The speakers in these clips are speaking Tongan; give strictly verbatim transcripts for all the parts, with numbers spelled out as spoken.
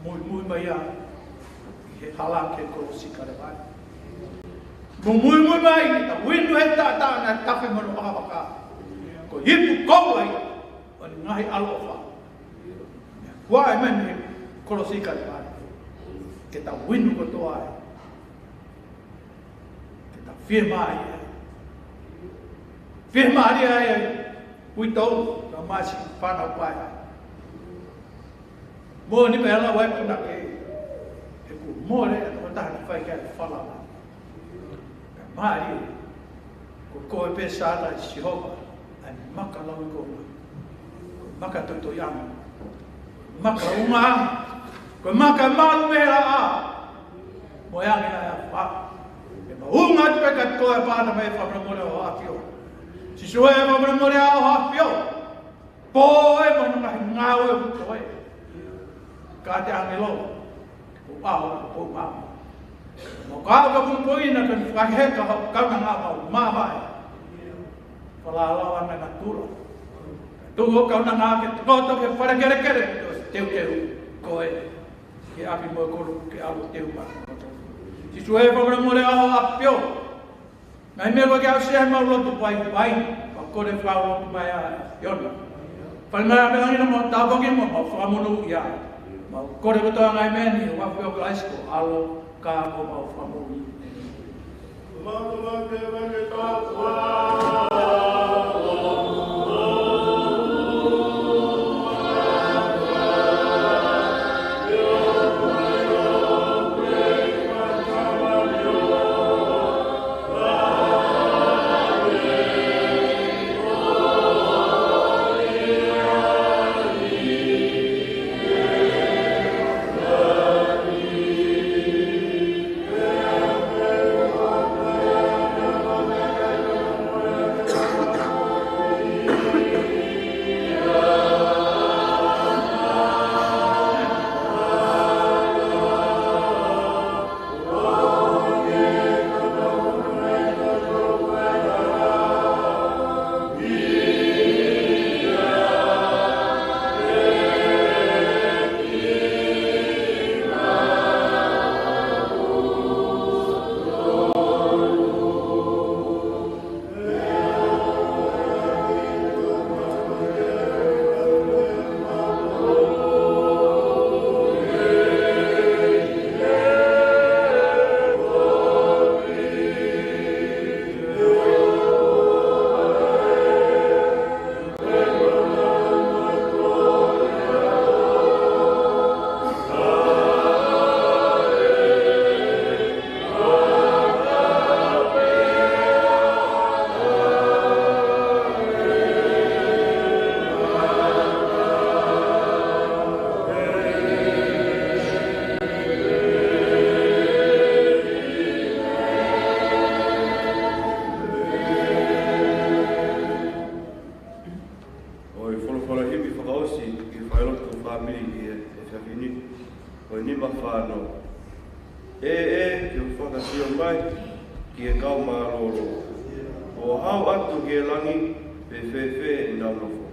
Muimui mai ia ʻi he hala ki he kolosi Kalevale. Mo muimui mai, ke tau inu he taʻataʻa naʻe tafe mo hono vakavaka. Ko e ipu koula ia ʻo e ngaahi ʻaloʻofa. Kuo ʻomai mei he kolosi Kalevale ke tau inu kotoa ai. Ke tau fiemālie ai. Fiemālie ai, uitou, kae ʻumaʻā siʻi fānau paea. Moʻoni pē ʻa e lau ʻa e punake, he kuo mole ʻa e tokotaha naʻe fai ki ai e falala. Kae mālie, ko koe pē Sihova, ʻa e maka lauikuonga, ko e maka toitoiʻanga, ko e maka ungaʻanga, ko e maka malu mei he laʻā, mo e angi ʻa e ʻafa. ʻE maʻu atu pē kiate koe ʻa e pāta mei he fakamolemole ʻa ho ʻAfio. Sīsū ē, fakamolemole ʻa ho ʻAfio. Pō ē mo hono ngaahi ngāue ʻoku toe. Kātaki ʻangelo, ʻo ʻaho, ʻo ʻaho. Mo ka ʻoka pumpoina ke fakaheka ho kaunanga mau mavae. Falala ʻa e natula. Tuku ho kaunanga ke tokoto ki he fale kelekele, teuteu koe ki ʻapi mo e kolo ke ʻalu teu ma. Sīsū ē, fakamolemole ʻa ho ʻAfio. Ngaahi meʻa ko ē ke aʻusia ʻi heʻemau lotu paipai, mau kole fakalotu mai ʻa e ʻAfiona. Fai mai ʻa e meʻa ni naʻa mau tāpuaki mo mau fakamonūʻia. Mau kole kotoa ngaahi meʻa ni ʻi he huafa ʻo Kalaisi ko ho ʻAlo, ka ko homau Fakamoʻui. ʻOi, folofola himi fakaʻosi ki he failotu fāmili ʻi he efiafi ni. ʻOi, nima fānau. ʻE, ʻe, ke u fakasio mai ki he kau mālōlō. ʻO hao atu ki he langi, pe fēfē ʻenau nofo.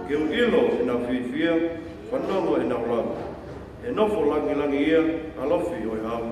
Ke u ʻilo ʻenau fiefia, fanongo ʻenau lave. ʻE nofo langilangi ia, ʻalofi ʻo e hau.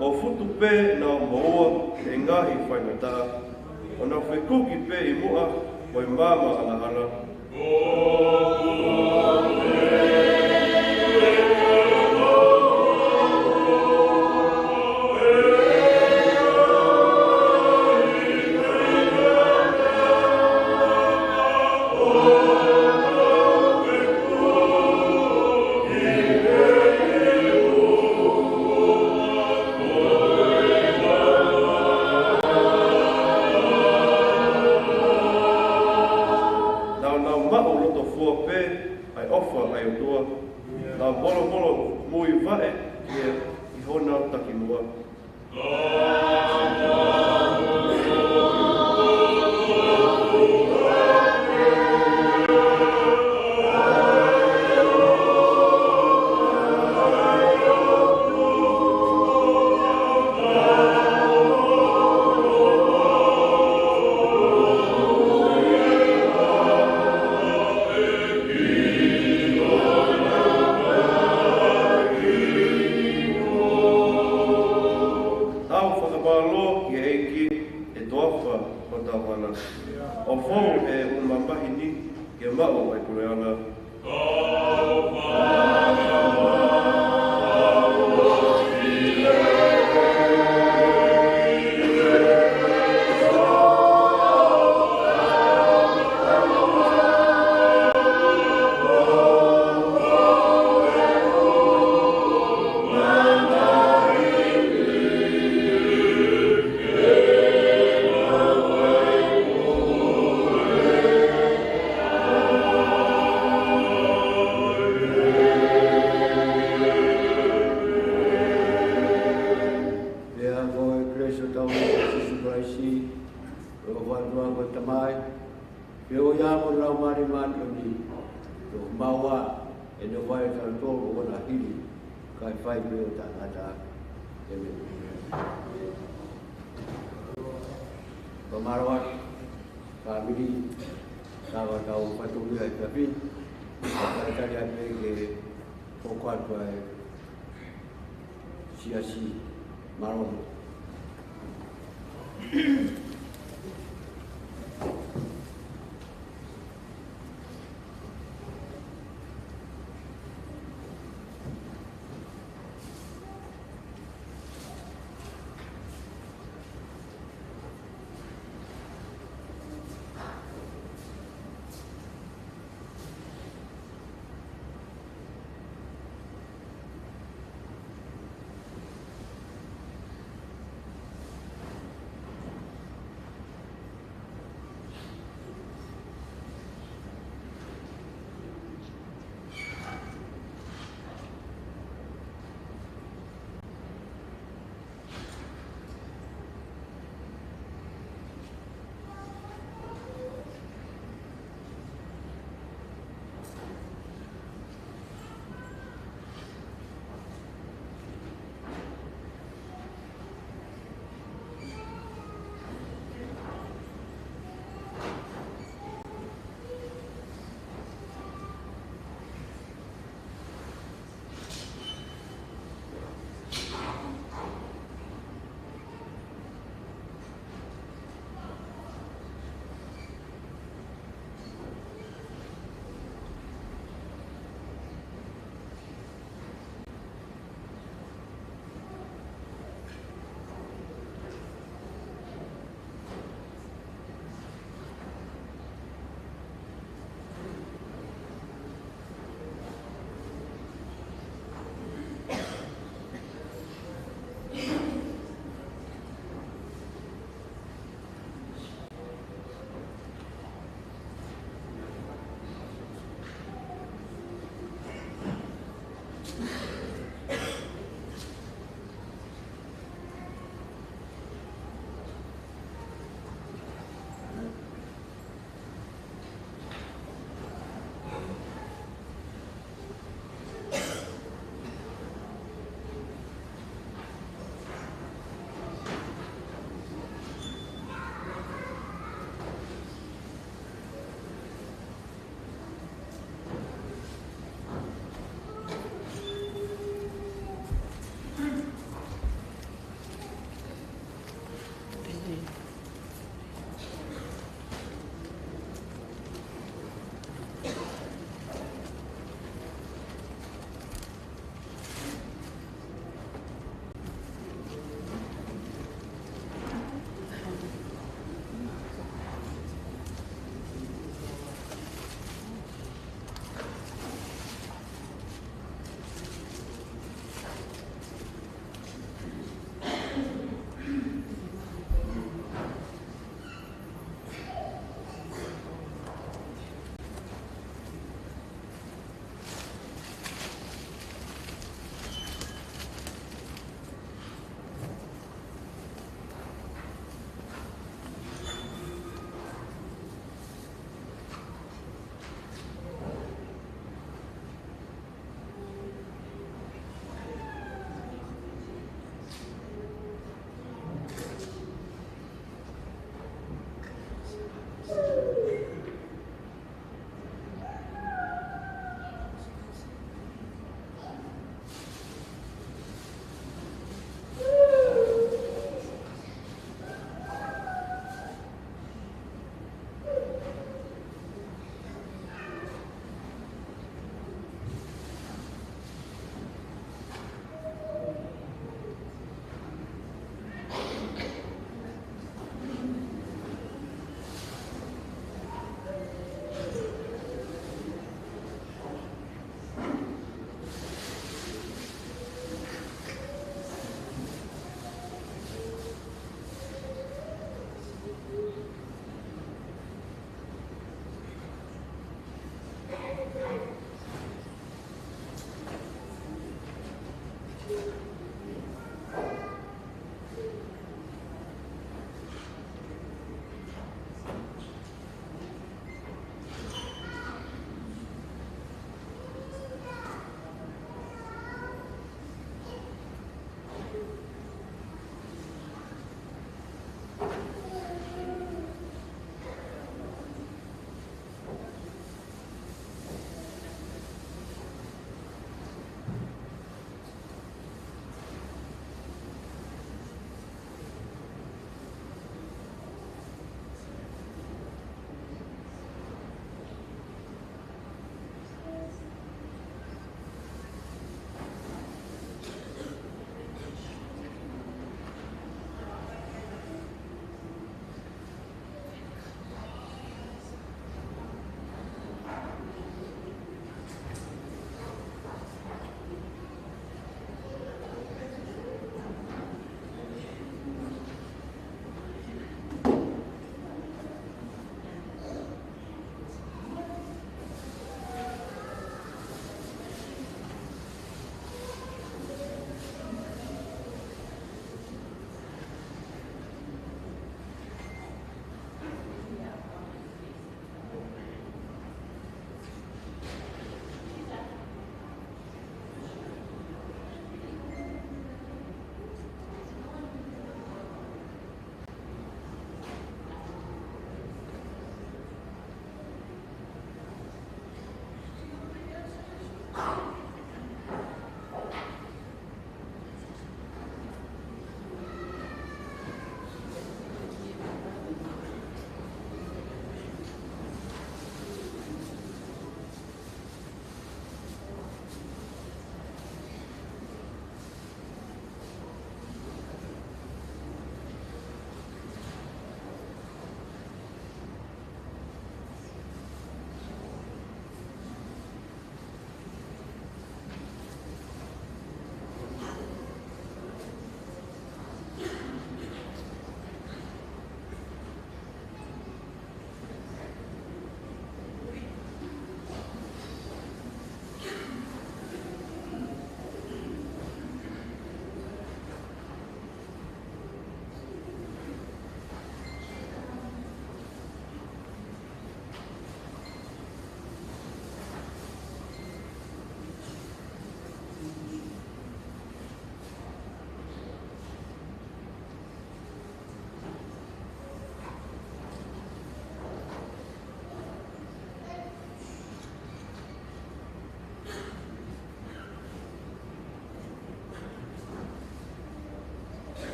ʻO futu pē ʻenau moʻua ʻi he ngaahi faingataʻa, ʻo nau fekuki pē ʻi muʻa ʻo e maama angahala. ʻi hona takimuʻa. Tau fakamālō ki he ʻEiki, ʻe toafa hotau hala. ʻO fou ʻa e ʻū mamahi ni ke maʻu ʻa e puleʻanga. Pea ko e kelesi ʻa hotau ʻEiki ko Sīsū Kalaisi, ko e ʻofa ʻa e ʻOtua ko e Tamai, pea ko e ʻofa ʻa e Laumālie Māʻoniʻoni, ʻo maʻu ʻa ʻene fai ʻa kitautolu ʻo na hili, kae fai pē ʻo taʻengata. ʻĒmeni. Fakamālō atu, fāmili, ka ʻoku tau fatongia ʻi he efiafi ni, ka tali atu pē ke hoko atu ʻa e siasi. Mālō.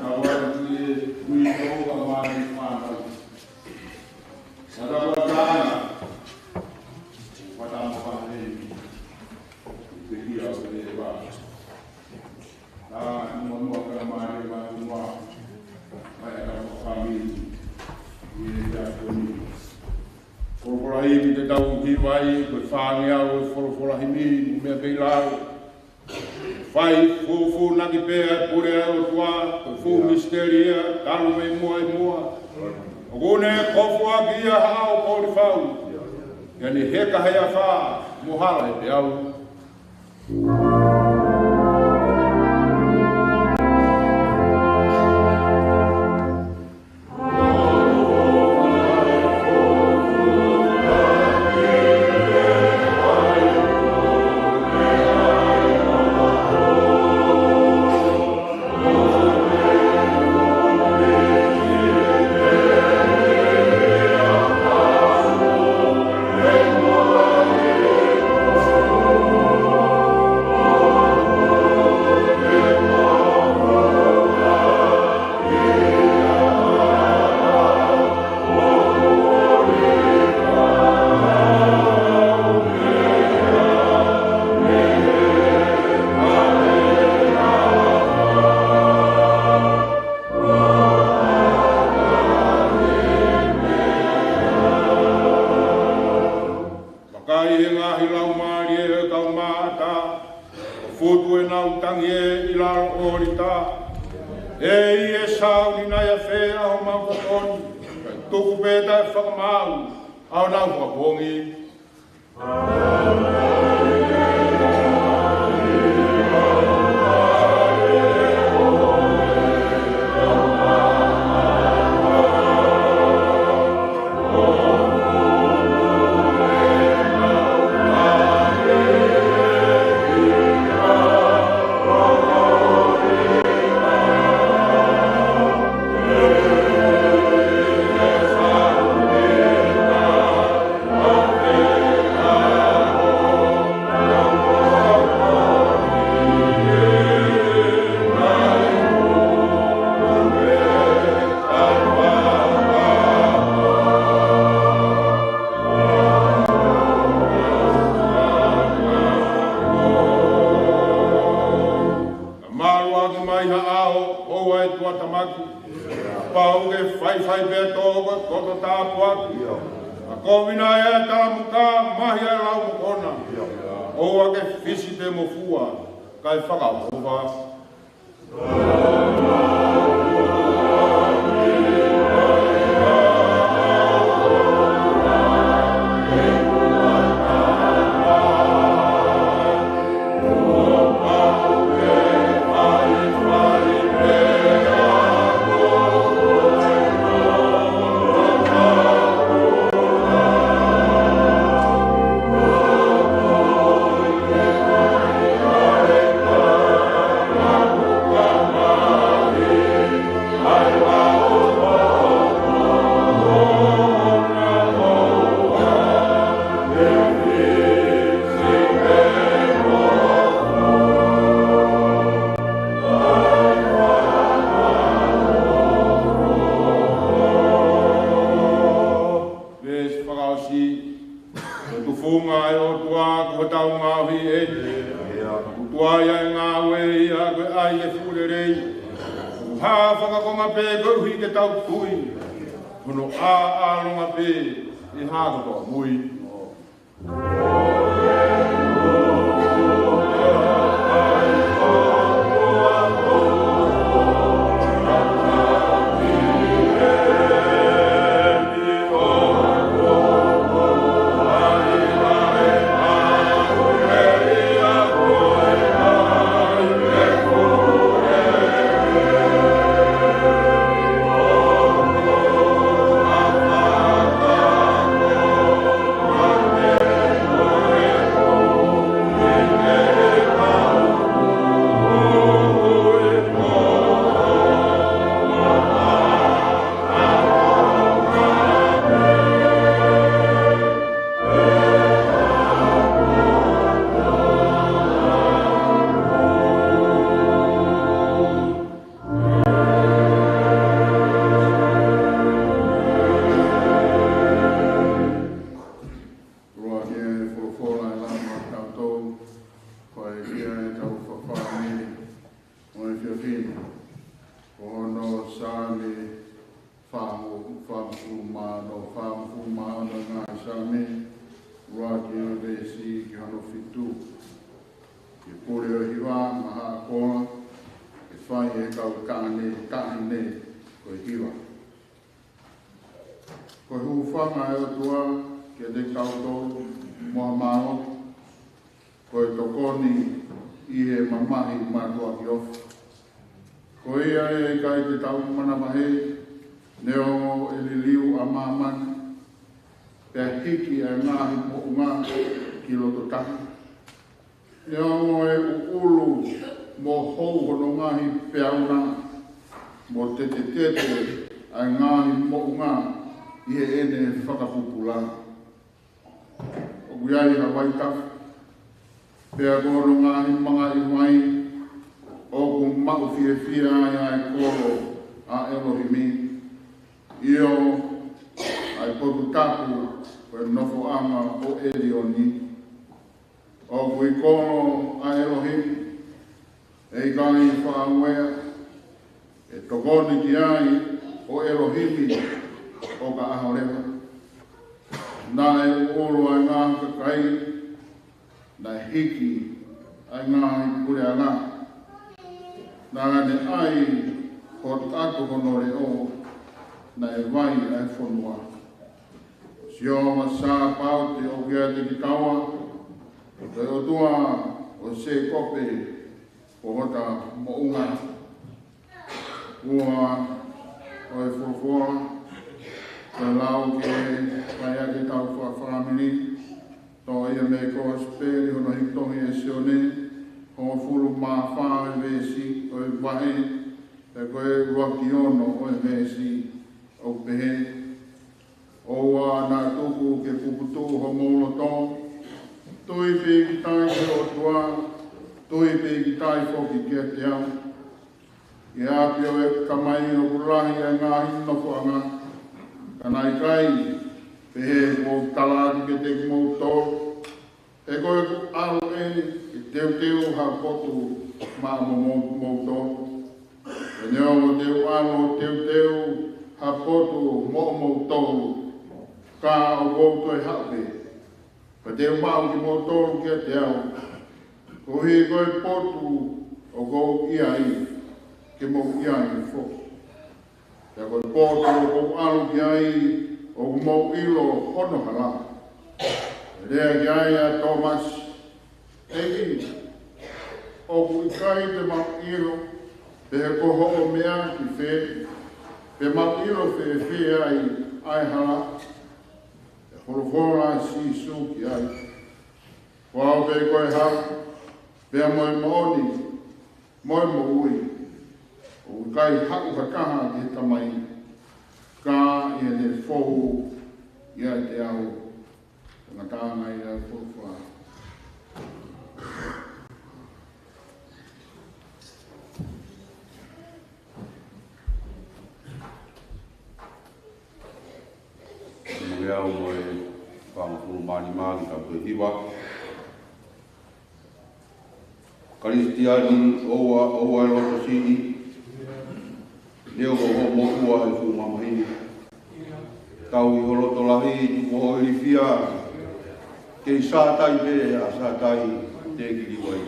Tau atu ki he ui ko ka mai fānau. Sa tau atu ana. Wata mo ka hei. Te ia o te wa. Ka mua mua ka mai ma mua. Mai ka mo ka mi. Ia ia ko ni. Folofola himi te tau hiva ai, ko e fāngeau e folofola himi, mo e meʻa pē ʻi lalo. Fai fufū naki pē ʻa e pule ʻa e ʻOtua, ko e fuʻu misiteli ia, talu mei muʻa ʻi muʻa. ʻOku ne kofuʻaki ia ha ʻao poʻuli fau. Ia ne heka he afā, mo hala he peau. Vakai he ngaahi laumālie ʻo e kau maʻata, ʻo futu ʻenau tangi ʻi lalo ʻo ʻolita. ʻEiki, ʻe sauni nai ʻafē ʻa homau tokoni, kae tuku pē taʻe fakamaau ʻa honau fakapoongi. Maluʻaki mai ha ʻao, ʻoua ʻe tuʻatamaki. Pau ke faifai pē tō ko e koto tāpuaki. ʻA kovi nai ʻa e talamuka, mahi ʻa e lau mokona. ʻOua ke fisi pe mo fua, kae fakaʻofa. Veesi fakaʻosi. Ko e tufunga ʻo e ʻOtua ko hotau ngaohi ʻeni. Ko e ʻOtua ia ʻa e ngāue, ia ko e ʻai e fuʻu lelei. Ko e hā fakakonga pē koeʻuhi ke tau tui. Ko hono ʻāʻālonga pē ʻe hā kotoa mui. Ko e kia e tau fafāmili ʻo e efiafi ni, ko hono Saame fāngo, fāngofulu mā ono, fāngofulu mā ono ngaahi Saame, ʻuluaki ʻo e veesi ki hono fitu. Ke pule ʻo e hiva maʻa Hakola, ke fai ʻe he kau taʻane, taʻahine ko e hiva. Ko e hūfanga ʻa e ʻOtua kiate kitautolu mo ha mālohi, ko e tokoni ʻi he mamahi mātuʻaki ofi. Ko ia ʻe ʻikai te tau manavahē, neongo ʻe liliu ʻa māmani, pea hiki ʻa e ngaahi moʻunga ki loto tahi. Neongo ʻe ʻuʻulu mo hou hono ngaahi peau na, mo tetetete ʻa e ngaahi moʻunga ʻi heʻene fakapupula. ʻOku ʻi ai ha vaitafe, pea ko hono ngaahi mangaʻi vai, ʻoku maʻu fiefia ai ʻa e kolo ʻa ʻElohimi. ʻIo, ʻa e potu tapu ko e nofoʻanga ʻo ʻElioni. ʻOku ʻi kolo ʻa ʻElohimi, ʻe ʻikai faʻa ueʻi, ʻe tokoni ki ai ʻa ʻElohimi ʻo ka ʻaho leva. Naʻe ʻuʻulu ʻa e ngaahi kakai, naʻe hiki ʻa e ngaahi puleʻanga. Naʻa ne ʻai hono ʻatu hono leʻo, naʻe vai ʻa e fonua. Sihova Sāpaoti ʻoku ʻiate kitaua, ko e ʻOtua ʻo Sēkope ko hota moʻunga. Ua ʻo e folofola, ko e lau ke fai ʻaki ʻetau fafāmili, toʻo ia mei he Kosipeli hono hiki tohi ʻe Sione, hongofulu mā fā ʻo e veesi ʻo e vahe, pea ko e ua ki ono ʻo e veesi, ʻoku pehē: ʻOua naʻa tuku ke puputuʻu homou loto. Tui pīkitai ki he ʻOtua, tui pīkitai foki kiate au. ʻI he ʻapi ʻo ʻeku Tamai ʻoku lahi ʻa e ngaahi nofoʻanga. Ka naʻe ʻikai, pehē ʻoku ou tala atu kiate kimoutolu, he ko ʻeku ʻalu eni ke teuteu ha potu maʻa mo, mo, moutolu. Pea neongo te u ʻalu ʻo teuteu ha potu moʻomoutolu, ka ʻoku ou toe haʻu pē, pea te u maʻu kimoutolu kiate au, koeʻuhi ko e potu ʻoku ou ʻi ai, ke mou ʻi ai foki. Pea ko e potu ʻoku ou ʻalu ki ai, ʻoku mou ʻilo hono hala. Pea lea ki ai ʻa Tōmasi: ʻEiki, ʻoku ʻikai te mau ʻilo pe ko hoʻo meʻa ki fē, pe mau ʻilo fēfē ai ʻa e hala? Pea folofola ʻa Sīsū ki ai: Ko au pē ko e hala, pea mo e moʻoni, mo e moʻui. ʻOku ʻikai haʻu ha taha ki he Tamai, ka ʻi heʻene fou ʻiate au. Ngataʻanga ia e folofola. Mo e au mo e fāngofulu mā nima ki he taʻu ʻe hiva. Kalisitiane, ʻoua, ʻoua ʻe loto siʻi, neongo hoʻo motuʻa he fuʻu mamahi. Tauhi ho loto lahi, tuku hoʻo ilifia, kei Sātai pē ʻa Sātai te ke liliu ai.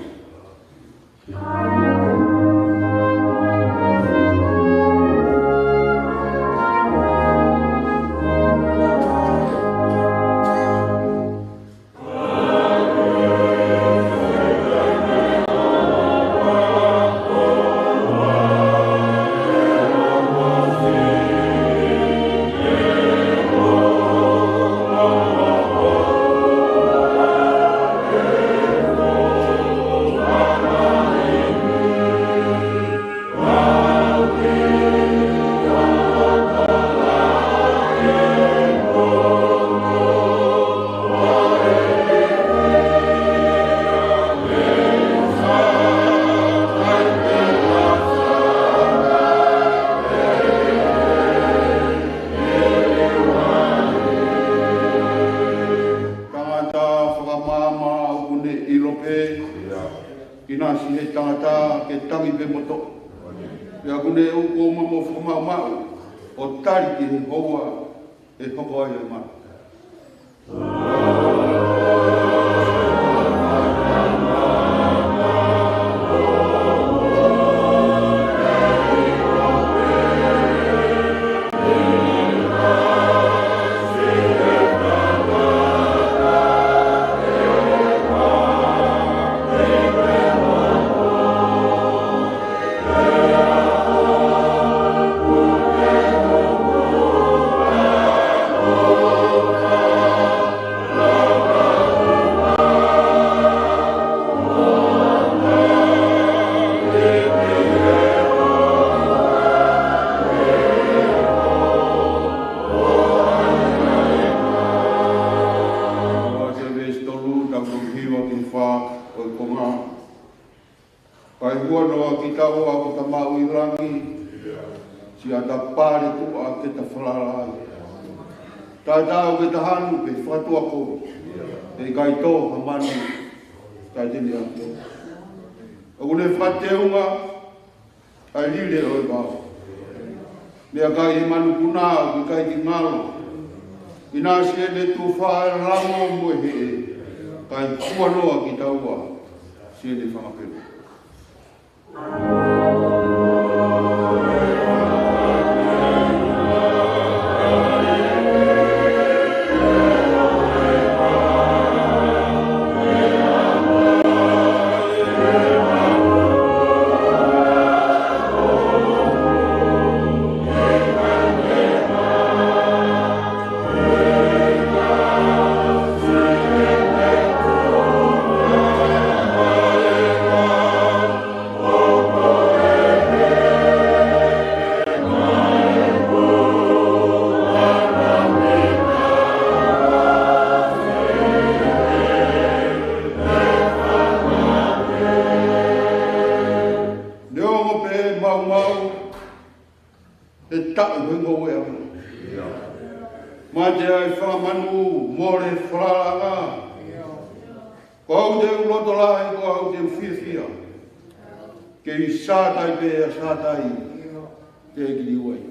ʻInasi he tangata ke tangi pē mo toʻo. Pea ʻoku ne ʻuku ʻo mamo fakamaʻumaʻu, ʻo tali ki he houa ʻe hoko ai e mate. Ko e veesi tolu, tapu hiva ki he fā ʻo e konga. Kae huanoa kitaua ko ta maʻu ʻi langi, siʻa ta pale tuʻa ke ta falala ai. Taʻetaau ke ta hanu pe fakatuʻakovi, he ʻikai tō ha manu taʻe tene ʻa koe. ʻOku ne fakateunga ʻa e lile ʻo e vao. Meʻakai ʻi he manupuna ʻoku ʻikai ke ngalo. ʻInasi ʻene tufa e lango mo e heʻe, kae huanoa kitaua siʻi ʻene fanga pelu. Neongo pē maumau he taʻu he ngoue ʻa. Mate ai fanga manu, mole falalaʻanga. Ko au te u loto lahi, ko au te u fiefia. Kei Sātai pē ʻa Sātai te u kili ai.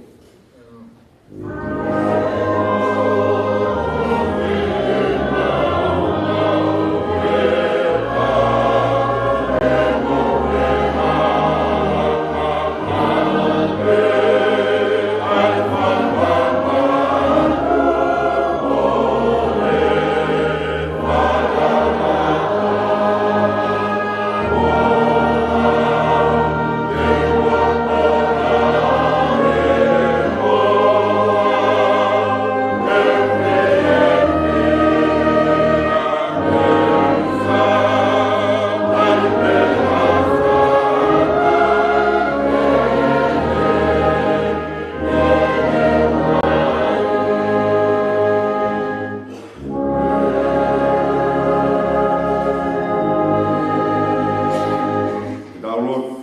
Ke tau lotu.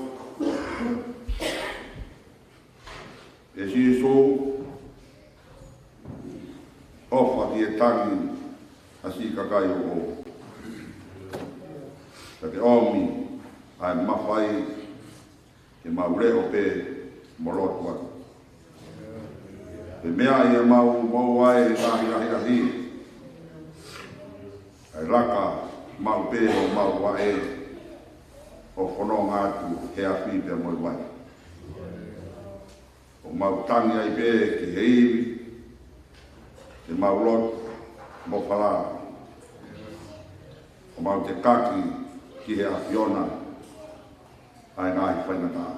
ʻE Sīsū, ʻofa ki he tangi ʻa siʻi kakai ʻoʻou. Ka ke ʻomi ʻa e mafai ke mau leʻo pē mo lotu atu. Ke meaʻi ʻemau moʻua ʻi he ngaahi ʻahiʻahi, kae laka maʻu pē homau vaʻe ʻo fononga atu he afi pea mo e vai. ʻO mau tangi ai pē ki he ivi, ke mau lotu mo falala. ʻO mau tekaki ki he ʻAfiona ʻa e ngaahi faingataʻa.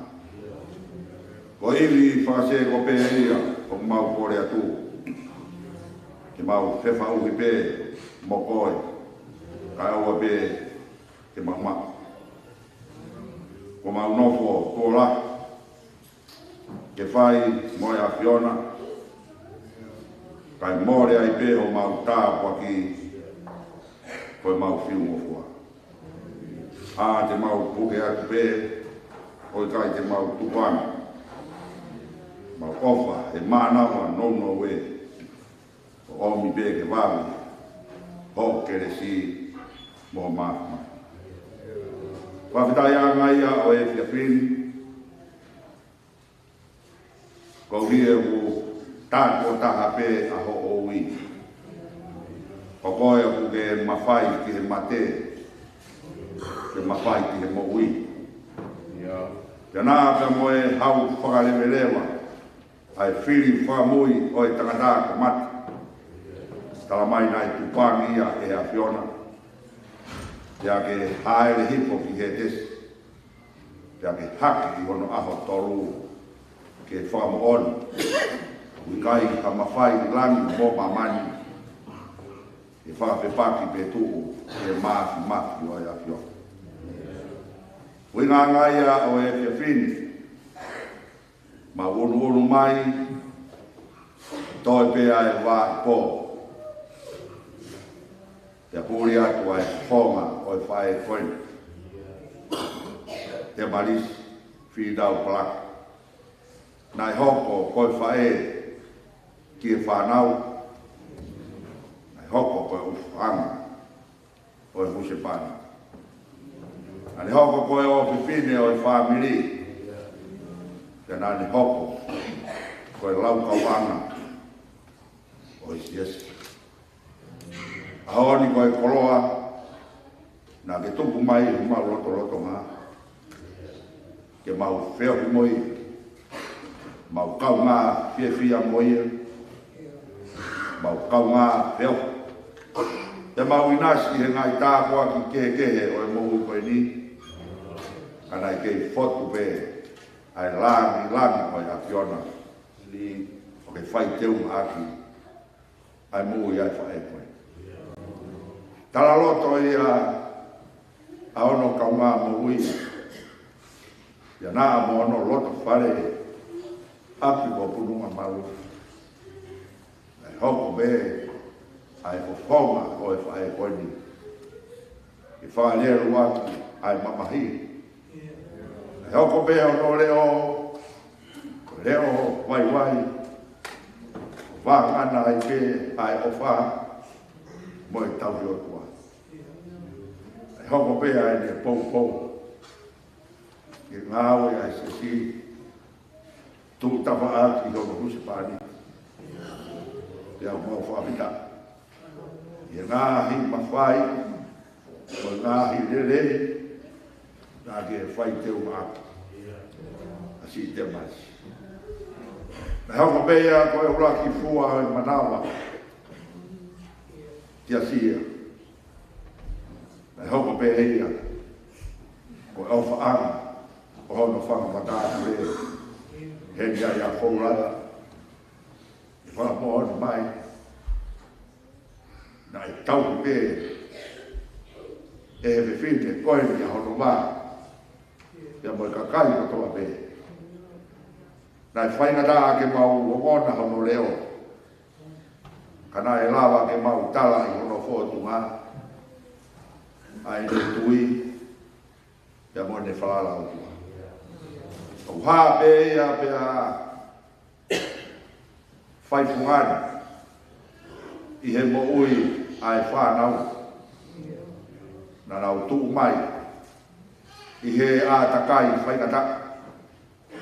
Ko e ivi fakasēkope ia ʻoku mau kole atu, ke mau fefaʻuhi pē mo koe, kae ʻoua pē ke mau maʻu. Ko mau nofo tuʻo lahi ke fai mo e ʻAfiona, kae mole ai pē homau tāpuaki ko ʻemau fiu ngofua. ʻA te mau puke atu pē, ʻo ʻikai te mau tuku ange. Mau ʻofa he mānava nounou ē, ʻo ʻomi pē ke vave hoʻo kelesi mo ho māfimafi. Fakafetaʻi ange ia ʻo e efiafi ni. Ko ia ʻoku tātuʻo taha pē ʻa hoʻo ui. Ko koe ʻoku ke mafai ki he mate, ke mafai ki he moʻui. Pea naʻa pea mo e hau fakaleveleva ʻa e fili fakamui ʻo e tangata ko Mate. Tala mai naʻe tupangi ia ʻe he ʻAfiona, pea ke hāʻele hifo ki Hētesi, pea ke hake ʻi hono ʻaho tolu ke fakamoʻoni ʻoku ʻikai ha mafai ʻi langi mo māmani ke fakafepaki pe tuʻu ki he māfimafi ʻo e ʻAfiona. Ko e ʻuhinga ia ʻo e efiafi ni, mau ʻunuʻunu mai, toe pē ʻa e vā ʻi pō, pea puli atu ʻa e fofonga ʻo e faʻē ko eni, ʻEmalisi Fīnau Palaka. Naʻe hoko ko e faʻē ki he fānau, naʻe hoko ko e ʻofaʻanga ʻo e husepāniti. Naʻa ne hoko ko e ʻofefine ʻo e fāmili, pea naʻa ne hoko ko e laukauʻanga ʻo e siasi. ʻAho ni ko e koloa naʻa ke tuku mai ʻi homau lotolotonga, ke mau feohi mo ia, mau kaungā fiefia mo ia, mau kaungā feohi, pea mau ʻinasi he ngaahi tāpuaki kehekehe ʻo e moʻui ko eni, ka naʻe kei fotu pē ʻa e langilangi ʻo e ʻAfiona ni ʻo ke fai teunga ʻaki ʻa e moʻui ʻa e faʻē ko ē. Talaloto ia ʻa hono kaungā moʻui, pea naʻa mo hono loto fale ʻapi ko Pununga Malu. Naʻe hoko pē ʻa e fofonga ʻo e faʻē ko eni ke fakalieluaki ʻa e mamahi. Naʻe hoko pē hono leʻo ko e leʻo vaivai, ʻo vāngana ai pē ʻa e ʻofa mo e tauhi ʻOtua. Naʻe hoko pē ʻa ʻene poupou ke ngāue ʻa e siasi, tuʻu tafaʻaki ʻi hono husepāniti. Pea mau fakafetaʻi ʻi he ngaahi mafai mo e ngaahi lelei naʻa ke fai teunga ʻaki ʻa siʻi ʻEmalisi. Naʻe hoko pē ia ko e ʻuluaki fua ʻo e manava kia Sia. Naʻe hoko pē ia ko e ʻofaʻanga ʻo hono fanga matapule, heni ai ʻa Foulala, ʻi he fakamoʻoni mai naʻe tauhi pē ʻe he fefine ko eni ʻa hono vā, pea mo e kakai kotoa pē. Naʻe faingataʻa ke mau ongona hono leʻo, ka naʻe lava ke mau tala ʻi hono fōtunga ʻa ʻene tui pea mo ʻene falala ʻOtua. ʻOku hā pē ia pea fai fungani ʻi he moʻui ʻa e fānau naʻa nau tuʻu mai ʻi he ʻātakai faingataʻa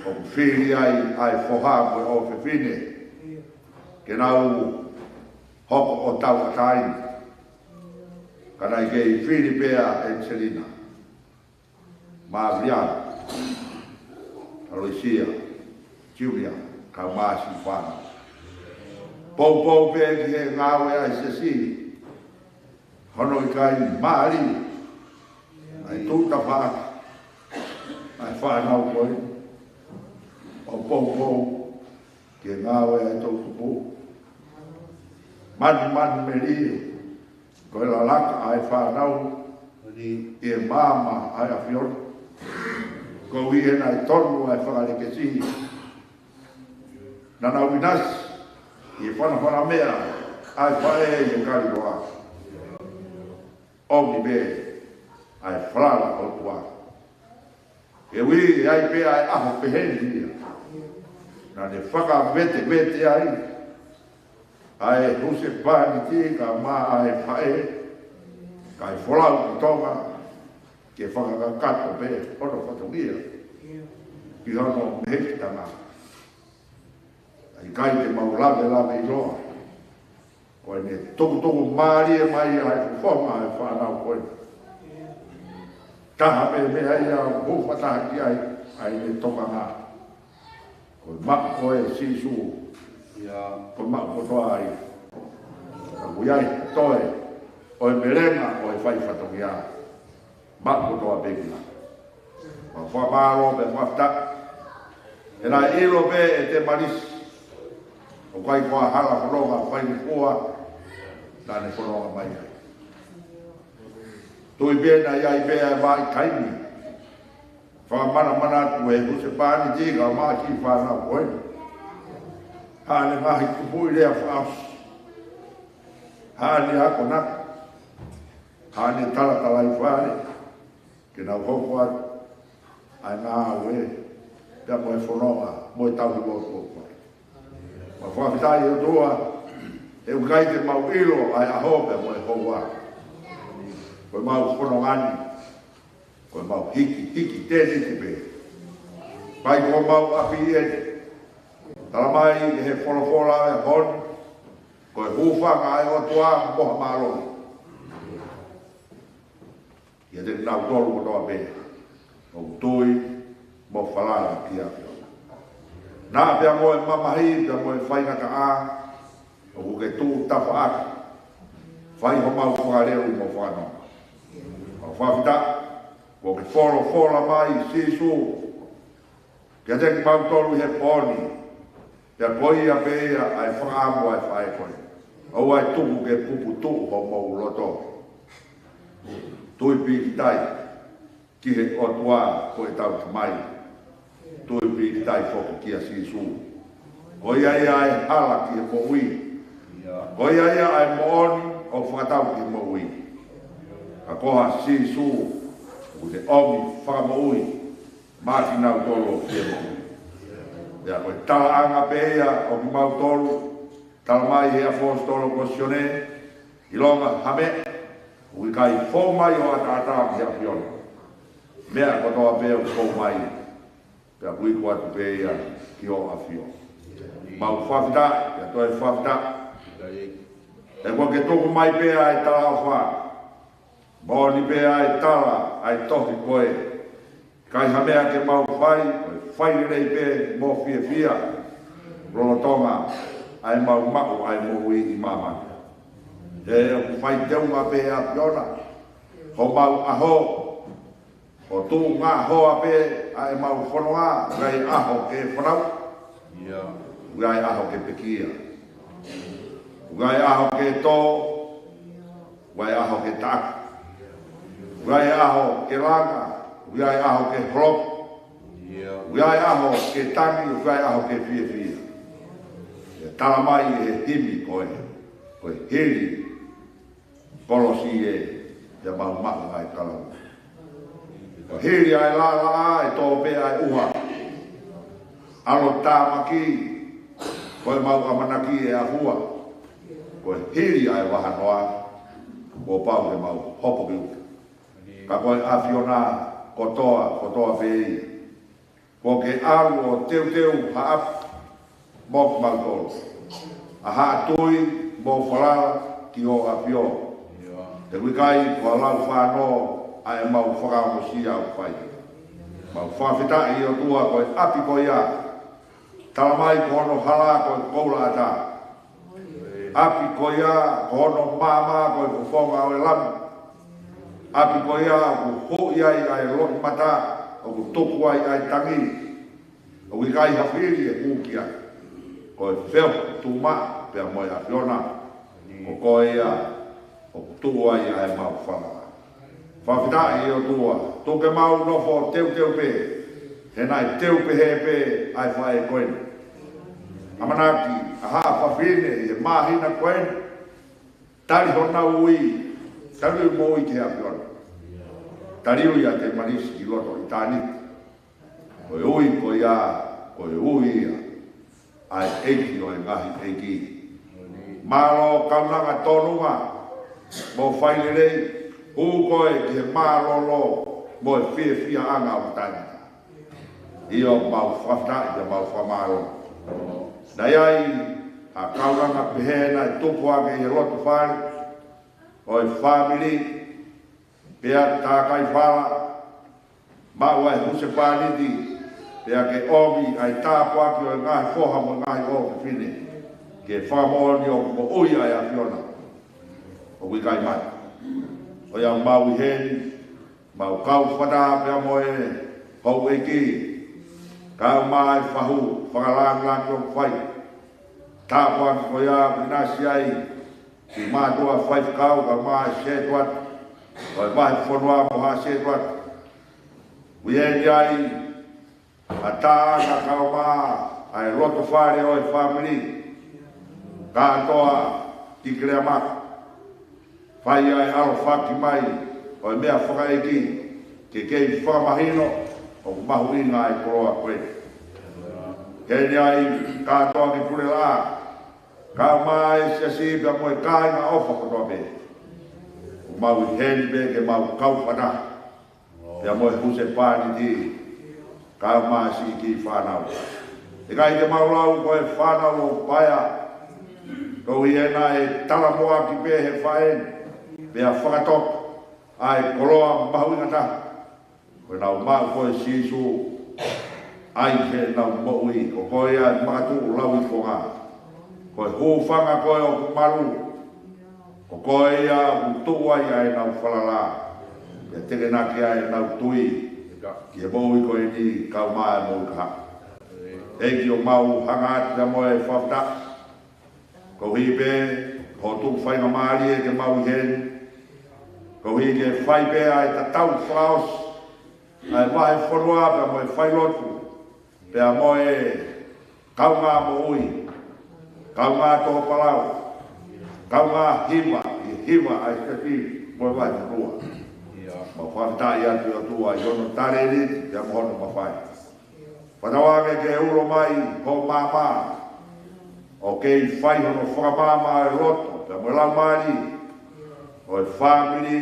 ʻoku fili ai ʻa e foha mo e ʻofefine ke nau hoko ʻo tauʻatāina. Ka naʻe kei fili pē ʻa ʻEniselina, Maviliana, ʻAloisia, Julia, kae ʻumaʻā siʻi fānau. Poupou pē ki he ngāue ʻa e siasi, hono ʻikai mali ʻa e tuʻu tafaʻaki ʻa e fānau ko ē, ʻo poupou ki he ngāue ʻa e toʻutupu. Manumanu melie ko e lalaka ʻa e fānau ʻi he maama ʻa e ʻAfiona. Koeʻuhi he naʻe tonu ʻa e fakalekesi, naʻa nau ʻinasi ʻi he fanafana meʻa ʻa e faʻē ʻi he kaliloa. ʻOmi pē ʻa e falala ʻOtua. He ʻoku ʻi ai pē ʻa e ʻaho pehē ni ia naʻa ne fakavetevete ai ʻa e husepāniti kae ʻumaʻā ʻa e faʻē, kae folau ki Tonga, ke fakakakato pē hono fatongia ʻi hono mehekitanga. ʻIkai te mau lavelave ʻiloa ko ʻene tukutuku mālie mai ʻa e fofonga ʻo e fānau ko ē. Taha pē meʻa ia ʻoku fakataha ki ai ʻa ʻene tokanga. Ko e maʻu ko ē Sīsū, ko e maʻu kotoa ai. Ka ʻoku ʻi ai toe ʻo e melenga ʻo e fai fatongia. Maʻu kotoa pē ki ai. Mau fakamālō pea fakafetaʻi. He naʻe ʻilo pē ʻe Temalisi ʻoku ʻikai ko ha hala fononga fai ni kua naʻa ne fononga mai ai. Tui pē naʻe ʻi ai pē ʻa e vaʻa taimi fakamanamana atu ʻe he husepāniti kae ʻumaʻā e kiʻi fānau ko ē. Haʻane ngaahi kupuʻi lea fakaʻosi, haʻane akonaki, haʻane talatalaifale ke nau hoko atu ʻa e ngāue pea mo e fononga mo e tauhi lotu ʻo e ʻOtua. Mau fakafetaʻi ʻOtua, he ʻoku ʻikai te mau ʻilo ʻa e ʻaho pea mo e houa. Ko ʻemau fononga ni ko ʻemau hiki, hiki tēniti pē. ʻIkai ko homau ʻapi eni. Tala mai ʻe he folofola ʻo e ʻaho ni, ko e hūfanga ʻa e ʻOtua mo ha mālohi kiate kinautolu kotoa pē ʻoku tui mo falala ki he ʻAfiona. Naʻa pea mo e mamahi pea mo e faingataʻa ʻoku ke tuʻu tafaʻaki, fai homau fakaleu mo fakanonga. Mau fakafetaʻi kuo ke folofola mai Sīsū kiate kimautolu he pō ni, pea ko ia pē ia ʻa e fakaʻamu ʻa e faʻē ko ē. ʻOua ʻe tuku ke puputuʻu homou loto. Tui pīkitai ki he ʻOtua ko ʻetau Tamai. Tui pīkitai foki kia Sīsū. Ko ia ia ʻa e hala ki he moʻui. Ko ia ia ʻa e moʻoni ʻoku fakatau ki he moʻui. Ka ko Sīsū ʻoku ne ʻomi fakamoʻui maʻa kinautolu ʻoku fie moʻui. Pea ko e talaʻanga pē ia ʻo kimautolu, tala mai ʻe he ʻaposetolo ko Sione, ʻilonga ha meʻa ʻoku ʻikai fou mai ʻo ʻataʻatā ki he ʻAfiona. Meʻa kotoa pē ʻoku fou mai, pea ʻoku iku atu pē ia ki hoʻo ʻAfio. Mau fakafetaʻi, pea toe fakafetaʻi. He kuo ke tuku mai pē ʻa e talaʻofa. Moʻoni pē ʻa e tala ʻa e tohi ko ē. ʻIkai ha meʻa ke mau fai, ko e fai lelei pē mo fiefia, lolotonga ʻa ʻemau maʻu ʻa e moʻui ʻi māmani. He ʻoku fai teunga pē ʻe he ʻAfiona homau ʻaho, ʻo tuʻunga hoa pē ʻa ʻemau fononga, ʻikai ʻaho ke fanau, ʻikai ʻaho ke pekia, ʻikai ʻaho ke tō, ʻikai ʻaho ke taʻaki, ʻikai ʻaho ke langa, ʻikai ʻaho ke holopu, ʻikai ʻaho ke tangi, ʻikai ʻaho ke fiefia. ʻE tala mai ʻe he himi ko ē, ko e hili kolosi ē, pea mau maʻu ʻa e kalauni. Ko e hili ʻa e laʻalaʻā ʻe tō pē ʻa e ʻuha. ʻAlo tāmaki, ko ʻemau ʻamanaki ʻe ʻafua. Ko e hili ʻa e vahanoa, kuo pau ke mau hopo ki uta. Ka ko e ʻAfiona kotoa, kotoa pē ia. Kuo ke ʻalu ʻo teuteu ha ʻapi mo kimautolu, ʻa haʻa tui mo falala ki hoʻo ʻAfio. He ʻoku ʻikai ko ha lau fānō ʻa ʻemau fakaongosia ʻoku fai. Mau fakafetaʻi ʻOtua ko e ʻapi ko ia, tala mai ko hono hala ko e koula ʻatā. ʻApi ko ia, ko hono maama ko e fofonga ʻo e lami. ʻApi ko ia ʻoku huʻi ai ʻa e loʻimata, ʻoku tuku ai ʻa e tangi. ʻOku ʻikai ha fili ʻe kū ki ai. Ko e feohi tuʻumaʻa pea mo e ʻAfiona, ko koe ia ʻoku tuʻu ai ʻa ʻemau falala. Fakafetaʻi ʻOtua, tuku ke mau nofo teuteu pē, he naʻe teu pehē pē ʻa e faʻē ko eni. ʻAmanaki ʻa haʻa fafine ʻi he māhina ko eni, tali honau ui, tali ui moʻui ki he ʻAfiona. Tali ui ʻa Temalisi ki loto ʻitāniti. Ko e ui ko ia, ko e ui ia ʻa e ʻEiki ʻo e ngaahi ʻeiki. Mālō kaunanga tōnunga mo fai lelei, hū koe ki he mālōlō mo e fiefiaʻanga ʻo e taʻengata. ʻIo, mau fakafetaʻi pea mau fakamālō. Naʻe ʻi ai ha kaunanga pehē naʻe tupu ʻaki ʻe he loto fale ʻo e fāmili, pea tākai fala, maʻu ʻa e husepāniti, pea ke ʻomi ʻa e tāpuaki ʻo e ngaahi foha mo e ngaahi ʻofefine, ke fakamoʻoni ʻoku moʻui ʻa e ʻAfiona, ʻoku ʻikai mate. ʻOiauē, mau ʻi heni, mau kau fakataha pea mo e houʻeiki, kae ʻumaʻā e fahu fakalāngilangi ʻoku fai. Tāpuaki ko ia ʻoku ʻinasi ai ki mātuʻa faifekau kae ʻumaʻā e sētuata, ʻo e vahefonua mo ha sētuata. ʻOku ʻi heni ai ʻa e taʻanga kae ʻumaʻā ʻa e loto fale ʻo e fāmili, kātoa ki Keleamaka. Fai ʻa e ʻalofaki mai ʻo e meʻa fakaʻeiki, ke kei fakamahino ʻoku mahuʻinga ʻa e koloa ko ē. Heni ai kātoa ki Pulelaʻā, kae ʻumaʻā e siasi pea mo e kāinga ʻofa kotoa pē. ʻOku mau ʻi heni pē ke mau kau fakataha pea mo e husepāniti, kae ʻumaʻā siʻi kiʻi fānau. ʻIkai ke mau lau ko e fānau ʻoku paea, koeʻuhi he naʻe talamuʻaki pē ʻe he faʻē ni, pea fakatoka ʻa e koloa mahuʻinga taha, ko ʻenau maʻu ko ē ʻa Sīsū, ʻa ia ʻoku nau moʻui. Ko koe ia ʻa e makatuʻu lauikonga. Ko e hūfanga ko ē ʻoku malu. Ko koe ia ʻoku tuʻu ai ʻa ʻenau falala, pea tekenaki ai ʻenau tui ki he moʻui ko eni kae ʻumaʻā e moʻui kahaʻu. ʻEiki, ʻoku mau hanga atu pea mo e fakafetaʻi, koeʻuhi pē hoʻo tuku faingamālie ke mau ʻi heni, koeʻuhi ke fai pē ʻa e tatau fakaʻosi ʻa e vahefonua pea mo e failotu, pea mo e kaungā moʻui, kaungā tō palau, kaungā hiva, ʻi he hiva ʻa e siasi mo e vahefonua. Mau fakafetaʻi atu, ʻe ʻOtua, ʻi hono talēniti pea mo hono mafai. Fakatauange ke ulo mai ho maama, ʻo kei fai hono fakamaama ʻo e loto pea mo e laumālie ʻo e fāmili,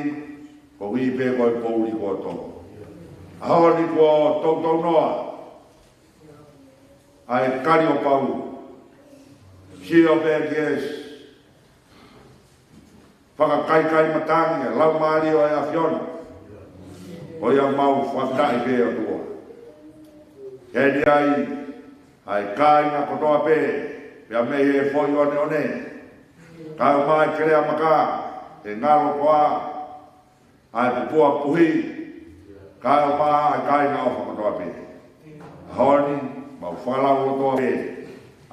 koeʻuhi pē ko e poʻuli kuo tō. ʻAho ni kuo toutou noa ʻa e kali ʻo Paula. Sio pē ki he fakakaikaimatangi ʻa e Laumālie ʻo e ʻAfiona. Ko ia mau fakafetaʻi pē, ʻOtua. Heni ai ʻa e kāinga kotoa pē, pea mei he foʻi ʻoneʻone, kae ʻumaʻā e Keleamaka, ʻe ngalo koā ʻa e pupua puhi, kae ʻumaʻā ʻa e kāinga ʻofa kotoa pē. ʻAho ni, mau fakalaulotoa pē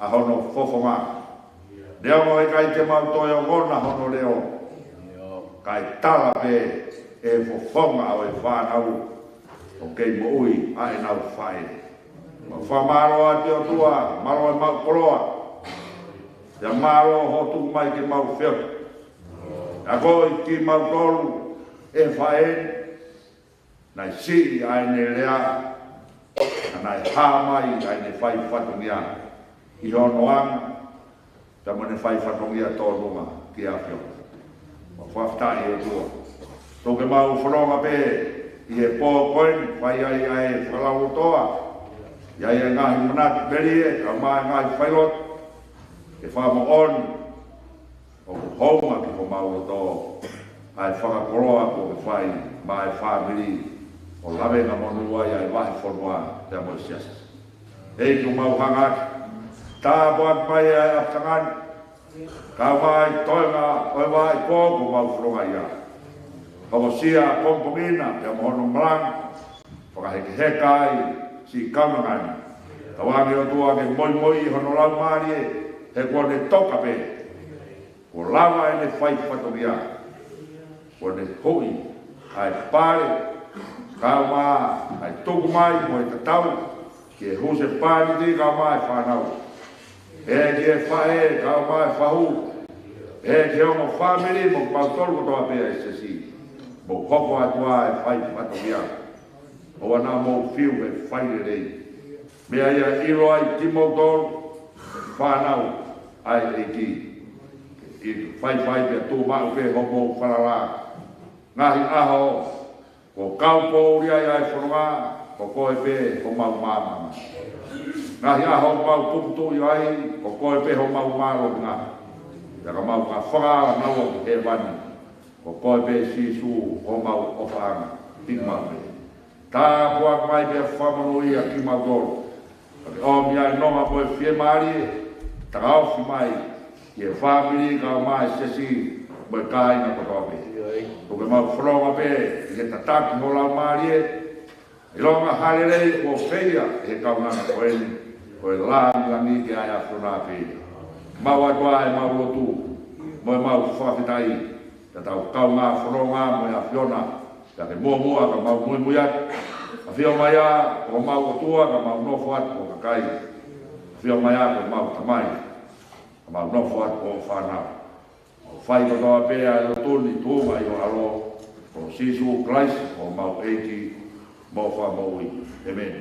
ʻa hono fofonga. Neongo ʻe ʻikai te mau toe ongona hono leʻo, kae tala pē ʻe he fofonga ʻo e fānau ʻoku kei moʻui ʻa ʻenau faʻē. Mau fakamālō atu, ʻOtua, mālō e maʻu koloa, pea mālō hoʻo tuku mai ke mau feohi. Akoʻi kimautolu ʻe he faʻē ni, naʻe siʻi ʻa ʻene lea, ka naʻe hā mai ʻa ʻene fai fatongia ʻi hono anga, pea mo ʻene fai fatongia tōnunga ki he ʻAfiona. Mau fakafetaʻi, ʻOtua. Tuku ke mau fononga pē ʻi he pō ko eni, fai ai ʻa e fakalaulotoa, ʻi ai ʻa e ngaahi manatu melie, kae ʻumaʻā e ngaahi failotu, ke fakamoʻoni ʻoku hounga ki homau loto ʻa e fakakoloa kuo ke fai maʻa e fāmili ʻo lavengamonū ai ʻa e vahefonua pea mo e siasi. ʻEiki, ʻoku mau hanga atu, tāpuaki mai ʻa e ʻapitanga ni, kae ʻumaʻā e toenga ʻo e vaʻe pō kuo mau fononga ai. Hokosia ʻa e pongipongi na pea mo hono malanga, fakahekeheka ai siʻi kaunanga ni. Tauange, ʻOtua, ke moimoi hono laumālie, he kuo ne toka pē. Kuo lava ʻene fai fatongia. Kuo ne huʻi ʻa e pale, kae ʻumaʻā ʻa e tuku mai mo e tatau ki he husepāniti kae ʻumaʻā e fānau, pea ki he faʻē kae ʻumaʻā e fahu, pea ki he ongo fāmili mo kimautolu kotoa pē ʻa e siasi. Mou hoko atu ʻa e fai fatongia. ʻOua naʻa mou fiu he fai lelei. Meʻa ia ʻe ʻilo ai kimoutolu, fānau ʻa e ʻEiki. ʻI faifai pea tuʻu maʻu pē homou falala. Ngaahi ʻaho Ko e kau poʻuli ai ʻa e fononga, ko koe pē homau maama. Ngaahi ʻaho ʻoku mau puputuʻu ai, ko koe pē homau mālohinga. Pea ka mau ka fakaava naua ki hēvani, ko koe pē Sīsū homau ʻofaʻanga. Hiki mai pē. Tāpuakiʻi mai pea fakamonūʻia kimautolu. Ka ke ʻomi ʻa e nonga ko e fiemālie, takaofi mai ki he fāmili kae ʻumaʻā e siasi mo e kāinga kotoa pē. Ko ke mau fononga pē ʻi he tataki ho Laumālie, ʻilonga ha lelei kuo feia ʻe he kaunanga ko eni, ko e langilangi ke ʻai ʻa e fononga pē. Mau atu ʻa e mau lotu mo e mau fakafetaʻi, ka tau kaungā fononga mo e ʻAfiona, pea ke muʻomuʻa ka mau muimui atu. ʻAfio mai ā ko homau ʻOtua ka mau nofo atu ko e kakai. ʻAfio mai ā ko homau Tamai ka mau nofo atu ko hoʻo fānau. Mau fai kotoa pē ʻa e lotu ni tuʻunga ʻi ho ʻAlo, ko Sīsū Kalaisi ko homau ʻEiki mo Fakamoʻui. ʻĒmeni.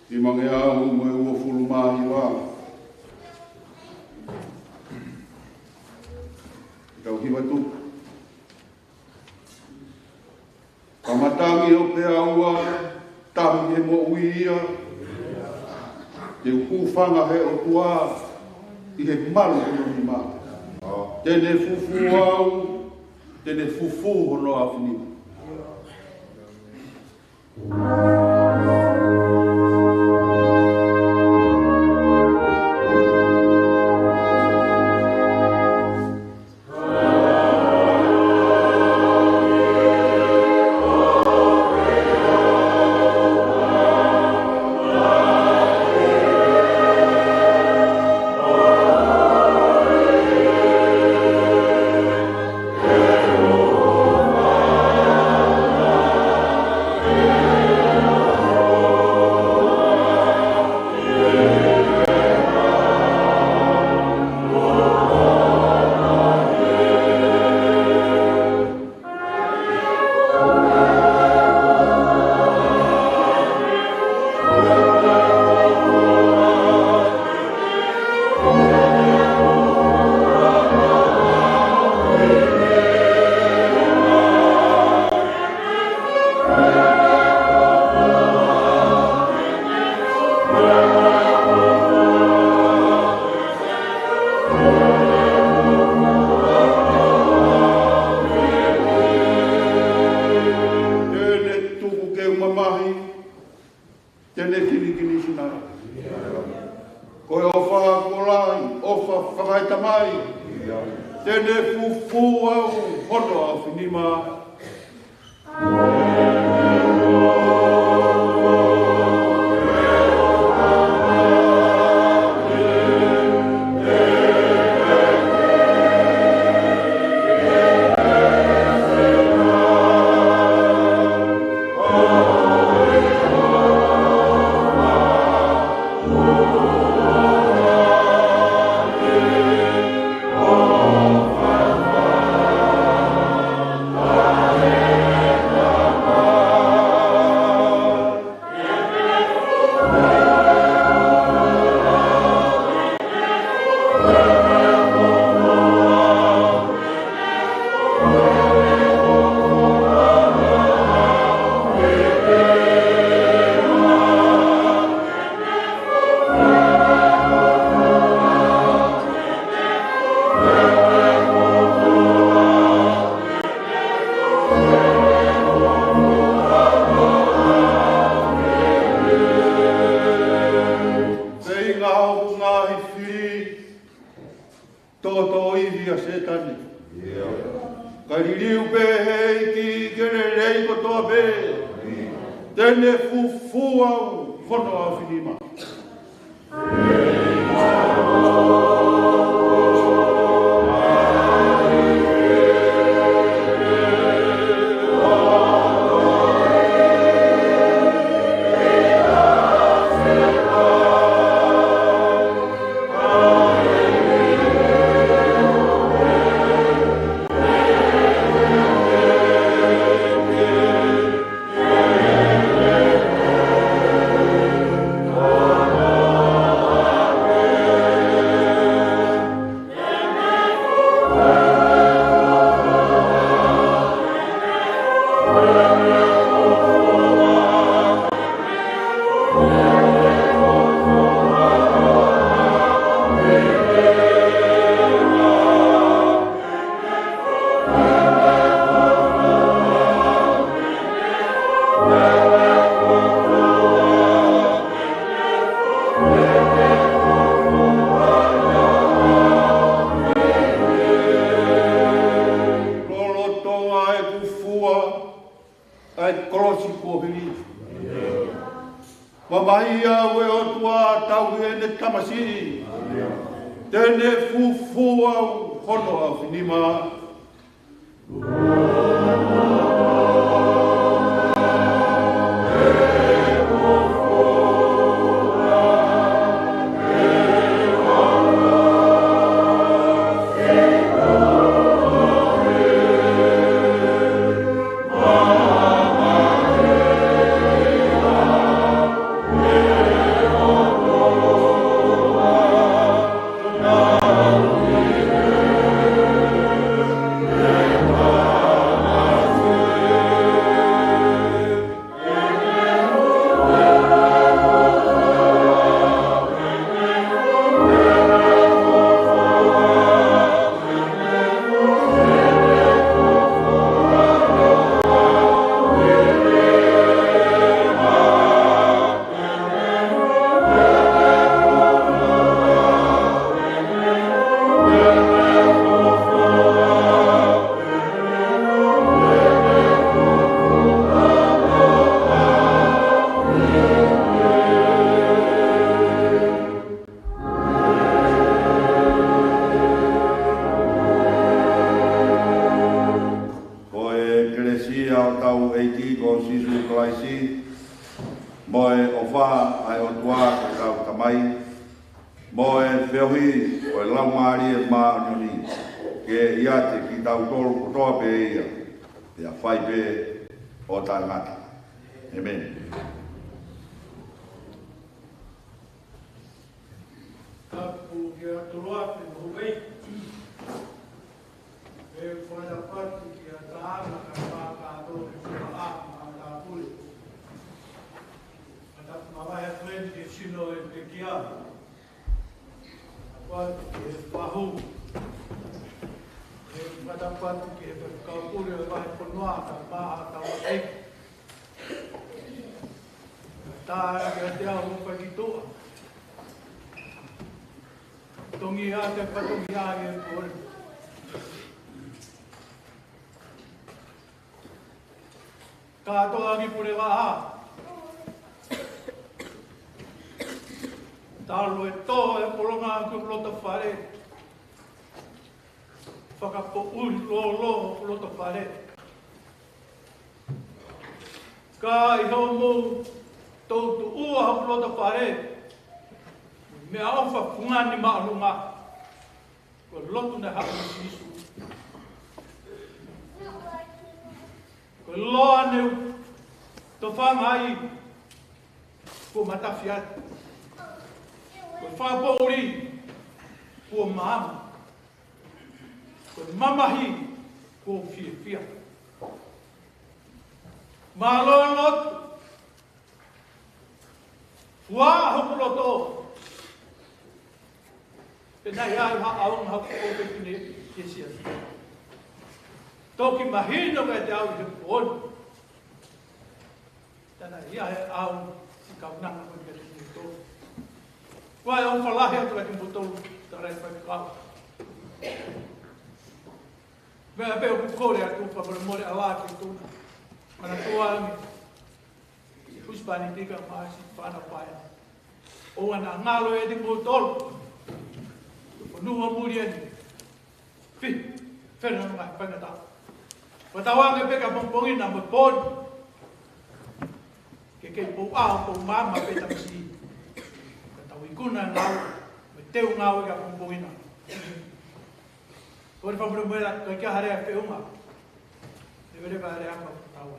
Nimangeau mo e uofulu mā hiva. Tau hiva tuku. Ka matangi hoʻo peau, tangi he moʻui ia, te u hūfanga he ʻOtua ʻi he malu hono nima. Te ne fufū au, te ne fufū hono ʻaofinima. ai. Te ne fufū au hono ʻaofinima. Feinga hoku ngaahi fili, tōtōivi ʻa Sētane. Kae liliu pē ʻe he ʻEiki ke lelei kotoa pē. Te ne fufū au hono ʻaofinima. Lolotonga ʻeku fua ʻa e kolosi kuo hili, mamahi au ʻe ʻOtua, tauhi ʻene tamasiʻi. Te ne fufū au hono ʻaofinima. Ko e kelesi ʻa hotau ʻEiki ko Sīsū Kalaisi, mo e ʻofa ʻa e ʻOtua ko hotau Tamai, mo e feohi ʻo e Laumālie Māʻoniʻoni, ke ʻiate kitautolu kotoa pē ia, pea fai pē ʻo taʻengata. ʻĒmeni. Tapu ki he ʻOtua ʻi he ʻaho ni. ʻE fakatapu atu ki he taha kae fakatapu ki he ʻOtua ʻa e Maʻa Tāpuni. Fakatapu māvae atu eni ki he sino ʻo e pekia. Fakatapu atu ki he fahu. ʻE fakatapu atu ki he faifekau pule ʻo e vahefonua, kae ʻumaʻā hotau ʻEiki. Tapu ki he ʻOtua ʻoku fai ki tuʻa. Tongi ʻa e fatongia ʻi he pō ni. Kātoa ʻa e pulevaʻa. Talu e tō e polonga ki loto fale. Fakapoʻuli lōlō ki loto fale. Ka ʻi hoʻomou toutuʻua ki loto fale, meʻaʻofa fungani māʻolunga. Ko e lotu naʻe haʻu ʻa Sīsū. Ko e loa ne u tofanga ai, kuo matafi atu. Ko e fakapoʻuli, kuo maama. Ko e mamahi, kuo fiefia. Mālō e lotu. Fua hoku loto. Pea naʻe ʻi ai ha ʻaonga hoku ʻofefine ke sia. Toki mahino kiate au ʻi he pō ni. Naʻe ʻi ai e ʻaonga siʻi kaunanga ko eni kiate kimoutolu. Ko e ʻofa lahi atu kiate kimoutolu, tala e faifekau. Meʻa pē ʻoku kole atu, fakamolemole ʻa e laki tuna. Manatua ange. Husepāniti kae ʻumaʻā siʻi fānau pae. ʻOua naʻa ngalo ʻiate kimoutolu. Ko e fonua muli eni. Fē, fē nā ngaahi faingataʻa. Fakatauange pē ki he pongipongi ni mo e pō ni. Ke kei pou ʻao, pou maama pē tamasiʻi. Ka tau ikuna ngāue, mo e teu ngāue ki he pongipongi ni. Ko e fakamolemole, ko e kiʻi hale a feʻunga. Leveleva e lea ʻa e tau.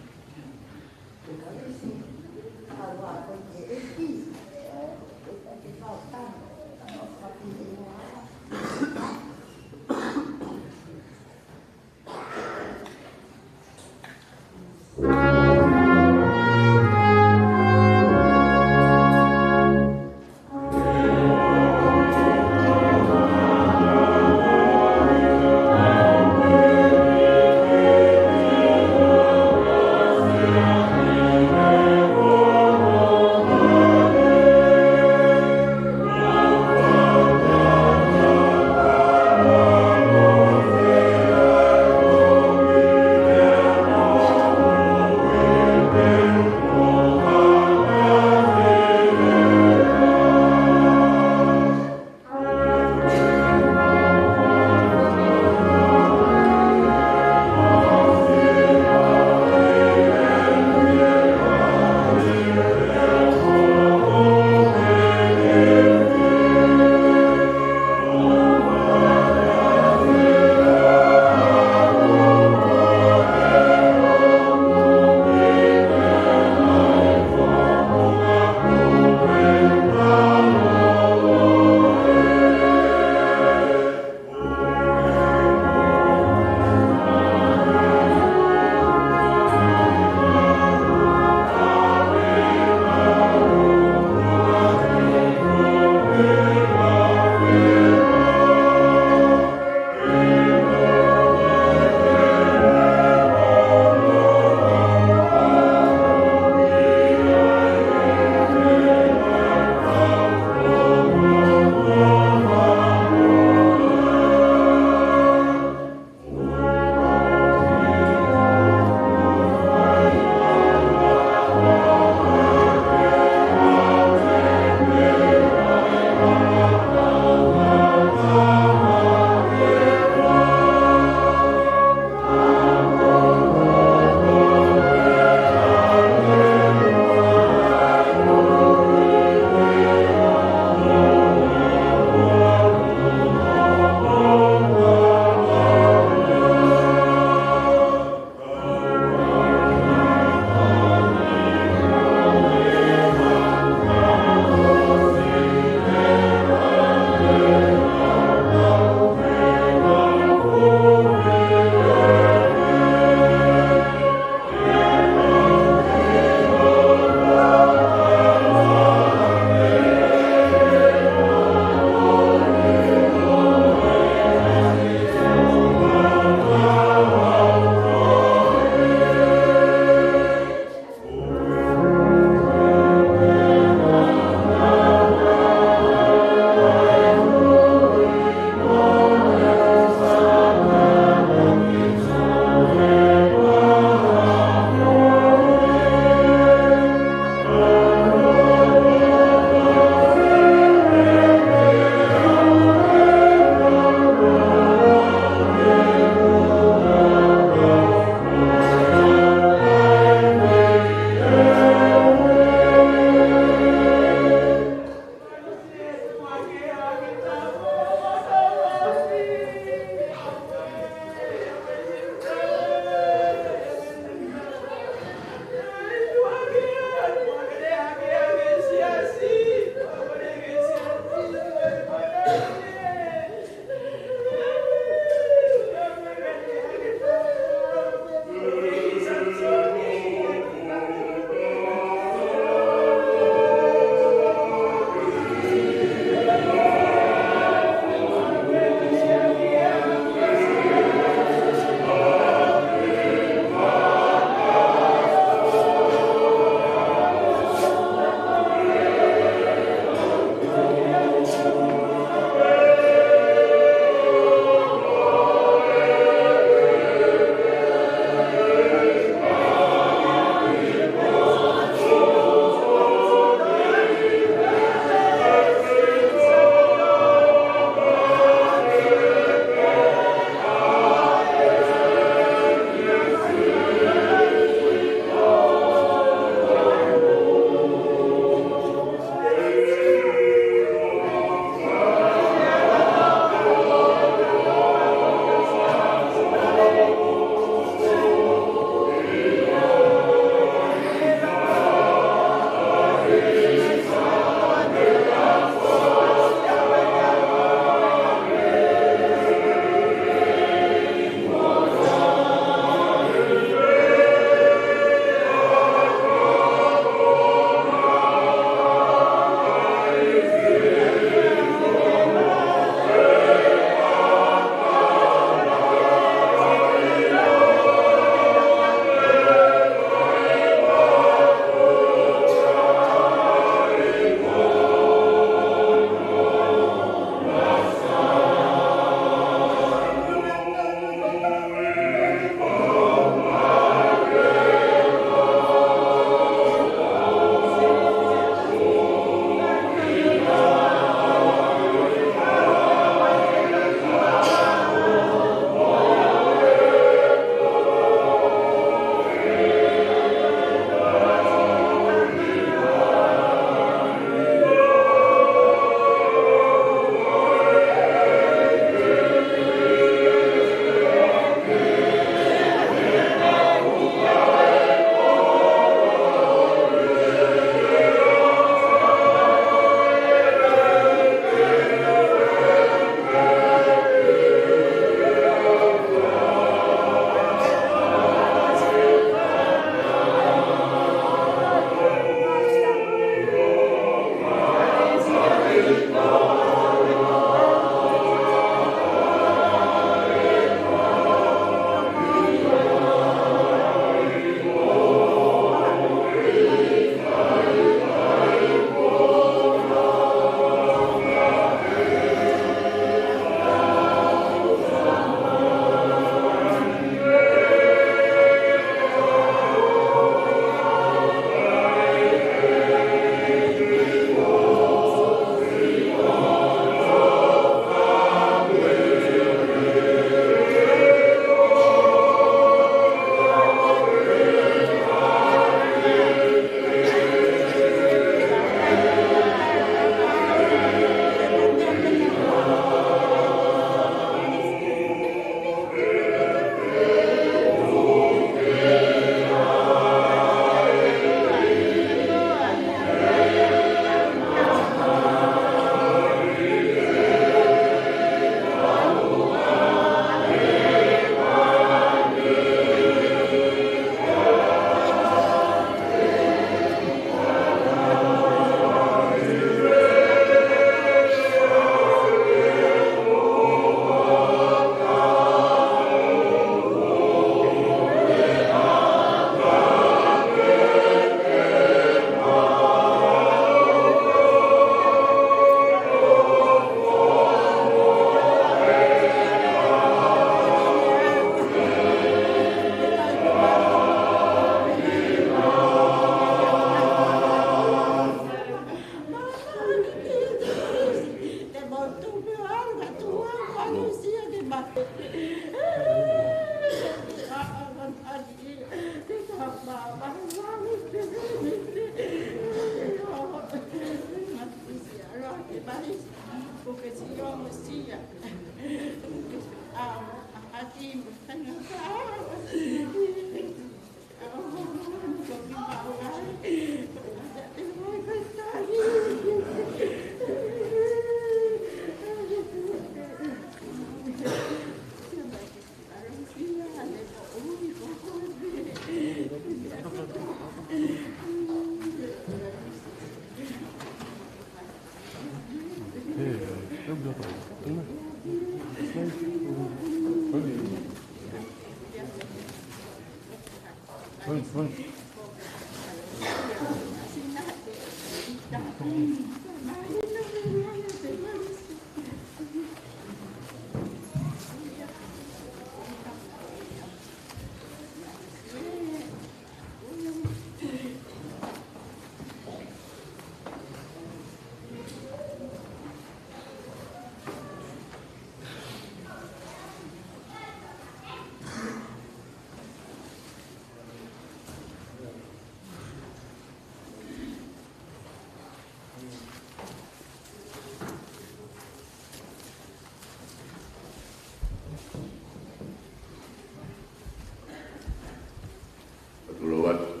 Tulou atu.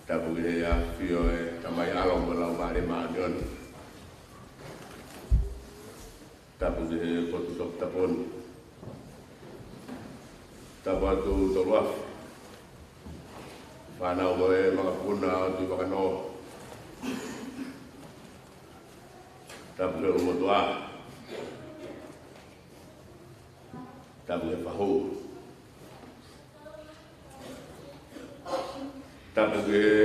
Tapu ki he ʻAfio ʻo e Tamai, ʻAlo mo e Laumālie Māʻoniʻoni. Tapu ki he potu toputapu ni. Tapu atu Toluafe, fānau mo e makapuna ʻo Tuʻivakanō. Tapu ki he ʻulumotuʻa. Tapu ki he fahu. Tapu ki he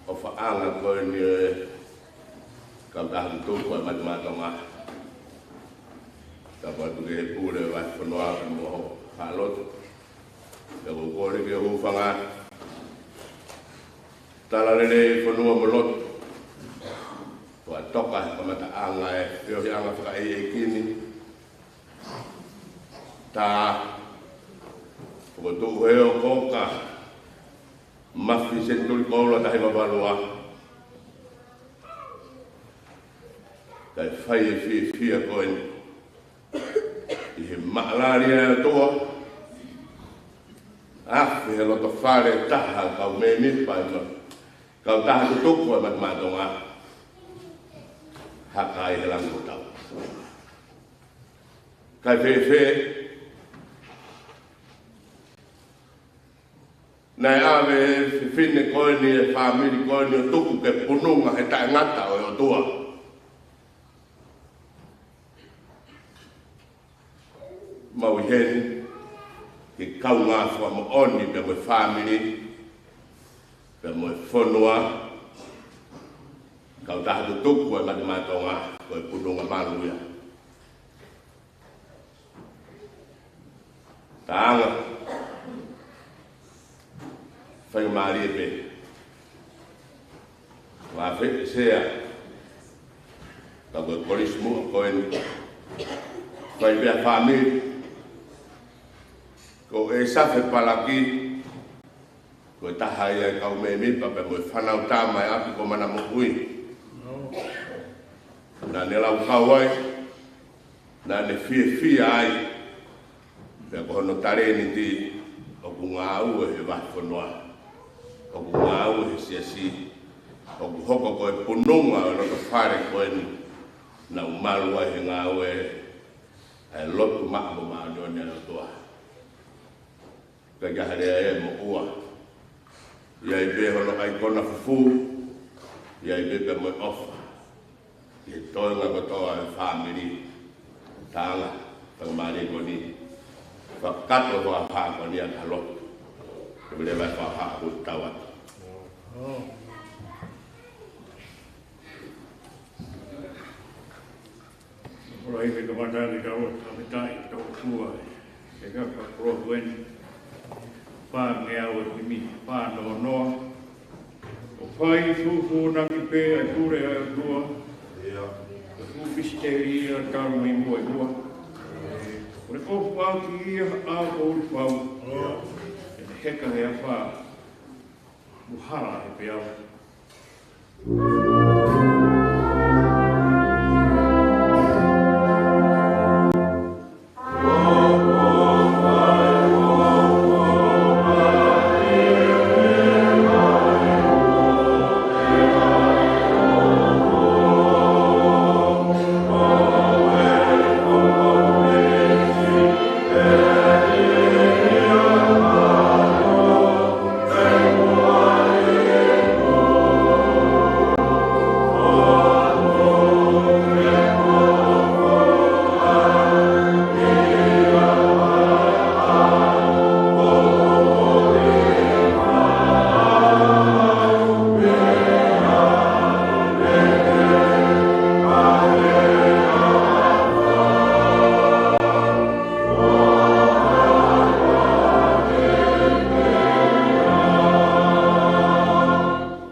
ʻofaʻanga ko eni ʻo e kautaha tutuku ʻa e Mate Maʻa Tonga. Tapu atu ki he pule ʻo e vahefonua pea mo hono lotu. Pea ʻoku ou kole ke u hūfanga atu. Tala lelei fonua mo lotu. Fakatoka he kamataʻanga e feohiʻanga fakaʻeiʻeiki ni. Tā, fokotuʻu he ʻokoʻoka Mafi Senituli Koula taha hiva valu ua. Kae fai e fiefia ko eni ʻi he maʻalali ʻa e ʻOtua, afe he loto fale taha kau mēmipa ʻi he kautaha tutuku ʻa e Mate Maʻa Tonga, haka ai he langi ko Tau. Kae fēfē, naʻe ʻave e fefine ko eni, e fāmili ko eni ʻo tuku ke pununga he taʻengata ʻo e ʻOtua. Mau ʻi heni ke kaungā fakamoʻoni pea mo e fāmili, pea mo e fonua, kautaha tutuku ʻa e Mate Maʻa Tonga, ko e pununga malu ia. Tānga. Faingamālie pē. Ua fe sea. Ka ko e kolisi muʻa ko eni. Fai pē ʻa e fāmili. Ko e Safe Palaki. Ko e taha ia e kau mēmipa pea mo e fānau tama e ʻapi ko Mana Moʻui. Naʻa ne laukau ai, naʻa ne fiefia ai, pea ko hono talēniti ʻoku ngāue he vahefonua, ʻoku ngāue he siasi, ʻoku hoko ko e pununga ʻo e loto fale ko eni, naʻa ku malu ai he ngāue ʻa e lotu maʻa mo māʻoniʻoni ʻa e ʻOtua. Ka ʻikai ha lea ʻe moʻua. ʻI ai pē hono ʻaikona fufū, ʻi ai pē pea mo e ʻofa. ʻI he toenga kotoa e fāmili, tānga, faingamālie ko eni. Fakakakato e fakahā ko eni ʻa e lotu. Ke mele mai fakahā ko e tau atu. Ora i ke kamata ni ka ua, ka me tai, ka ua tua, e ka ka kuro kuen, pa nge au e himi, pa noa noa, o Fai fufūnaki pē ʻa e pule ʻa e ʻOtua. ʻIo. Ko e fuʻu misiteli ia talu mei muʻa ʻi muʻa. Ko e kofu ʻaki ia ʻa e koulifau. ʻIo. ʻE heka he afā. Mo hala he peau.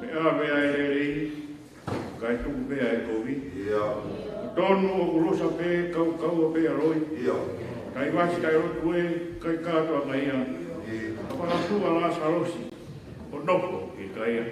Meʻa, meʻa e lelei, kae tuku pē ʻa e kovi. ʻIo. Ko e tonu ʻoku losa pē, kaukaua pē ʻa e loi. ʻIo. Kae vasi taʻe lotu ē, kae kātoa mai ia. ʻIo. Ka fakafua Lāsalosi, ʻo nofo ʻi he kaia.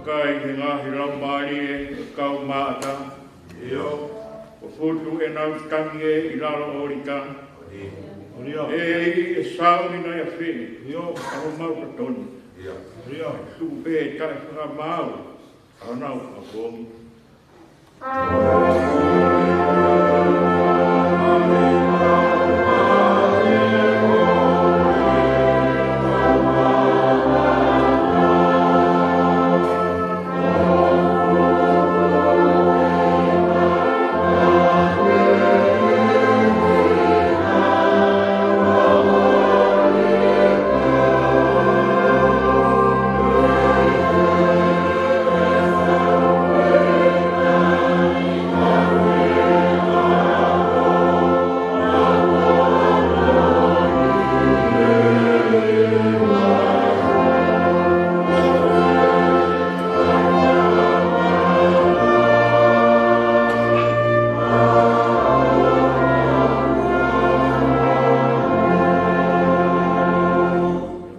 Kai he ngaahi laumālie kau maʻata. ʻIo. Kuo futu ʻenau tangi ʻi lalo ʻo Lika. ʻIo. ʻEiki, ʻe sauni nai ʻa fē? ʻIo. ʻA homau totonu. ʻIo. ʻIo. Tuku pē taʻe fakamaau ʻa honau fakapoongi.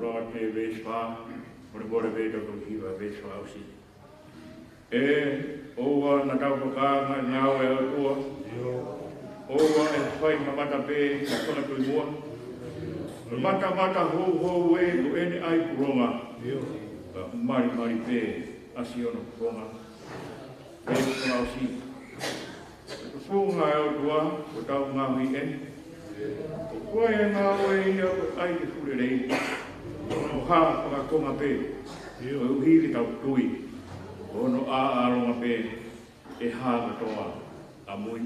Roa pē veesi fā, mole mole pē toki hiva veesi fā ʻosi. ʻE, ʻoua naʻa tau fakangāngāʻi e ngāue ʻa e ʻOtua. ʻIo. ʻOua ʻe fai mamata pē ʻi he fakatui muʻa. Matamata houhou ē ko ʻene ʻai pulonga. ʻIo. Ka malimali pē ʻa Siona kuonga. Veesi fā ʻosi. Ko e funga ʻa e ʻOtua ko ʻetau ngāue ʻeni. Ko e ngāue ia ko e ʻai ke fuʻu lelei. Ko ha fakakonga pē. Koeʻuhi ke tau tui. Ko hono ʻāʻālonga pē ʻe hā kātoa ʻamui.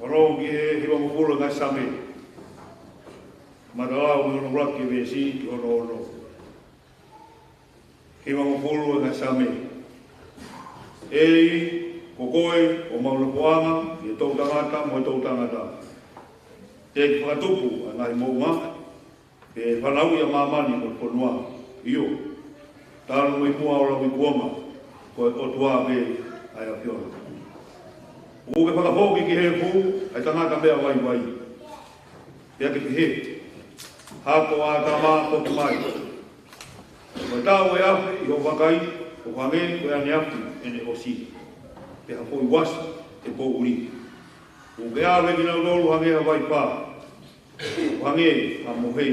Fanongo ki he hivangofulu ʻo e ngaahi Saame. Matalau mei hono ʻuluaki veesi ki hono ono. Hivangofulu ʻo e ngaahi Saame. ʻEiki, ko koe ʻoku mau nofoʻanga ʻi he toʻutangata mo e toʻutangata. Teʻeki fakatupu ʻa e ngaahi moʻunga, pe fanauʻi ʻa māmani mo e fonua. ʻIo, talu mei muʻa ʻo lauikuonga, ko e ʻOtua pē ʻa e ʻAfiona. ʻOku ke fakafoki ki he efu ʻa e tangata meʻa vaivai, pea ke pehē, Hako ʻo ʻĀtama, foki mai. Ko e taʻu ʻo e afi ʻi hoʻo vakai, ʻoku hangē ko e ʻaneafi ʻene ʻosi, pea ko e uasi ʻo e poʻuli. ʻOku ke ʻave kinautolu hangē ha vaipā, ʻoku hangē ha mohe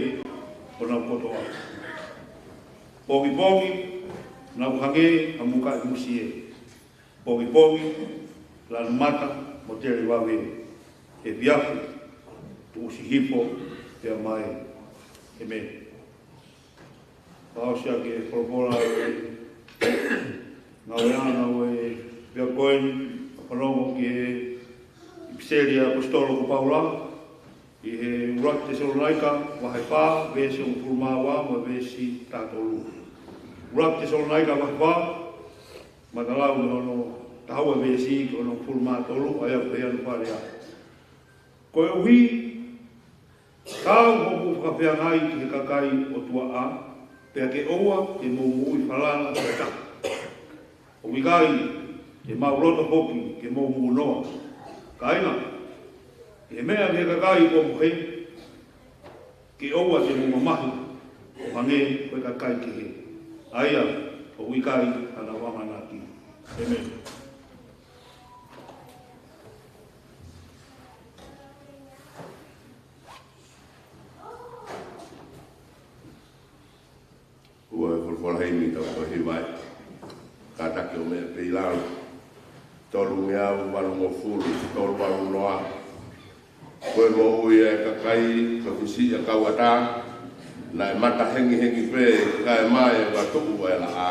honau kotoa. Pongipongi, nau hangē ha mukaʻi musie. Pongipongi, lanu mata mo tele vave. Efiafi, tuʻusi hifo pea mae. ʻĒmeni. Fakaʻosi ʻaki e folofola ʻo e ngāueʻanga ʻo e ʻaho ko eni, ʻo fanongo ki he ʻipiseli ʻa e ʻaposetolo ko Paula, ʻi he ʻuluaki Tesalonaika vahe fā, veesi hongofulu mā ua mo e veesi taha tolu. ʻUluaki Tesalonaika vahe fā, matalau mei hono taha ua veesi ki hono hongofulu mā tolu, ʻa ia ʻoku pehē hono fakalea. Koeʻuhi, kau hoku fakafeangai ki he kakai ʻo tuaʻā, pea ke ʻoua te mou moʻui falala ki ha taha. ʻOku ʻikai te mau loto foki ke mou mounoa. Kāinga, ke meʻa ki he kakai kuo mohe, ke ʻoua te mou mamahi ʻo hangē ko e kakai kehe, ʻa ia ʻoku ʻikai hanau ʻamanaki. ʻĒmeni. Ko e folofola himi ʻoku tau tohi mai. Kātaki ʻo meʻa pē ʻi lalo. Tolungeau valungofulu, tolu valu noa. Ko e moʻui ʻa e kakai, ko e fisiʻi ʻa e kau ʻatā, naʻe mata hengihengi pē, kae ʻumaʻā ʻa e tuʻu ʻa e laʻā.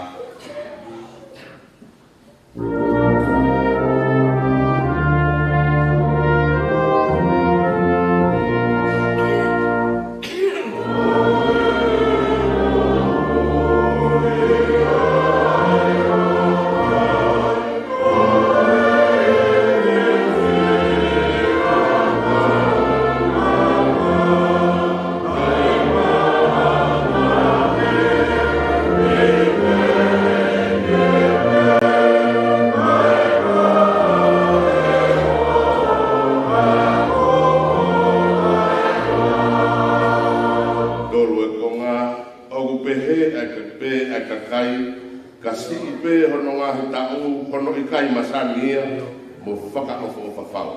Tolu e konga, ʻoku pehē ʻa e ka-, pē ʻa e kakai, ka siʻi pē hono ngaahi taʻu, hono ʻikai masani ia, mo fakaʻofoʻofa fau.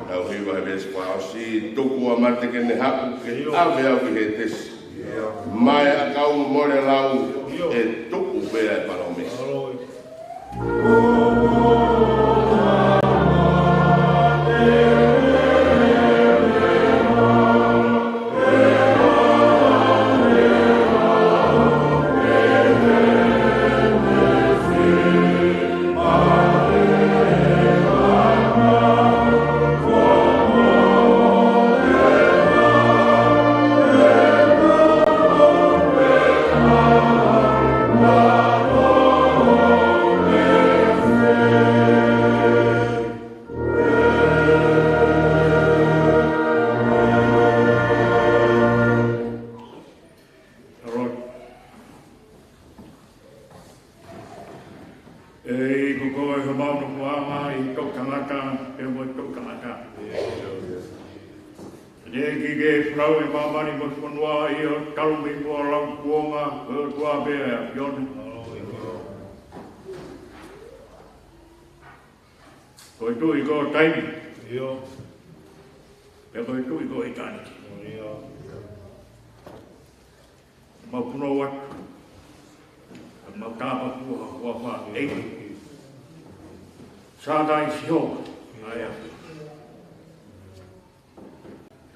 Tau hiva he veesi fakaʻosi, tuku ʻa mate ke ne haʻu ke ʻave au ki Hētesi. Mae ʻakau mo e lau, ʻe tuʻu pē ʻa e palōmesi. ʻEiki, ko koe homau nofoʻanga ʻi he toʻutangata pea mo e toʻutangata. Teʻeki ke fanauʻi ʻa māmani mo e fonua, ʻio, talu mei muʻa ʻo lauikuonga, ko e ʻOtua pē ʻa e ʻAfiona. Ko e Tuʻi ko e taimi. ʻIo. Pea ko e Tuʻi ko e ʻitāniti. ʻIo. Mau punou atu. Mau tāpuekina ho huafa ʻEiki. Sātai Sihova. ʻA ia.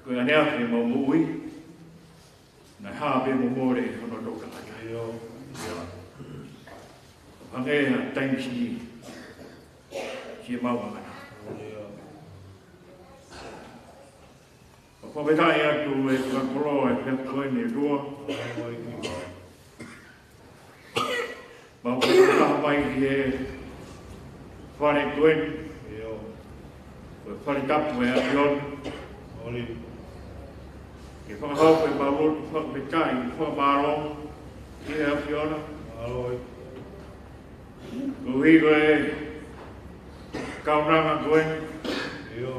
Ko e ʻaneafi ʻemau moʻui. Naʻe hā pē mo mole hono toʻutangata. ʻIo. Hangē ha taimi siʻi. Siʻemau mangata. ʻIo. Fakafetaʻi atu e fakakoloa e pea ko eni ʻe ua. Mau fakataha mai ki he fale ko eni. ʻIo. Ko e fale tapu ʻo e ʻAfiona. ʻIo. Ke fakahoko ʻemau lotu fakafetaʻi, fakamālō ki he ʻAfiona. Mālō. Koeʻuhi ko e kaunanga ko eni. ʻIo.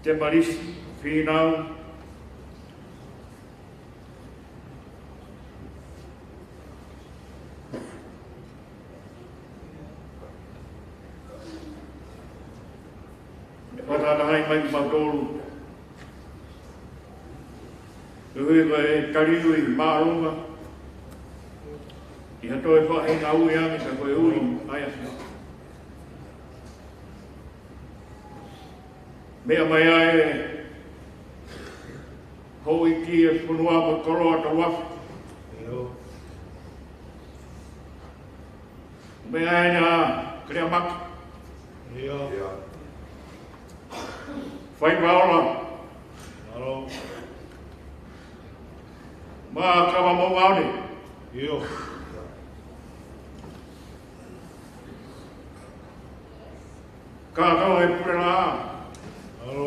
Temalisi, Fīnau. ʻE fakataha mai kimautolu. Koeʻuhi ko e taliui māʻolunga. ʻI ha toe faʻahinga ui ange ka ko e ui ʻa e ʻAfiona. Meʻa mai ai e houʻeiki e fonua mo e koloa tauafu. ʻIo. Meʻa ai ʻa Keleamaka. ʻIo. Faiva ola. Mālō. Mā kava mo maone. ʻIo. Kākau e pule lā. Mālō.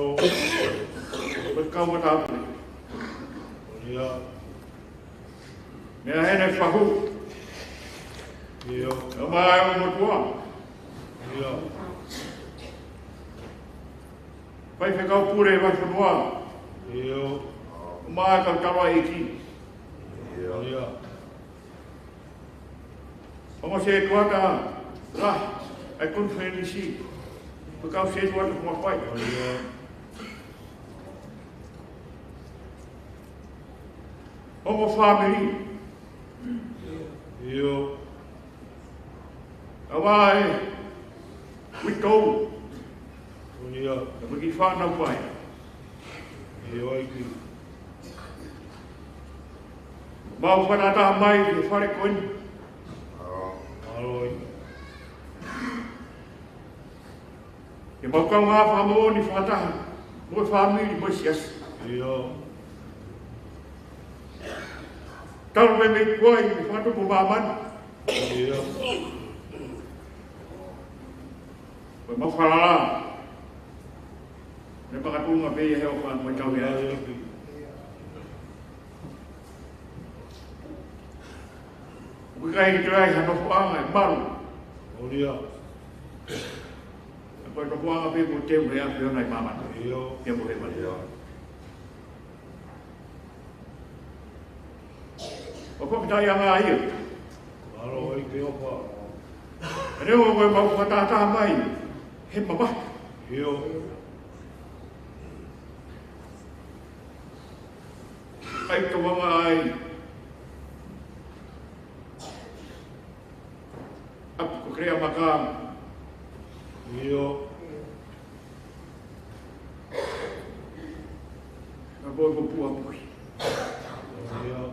Ko e kau matāpule. ʻIo. Meʻa heni e fahu. ʻIo. Meʻa mai ʻo motuʻa. ʻIo. Faifekau pule e vahefonua. ʻIo. Meʻa mai e kau tamaiki. ʻIo. Ongo sētuata lahi ʻa e konifelenisi. Ko e kau sētuata kuo mafai. Ongo fāmili. ʻIo. Kau ai. Uitou. ʻIo. Ka ko e kiʻi fānau pai. ʻIo, ʻEiki. Mau fakataha mai ki he fale ko eni. Mālō. Ke mau kaungā fakamoʻoni fakataha mo e fāmili mo e siasi. ʻIo. Talu pē mei tuai, mei fakatupu māmani. ʻIo. Ko e mau falala. Ne pakatunga pē ia he ʻofa mo e tau ia. ʻIo. ʻOku ʻikai ke toe ai ha nofoʻanga ʻe malu. ʻIo. Ko e nofoʻanga pē kuo teu he ʻAfiona ʻi māmani. ʻIo. Teu he māmani. ʻIo. ʻOku fakataha ia. Mālō ʻEiki ʻofa. ʻA ia ko e mau fakataha mai he mamahi. ʻIo. ʻAi tauanga ai. ʻApi ko Keleamaka. ʻIo. Ka ko e ko Puapui. ʻIo.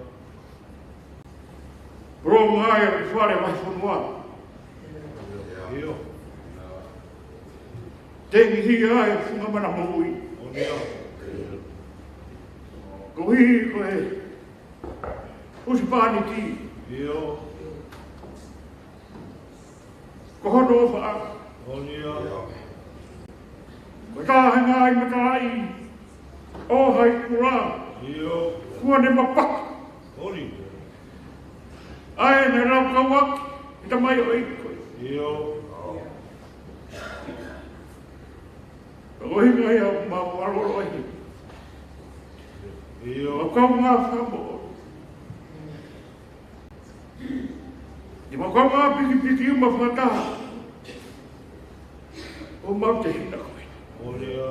Pulou mai e fale vahefonua. ʻIo. Tengihia e funga mana moʻui. ʻIo. Koeʻuhi ko e husepāniti. ʻIo. Ko hono ʻofaʻanga. ʻIo. Ko e taha e ngaahi matalaʻi ʻo Haikula. ʻIo. Kuo ne mapaki. ʻA ia naʻe laukau ʻaki e tamaioʻeiki ko ē. ʻIo. Ko e ʻuhinga ia ʻoku mau ʻalu ai. ʻIo. Mau kaungā fakamoʻoni. ʻI mau kaungā pikipiki uma fakataha. ʻoku mau tehina ko ē. Ko ia.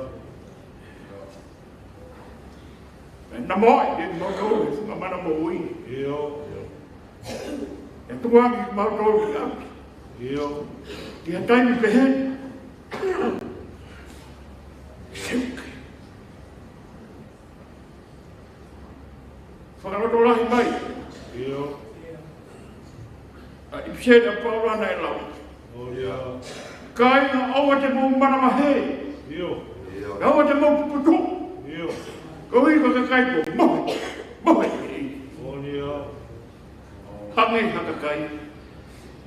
Pea naʻa mo e, ʻe mau kau he funga mana moʻui. ʻIo. ʻE tuku ange kimautolu ki ʻapi. ʻIo. Ki ha taimi pehē. Seuke. Fakalotolahi mai. ʻIo. ʻA e ʻipiseli ʻa Paula naʻe lau. Ko ia. Kāinga, ʻoua te mou manavahē. ʻIo. ʻOua te mou puputuʻu. ʻIo. Koeʻuhi ko e kakai kuo mohe. Mohe. Ko ia. Hangē ha kakai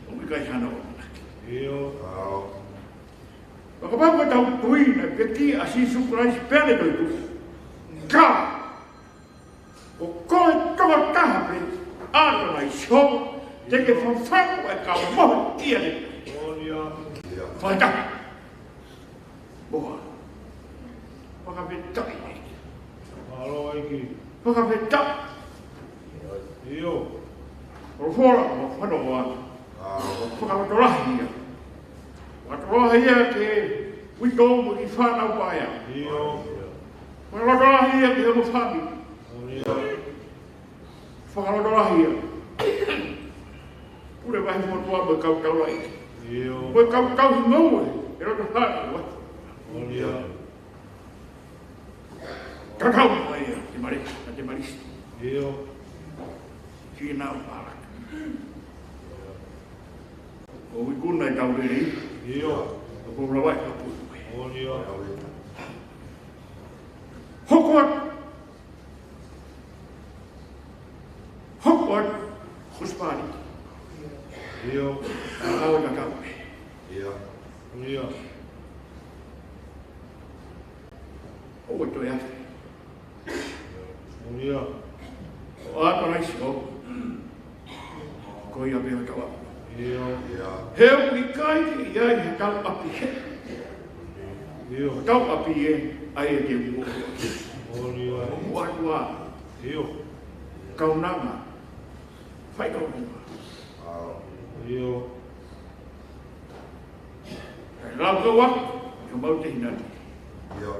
ʻoku ʻikai hano ʻamanaki. ʻIo. Fakapapau ko ʻetau tui naʻe pekia ʻa Sīsū Kalaisi pea ne toetuʻu. Ka ko koe tokotaha pē, ʻAtonai Sihova, te ke fafangu ʻa e kau mohe ʻiate koe. Fakataha. Moa. Fakafetaʻi. Mālō ʻEiki. Fakafetaʻi. ʻIo. Folofola, mo fanoa. Fakalotolahi ia. Fakalotolahi ia ki he uitou mo e kiʻi fānau paea. ʻIo. Fakalotolahi ia ki hono fāmili. ʻIo. Fakalotolahi ia. Pule vahe motuʻa mo e kau taulaʻeiki. ʻIo. Mo e kau tauhi ngoue, ʻe loto hana ua. ʻIo. Tatau mai ia, te mare, te mare. ʻIo. Kina o pala. ʻOku ikuna ʻetau lelei. ʻIo. ʻOku lava e kapu. ʻIo. Hoko atu. Hoko atu. Husepāniti. ʻIo. Tatau, tatau. ʻIo. ʻIo. ʻOua toe afe. ʻIo. ʻOku ʻAtonai Sihova. Ko ia pē hotau ʻapi. ʻIo. He ʻoku ʻikai ke ʻi ai hatau ʻapi hē. ʻIo. Hotau ʻapi ē, ʻa ia te u ʻoatu. ʻIo. ʻOatu ā. ʻIo. Kaunanga. Fai kaunanga. ʻIo. Lau kau atu, ʻoku mau tehina ni. ʻIo.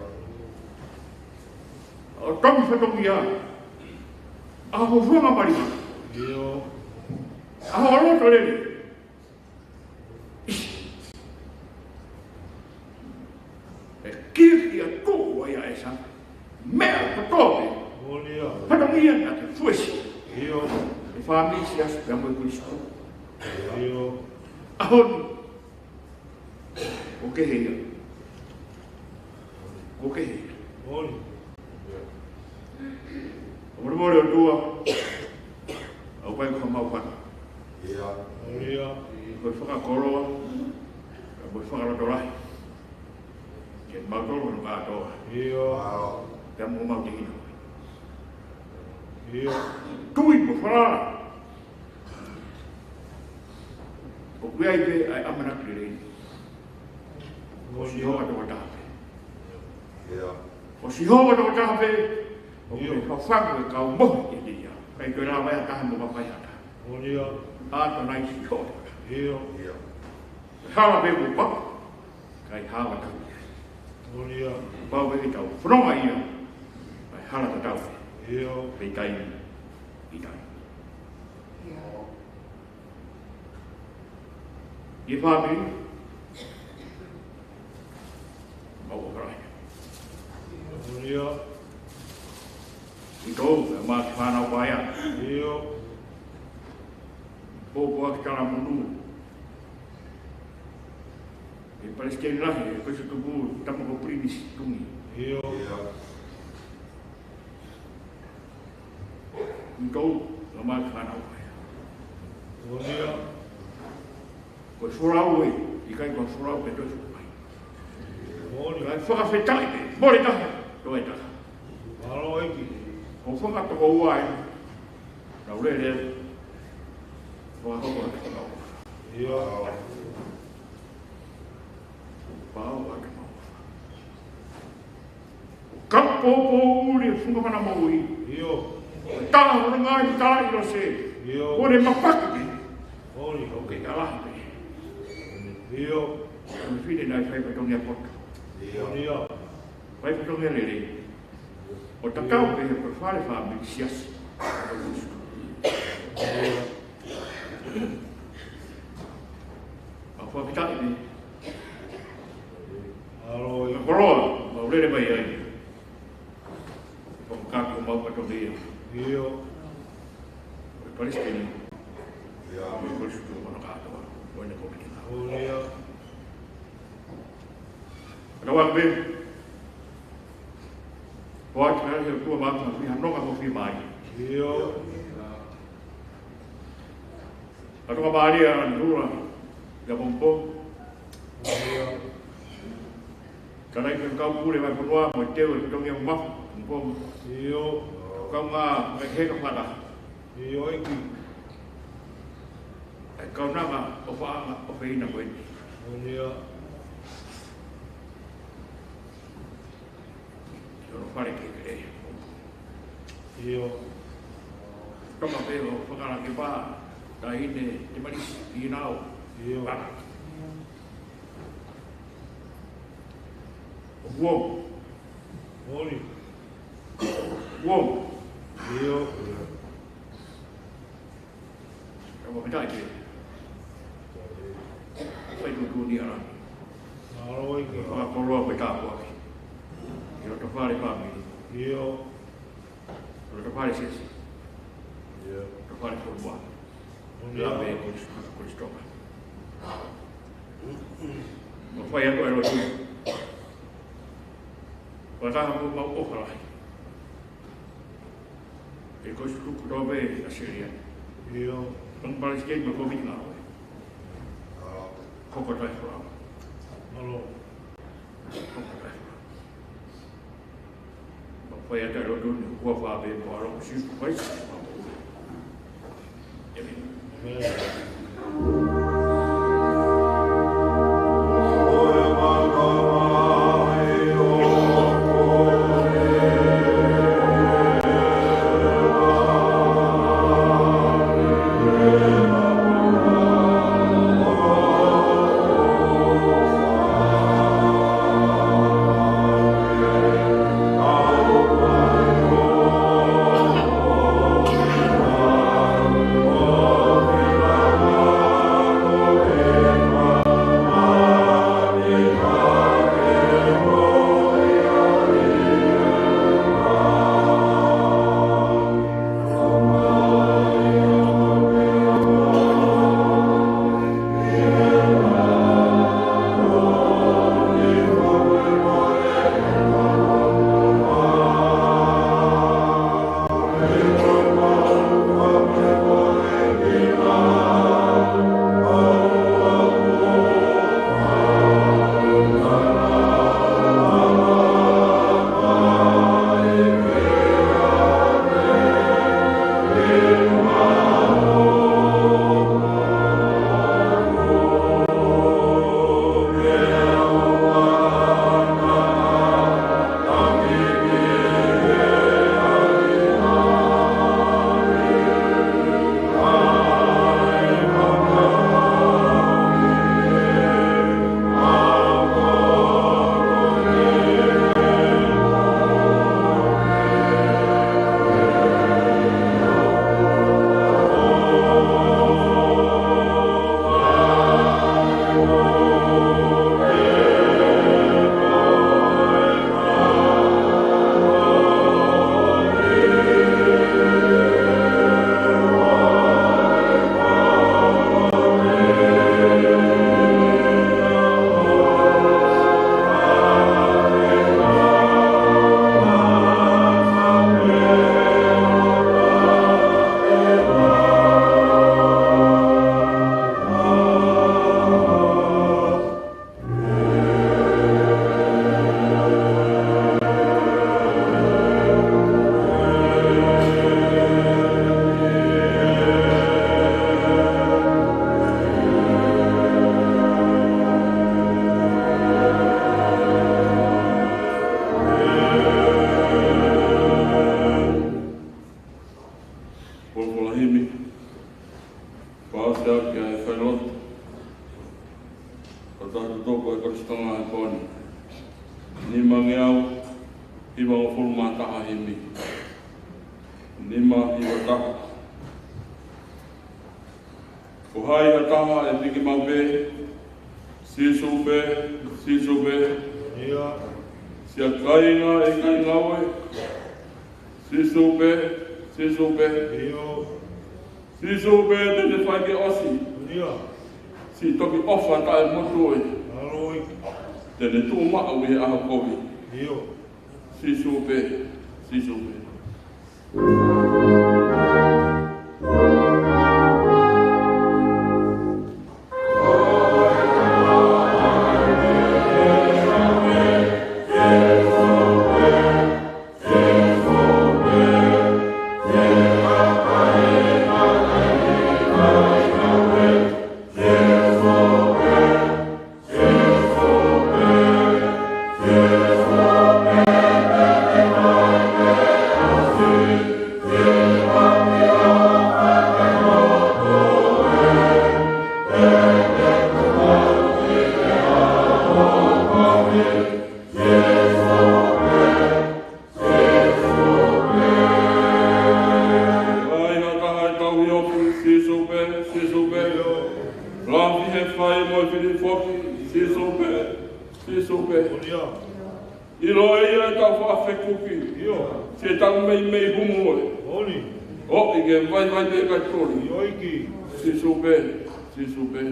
ʻO toki fatongia. ʻA ho funga mali. ʻIo. ʻA ho loto lelei. ʻE kiki atu ʻa ia ʻe sa. Meʻa kotoa pē. ʻIo. Fatongia naʻa ke fuesi. ʻIo. ʻE fāmili, siasi pea mo e Kalisitiane. ʻIo. ʻAho ni. ʻOku kehe ia. ʻOku kehe ia. ʻOku molemole ʻOtua. ʻOku ʻikai ko ha maʻu fana. ʻIo. Ko e fakakoloa. Ko e fakalotolahi. Ke mau tolo no kātoa. ʻIo. Pea mo mau tehina. ʻIo. Tui mo falala. ʻOku ʻi ai pē ʻa e ʻamanaki lelei. Ko Sihova tokotaha pē. ʻIo. Ko Sihova tokotaha pē. ʻOku ne fafangu e kau mohe ʻiate ia. ʻIkai ke lava ʻe ha taha mo fafai ha taha. ʻAtonai Sihova. ʻIo. ʻIo. Hala pē mo pa. Kai hala tau. ʻIo. Pau pē ke tau fononga ia. Kai hala tatau. ʻIo. Pea kai. ʻIkai. ʻIo. ʻI he fāmili. Mau ʻokalai. ʻIo. ʻI tō, ʻa e mā ki fānau paea. ʻIo. Pōpoaki Talamonu. ʻE Palesiteni Lahi, ʻe Kosi Tupu, tama ko Pilinisi Tumi. ʻIo. ʻIo. ʻI tō, ʻa e mā ki fānau paea. ʻIo. Ko e folau ē, ʻikai ko e folau ke toe fuku mai. ʻIo. Ka e fakafetaʻi pē, mole taha, toe taha. Mālō ʻEiki. ʻO fakatokoua ē, tau lele, fakahoko atu ki mau. ʻIo. Pau atu mau. Ka poupou ʻuli e funga mana moʻui. ʻIo. Tala hono ngaahi tala ʻi Lose. ʻIo. Ko ne mapaki pē. ʻOi. ʻOku ke tala pē. ʻIo. Ko e fefine naʻe fai fatongia poto. ʻIo. Fai fatongia lelei. ʻO tatau pē he ko e fale fāmili siasi. ʻIo. ʻOku fakafetaʻi pē. ʻAlo, ʻio. Ka koloa, mau lele mai ai. Ko e kaki ʻo mau fatongia. ʻIo. Ko e palesiteni. ʻIo. Ko e palesiteni ʻo mana kātoa. Ko ʻene ko piki na. ʻIo. Ka tau atu pē. ʻOatu ʻe he ʻOtua māfimafi ha nonga mo fie mai. ʻIo. Ka toka mālie ʻa Nula, ʻia Pompo. ʻIo. Ka nai ke kau pule mai fonua, mo e teu e fatongia mamafa, Pompo. ʻIo. Kau ngā, ngā heka fana. ʻIo, ʻEiki. ʻE kaunanga ʻofaʻanga ʻofeina ko eni. ʻIo. ʻIo, fale ke ke. ʻIo. Tama pē ʻo Fakalakepa, taʻahine Temalisi, ʻi nau. ʻIo. Fana. ʻO Kuo. Moli. Kuo. ʻIo. Ka ua pita ke. Fai tuʻutuʻuni ʻana. ʻAlo, ʻEiki. Fakakoloa ko e tāpuaki. ʻI loto fale fāmili. ʻIo. Loto fale siasi. ʻIo. Loto fale fonua. ʻIo. Lave ko Kolisi-, Kolisi Tonga. Mau fai atu e lotu. Ko e taha mo mau ʻofa lahi. ʻE ko e suku ko tau pē ʻAositelēlia. ʻIo. Tong palesiteni ma ko miti ngā ue. Hoko tai fua. ʻAlo. Hoko tai fua. Mau fai atu e lotu ni, ʻoku fai pē mo e ʻAlo ko Sīsū Kalaisi. Tonga he pō ni. Nimangeau hivangofulu mā taha himi. Nima hiva taha. Ko hai ha taha ʻe piki maʻu pē? Sīsū pē, Sīsū pē. ʻIo. Siʻa kāinga ʻe kāinga ʻoe. Sīsū pē, Sīsū pē. ʻIo. Sīsū pē te ne fai ke ʻosi. ʻIo. Siʻi toki ʻofa taʻemotu ʻoe. ʻAloi. Te ne tuʻu maʻu ʻi he ʻaho kovi. ʻIo. Sīsū pē, Sīsū pē. Ai, ha taha ʻe tauhi ʻoku, Sīsū pē, Sīsū pē. Lafi he fai mo e fili foki, Sīsū pē, Sīsū pē. ʻIlo ʻe ia ʻetau faʻa fekuki. ʻIo. Siʻetau meimei humu ʻoe. ʻOi. ʻOi ke vaivai pē ka toli. ʻIo iki. Sīsū pē, Sīsū pē.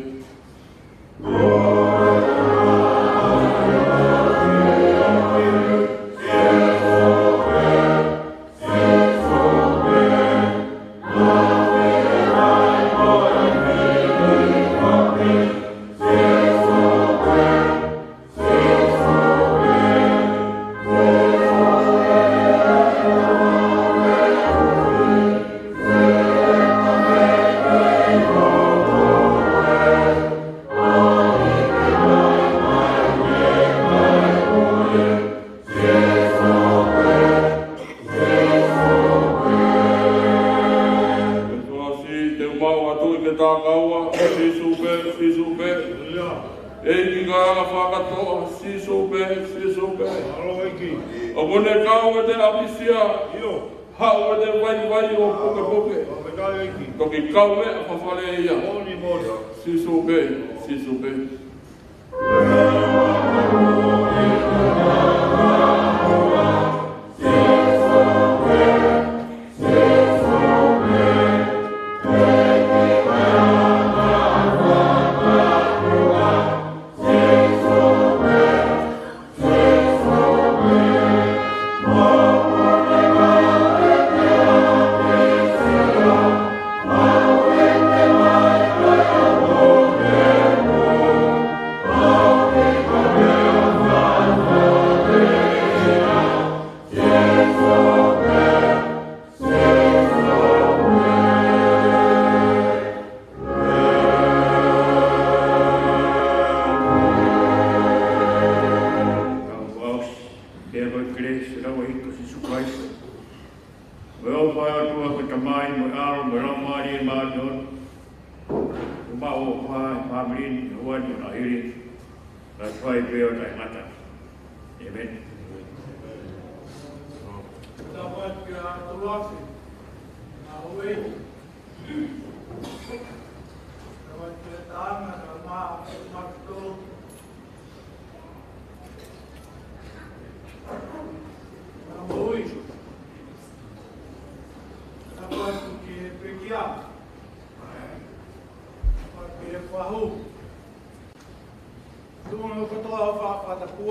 Te u maʻu atu ʻi he tā kaua, Sīsū pē, Sīsū pē. ʻEiki ka anga fakatoa, Sīsū pē, Sīsū pē. ʻOku ne kau ʻi he ʻapisia, haʻu ʻi he vaivai ʻo pukepuke. Toki kau meʻa fafale ia. Sīsū pē, Sīsū pē. Pea ko e kelesi ʻa e ʻEiki ko Sīsū Kalaisi, mo e ʻofa ʻa e ʻOtua ko e Tamai, mo e ʻAlo, mo e Laumālie Māʻoniʻoni, ʻo maʻu ʻo fai ʻi he fāmili ni, ʻi he ʻaho ni, ʻo na hili, na fai pē ʻo taʻengata. ʻĒmeni. Tau atu ki he tolu afe. Ngāue. Tau atu ki he taʻanga, tau mā, mā ki tolu. Ngāue. Tau atu ki he pekia. Tau atu ki he fahu. Tuʻunga kotoa ʻo e fakatapu.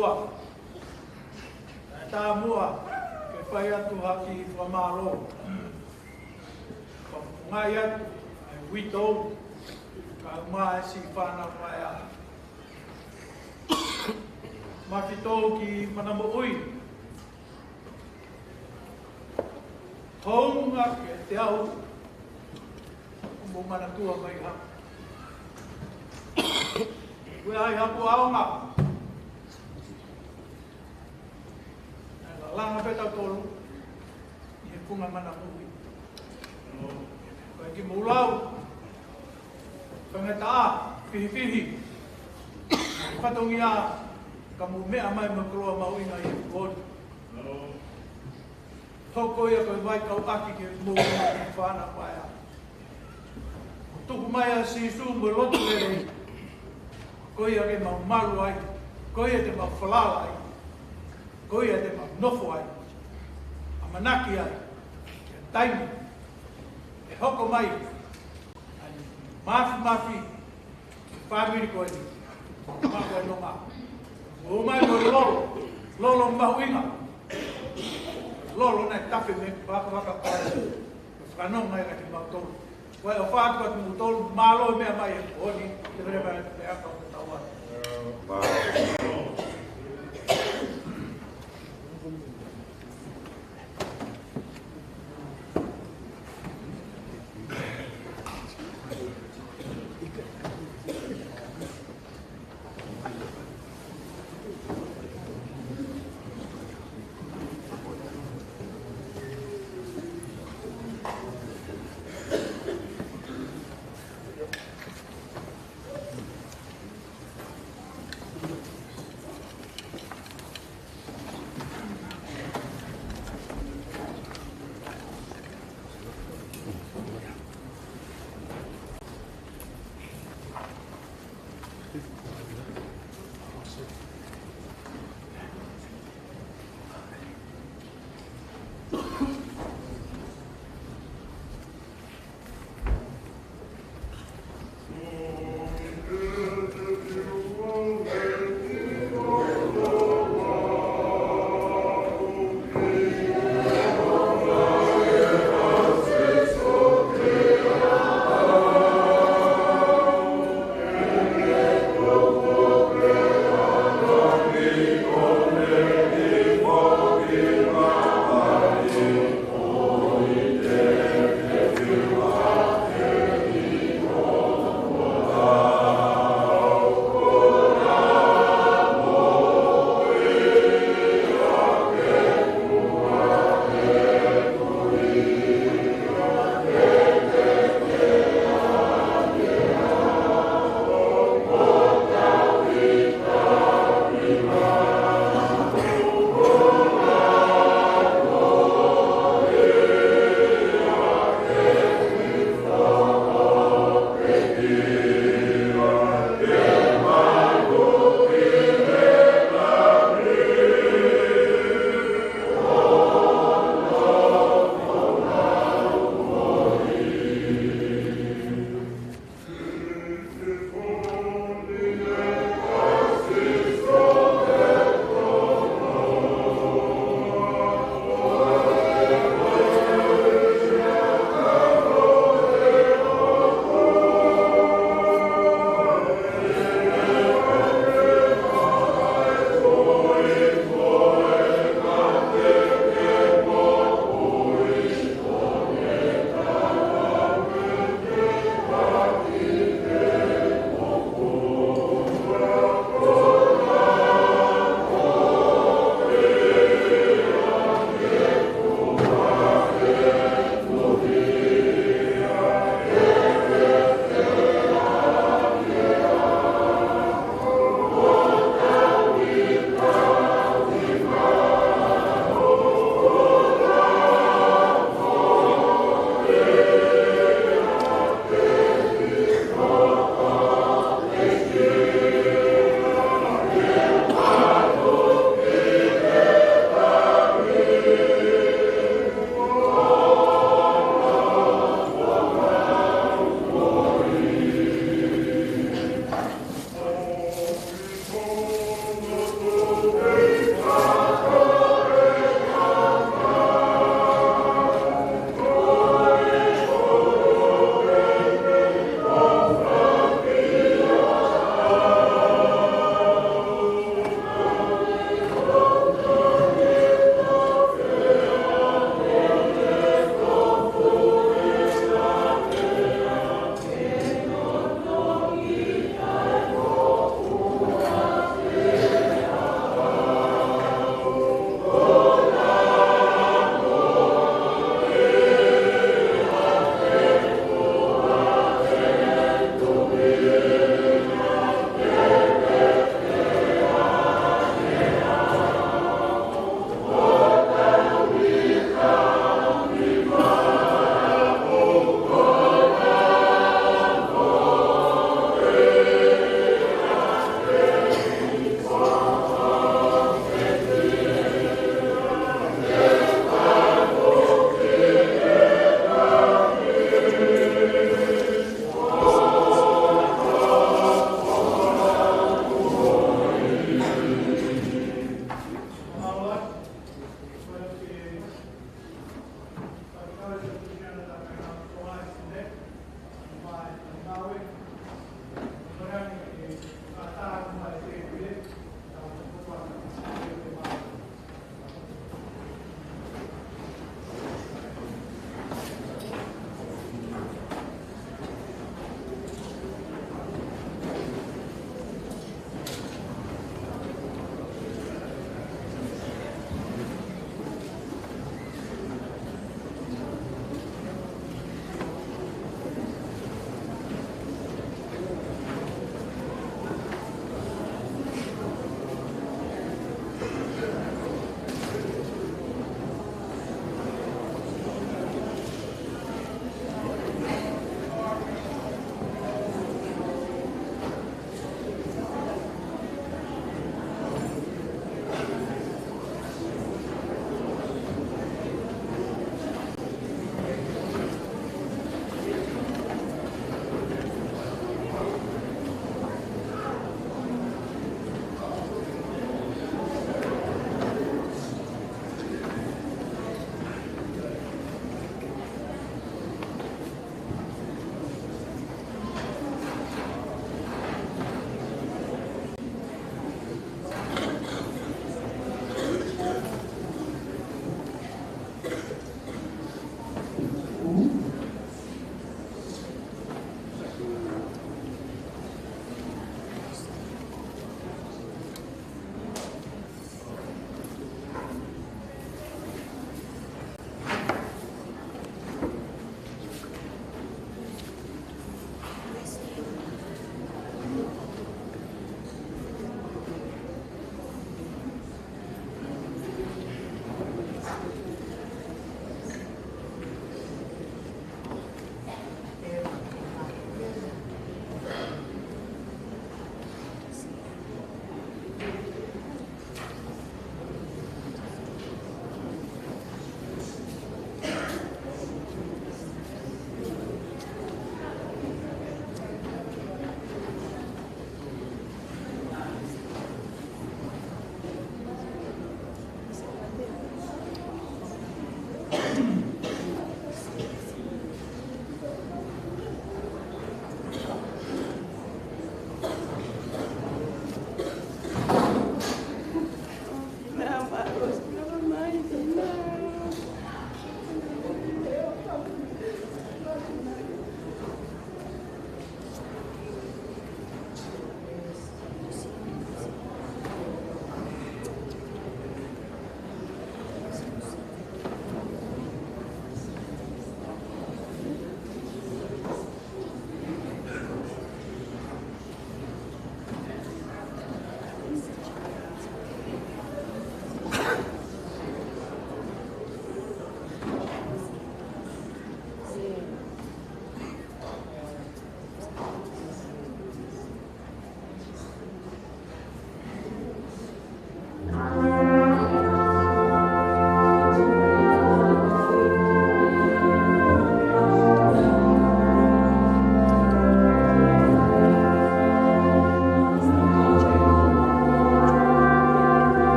Naʻe tāmuʻa ke fai atu ha kiʻi fakamālō. Fakafofongaʻi atu ʻa e uitou, kae ʻumaʻā e siʻi fānau maʻa. Mafitou ki mana moʻui. Hounga kiate au, ʻoku mou manatua mai ha. Ko e ʻai hapo aonga. Naʻe lalanga pē tautolu ʻi he funga mana moʻui. Ko e kiʻi mou lau. Fangataʻa, fihifihi. Fatongia, ka mou meʻa mai mo e koloa mahuʻinga ʻi he ʻaho ni. Hoko ia ko e vaikauʻaki ki he moʻui ʻa e fānau paea. Tuku mai ʻa Sīsū mo e lotu lelei. Ko ia ke mau malu ai, ko ia te mau falala ai, ko ia te mau nofo ai. ʻAmanaki ai, ki he taimi ʻe hoko mai ʻa e māfimafi, fāmili ko eni, ma ko e nonga. ʻOmai mo e lolo, lolo mahuʻinga. Lolo naʻe tafe mei he vakavaka ko ē. Fanongo mai kiate kimautolu. Ko e ʻofa atu kiate kimoutolu, mālō e meʻa mai he ʻaho ni, te mele mai te aka o te tauā.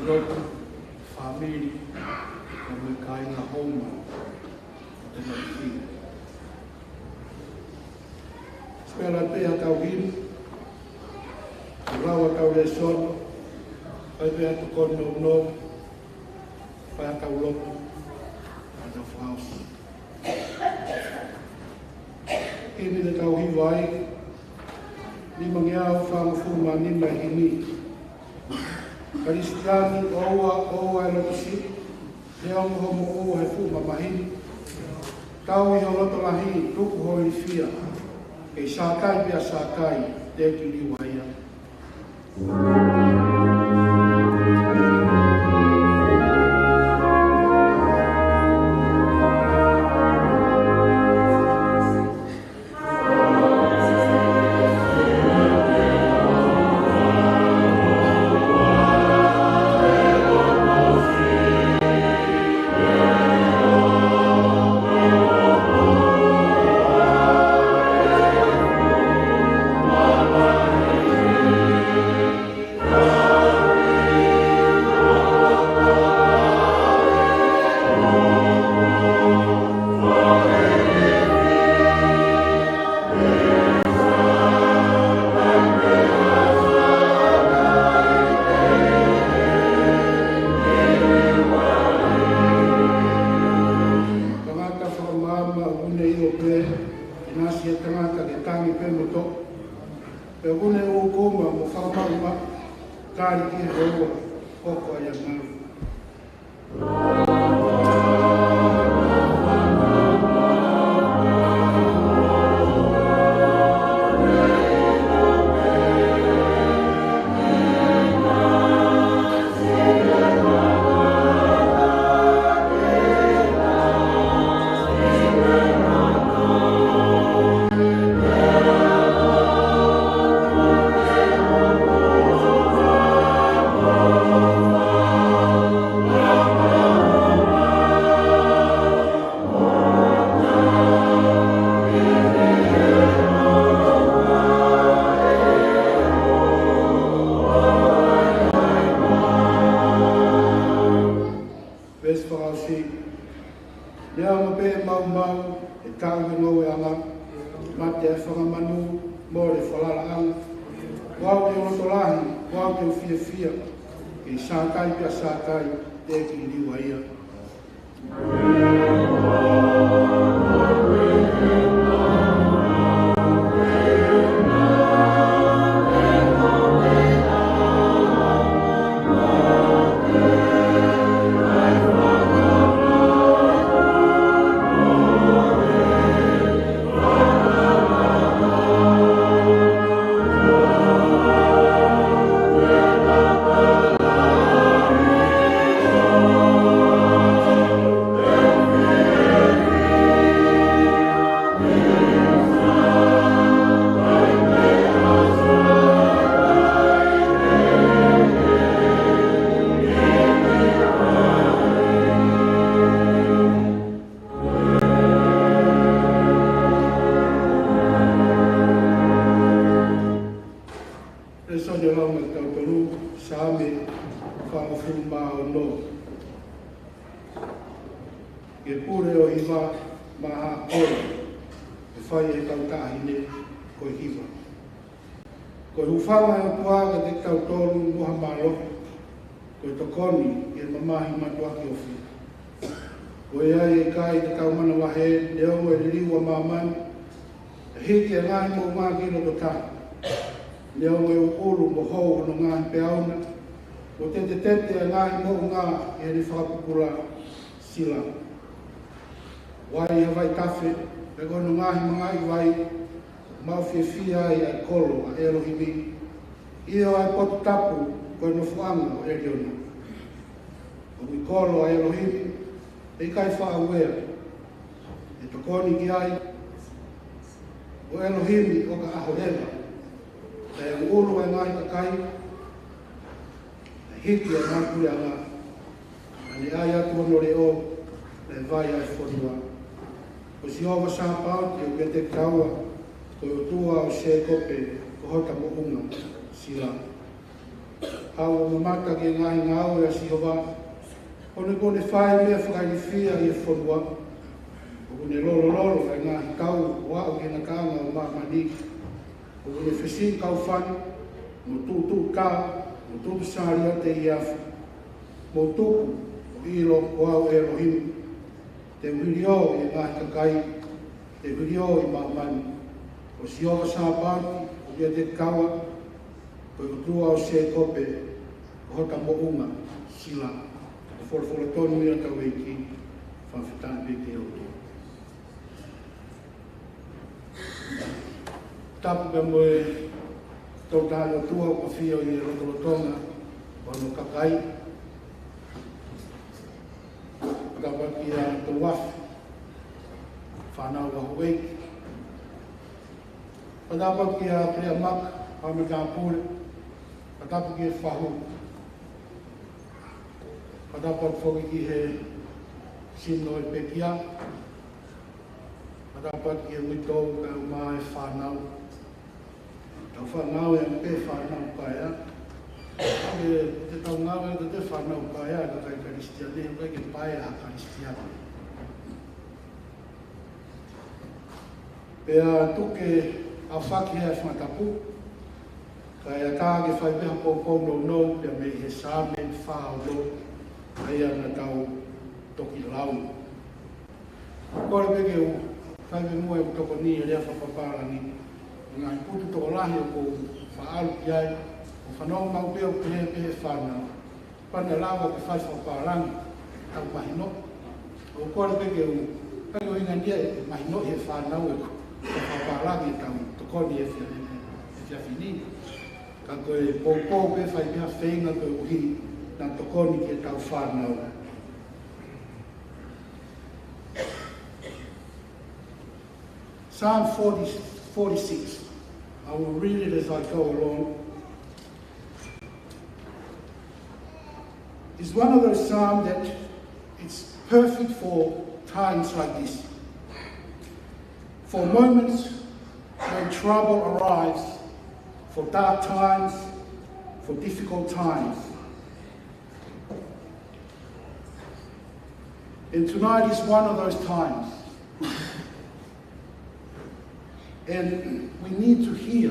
lotu, fāmili, mo e kāinga homa ʻo Tamaiki. Pea lau pē ʻetau himi, lau ʻetau lēsoni, fai pē ʻetau tokoni nounou, fai ʻetau lotu, ʻetau fakaʻosi. Himi te tau hiva ai, nimangeau fāngofulu mā nima e himi. Kalisitiane, ʻoua, ʻoua ʻe loto siʻi, neongo hoʻo moʻua he fuʻu mamahi ni. Tauhi ho loto lahi, tuku ho ilifia, kei sākai pea sākai, teʻeki liua ia. Tangata fakamaama ʻoku ne ʻilo pē, ʻinasi e tangata ke tangi pē mo toʻo. Pea ʻoku ne ʻūkuma mo fakamaʻumaʻu, tali ki he ʻOtua, hoko ai ʻa e malu. Veesi fakaʻosi. Neongo pē ʻe maumau, ʻe taʻu he ngoueʻanga, mate e fanga manu, mole e falalaʻanga, ko au te u loto lahi, ko au te u fiefia, kei sākai pea sākai, teʻeki liua ia. Lēsoni ʻo e lau maʻatautolu, Saame fāngofulu mā ono. Ke pule ʻo hiva maʻa ha kolo, ʻe fai ʻe he kau taʻahine ko e hiva. Ko e hūfanga ʻa e ʻOtua kiate kitautolu mo ha mālohi, ko e tokoni ki he mamahi mātuʻaki ofi. Ko ia ʻe ʻikai te tau manavahē, neongo e liliu ʻa māmani, ʻe hiki ʻa e ngaahi moʻunga ki loto tahi. Neongo e ʻuʻulu mo hou hono ngaahi peau na, mo tetetete ʻa e ngaahi moʻunga ʻi heʻene fakapupula, sila. Vai ʻi ha vaitafe, pea ko hono ngaahi mangaʻi vai, maʻu fiefia ai ʻa e kolo ʻa ʻElohimi. ʻIo, ʻa e potu tapu ko e nofoʻanga ʻo ʻElioni. ʻOku ʻi kolo ʻa ʻElohimi, ʻe ʻikai faʻa uea, ʻe tokoni ki ai, ko ʻElohimi ʻoka ʻaho leva, pea ʻe ʻuʻulu ʻa e ngaahi kakai, ʻe hiki ʻa e ngaahi puleʻanga, ʻa ʻene ʻai atu hono leʻo, ʻa e vai ʻa e fonua. Ko Sihova Sāpaoti ʻoku ʻiate kitaua, ko e ʻOtua ʻo Sēkope ko hota moʻunga, sila. Haʻu ʻo mamata ki he ngaahi ngāue ʻa Sihova, ʻo ne, ʻo ne fai meʻa fakailifia ʻi he fonua. ʻOku ne lolololo ʻa e ngaahi kau ʻo aʻu ki he ngataʻanga ʻo māmani. ʻOku ne fesiʻi kaufani, mo tuʻutuʻu tā, mo tutu sāliote ʻi he afi. Mou tuku ʻo ʻilo ko au ʻElohimi. Te u hiliō ʻi he ngaahi kakai, te u hiliō ʻi māmani. Ko Sihova Sāpaoti ʻoku ʻiate kitaua, ko e ʻOtua ʻo Sēkope ko hota moʻunga sila. Ko e folofola tonu ia ʻa hotau ʻEiki, fakafetaʻi pē ki he ʻOtua. Tapu pē mo e Tolu Tahaʻi ʻOtua ʻoku ʻafio ʻi he lotolotonga ʻo hono kakai. Tapu kia Toluafe, fānau ʻa houʻeiki. Tapu kia Pea Maka, fānau matāpule. Tapu ki he fahu. Tapu foki ki he sino ʻo e pekia. Tapu ki he uitou kae ʻumaʻā ʻa e fānau. Tau faʻa ngāue pē fānau paea. Ke te tau ngāue ʻo te fānau paea, kakai Kalisitiane, ʻoku ʻikai ke paea ʻa Kalisitiane. Pea tuku ke ʻafaki ʻa e fakatapu, kae ʻatā ke fai pē ha poupou nounou, pea mei he Saame fā ono, ʻa ia naʻa tau toki lau. Kole pē ke u fai pē muʻa ʻeku tokoni ʻi he lea fakapālangi. Ngaahi putu tokolahi ʻoku ou faʻa ʻalu ki ai, ʻo fanongo maʻu pē ʻoku pehē pē ʻe he fānau, pea naʻe lava ke fai fakapālangi ʻetau mahino. ʻOku kole pē ke u fai ʻo ʻuhinga ia ʻe mahino ʻe he fānau ʻeku fakapālangi ʻetau tokoni he efiafi ni. Ka ko e poupou pē, fai pē ha feinga koeʻuhi naʻa tokoni ki heʻetau fānau. Psalm forty, forty-six. I will read it as I go along. It's one of those psalms that it's perfect for times like this. For moments when trouble arrives, for dark times, for difficult times. And tonight is one of those times. And we need to hear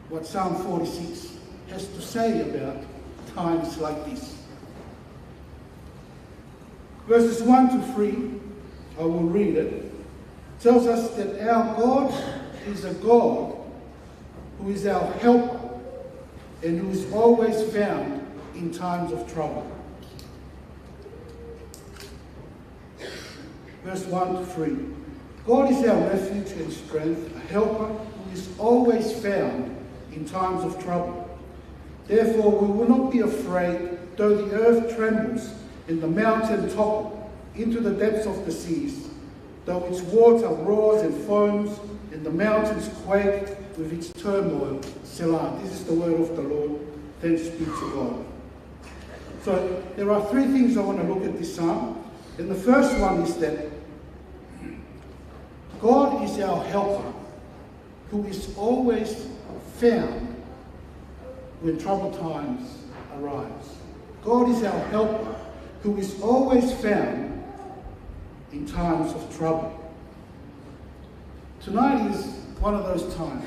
what Psalm forty-six has to say about times like this. Verses one to three, I will read it, tells us that our God is a God who is our helper and who is always found in times of trouble. Verse one to three. God is our refuge and strength, a helper who is always found in times of trouble. Therefore, we will not be afraid, though the earth trembles and the mountain topple into the depths of the seas, though its water roars and foams and the mountains quake with its turmoil. Selah. This is the word of the Lord. Thanks be to God. So there are three things I want to look at this psalm. And the first one is that God is our helper who is always found when troubled times arise. God is our helper who is always found in times of trouble. Tonight is one of those times,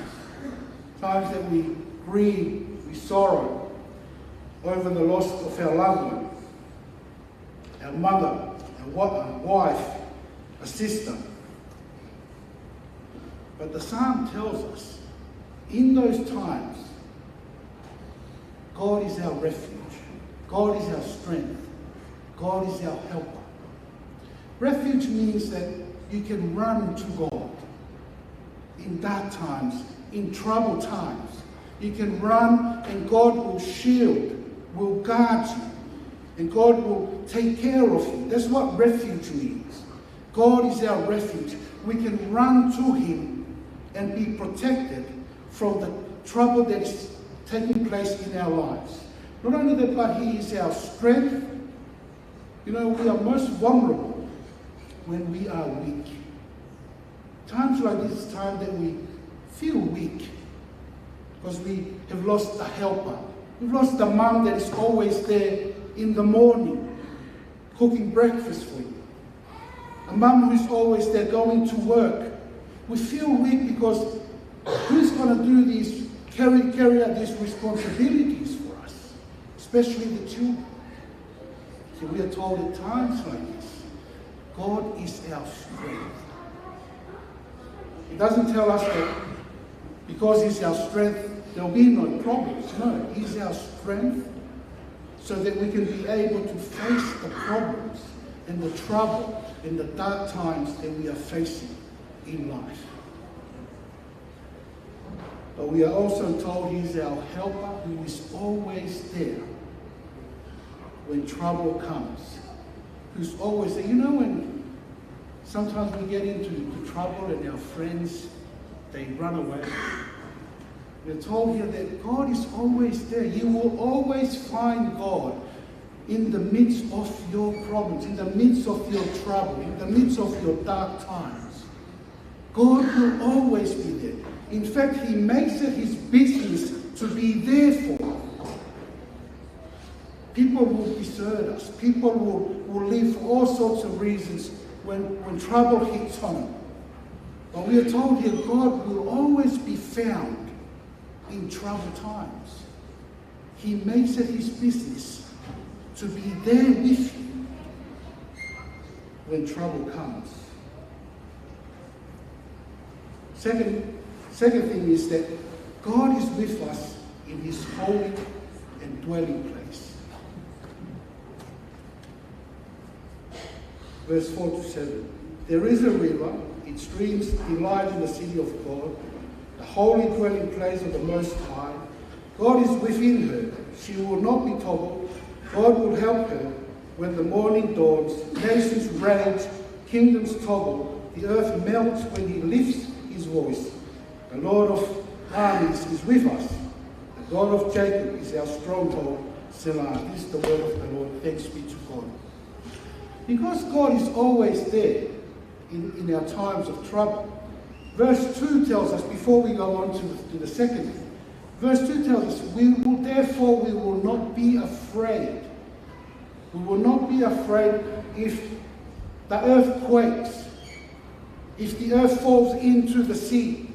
times that we grieve, we sorrow over the loss of our loved one, our mother, our wa-, our wife, a sister. But the psalm tells us, in those times, God is our refuge. God is our strength. God is our helper. Refuge means that you can run to God in dark times, in troubled times. You can run and God will shield, will guard you, and God will take care of you. That's what refuge means. God is our refuge. We can run to Him and be protected from the trouble that is taking place in our lives. Not only that, but He is our strength. You know, we are most vulnerable when we are weak. Times like this is time that we feel weak because we have lost a helper. We've lost a mum that is always there in the morning, cooking breakfast for you. A mum who's always there going to work. We feel weak because who's gonna do these, carry, carry out these responsibilities for us, especially the children? So we are told at times like this, God is our strength. It doesn't tell us that because he's our strength, there'll be no problems. No, he's our strength so that we can be able to face the problems and the trouble and the dark times that we are facing in life. But we are also told he's our helper who is always there when trouble comes. Who's always there. You know when sometimes we get into the trouble and our friends, they run away. We're told here that God is always there. You will always find God in the midst of your problems, in the midst of your trouble, in the midst of your dark times. God will always be there. In fact, he makes it his business to be there for us. People will desert us. People will, will leave for all sorts of reasons when, when trouble hits home. But we are told here God will always be found in troubled times. He makes it his business to be there with you when trouble comes. Second, second thing is that God is with us in his holy and dwelling place. Verse four to seven. There is a river, its streams delight in the city of God, the holy dwelling place of the Most High. God is within her. She will not be troubled. God will help her when the morning dawns. Nations rage, kingdoms topple, the earth melts when he lifts his voice. The Lord of armies is with us. The God of Jacob is our stronghold. Selah. This is the word of the Lord. Thanks be to God. Because God is always there in, in our times of trouble, verse two tells us, before we go on to the, to the second, verse two tells us, we will, therefore we will not be afraid. We will not be afraid if the earth quakes, if the earth falls into the sea.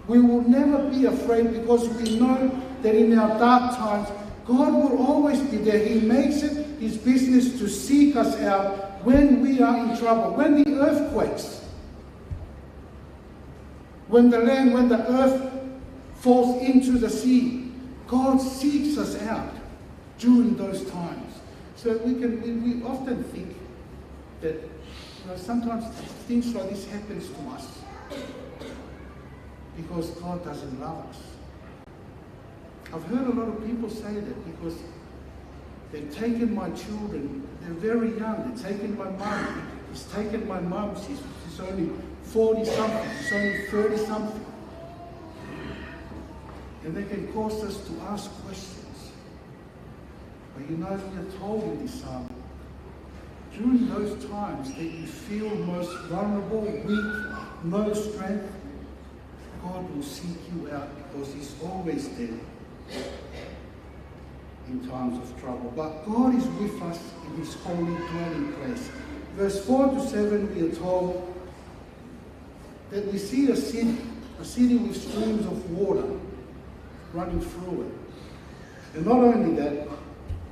We will never be afraid because we know that in our dark times, God will always be there. He makes it his business to seek us out when we are in trouble, when the earth quakes, when the land, when the earth falls into the sea. God seeks us out during those times. So we can, we, we often think that, you know, sometimes things like this happens to us because God doesn't love us. I've heard a lot of people say that because they've taken my children, they're very young, they've taken my mum, he's taken my mum, she's, she's only forty something, she's only thirty something. And they can cause us to ask questions. But you know, we are told in this psalm, during those times that you feel most vulnerable, weak, no strength, God will seek you out because he's always there in times of trouble. But God is with us in his holy dwelling place. Verse four to seven, we are told that we see a city, a city with streams of water running through it. And not only that,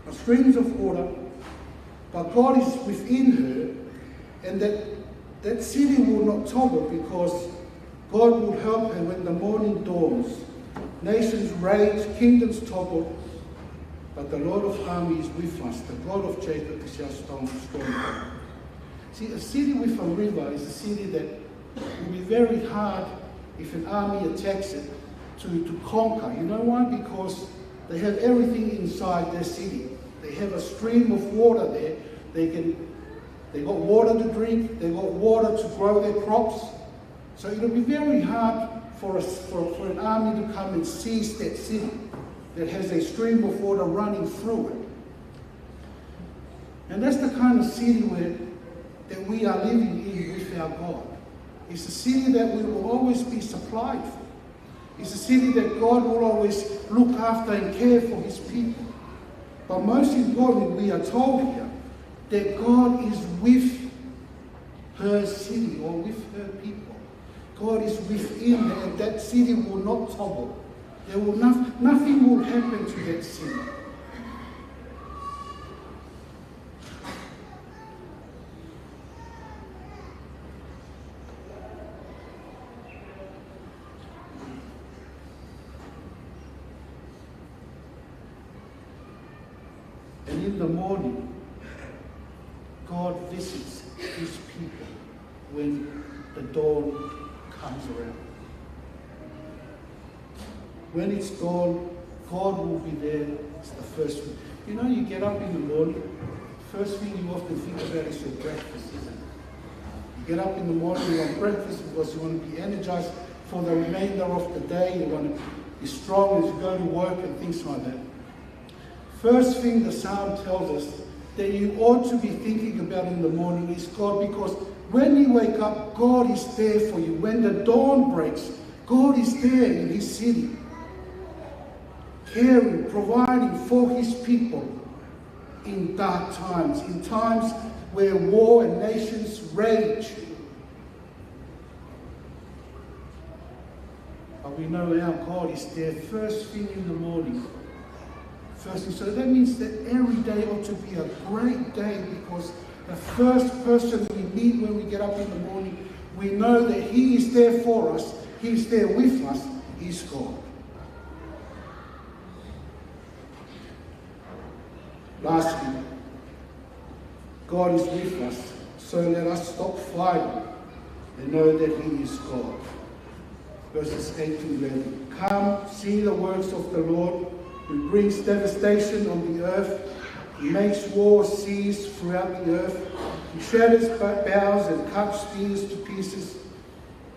the streams of water, but God is within her, and that, that city will not topple because God will help her when the morning dawns. Nations rage, kingdoms topple, but the Lord of armies is with us. The God of Jacob is our strong, stronghold. See, a city with a river is a city that will be very hard if an army attacks it to, to conquer. You know why? Because they have everything inside their city. They have a stream of water there. They can, they got water to drink, they got water to grow their crops. So it'll be very hard for us, for, for an army to come and seize that city that has a stream of water running through it. And that's the kind of city where, that we are living in with our God. It's a city that we will always be supplied for. It's a city that God will always look after and care for his people. But most importantly, we are told here that God is with her city or with her people. God is within there, and that city will not topple. There will noth-, nothing will happen to that city. And in the morning, God visits his people when the dawn comes around. When it's dawn, God will be there. It's the first thing. You know, you get up in the morning, first thing you often think about is your breakfast, isn't it? You get up in the morning, you want breakfast because you want to be energized for the remainder of the day. You want to be strong as you go to work and things like that. First thing the Psalm tells us that you ought to be thinking about in the morning is God, because when you wake up, God is there for you. When the dawn breaks, God is there in his city, caring, providing for his people in dark times, in times where war and nations rage. But we know our God is there first thing in the morning. First thing. So that means that every day ought to be a great day, because the first person we meet when we get up in the morning, we know that he is there for us, he is there with us, is God. Lastly, God is with us, so let us stop fighting and know that he is God. Verses eight to eleven. Come, see the works of the Lord, who brings devastation on the earth. He makes war cease throughout the earth. He shatters ba-, bows and cuts spears to pieces.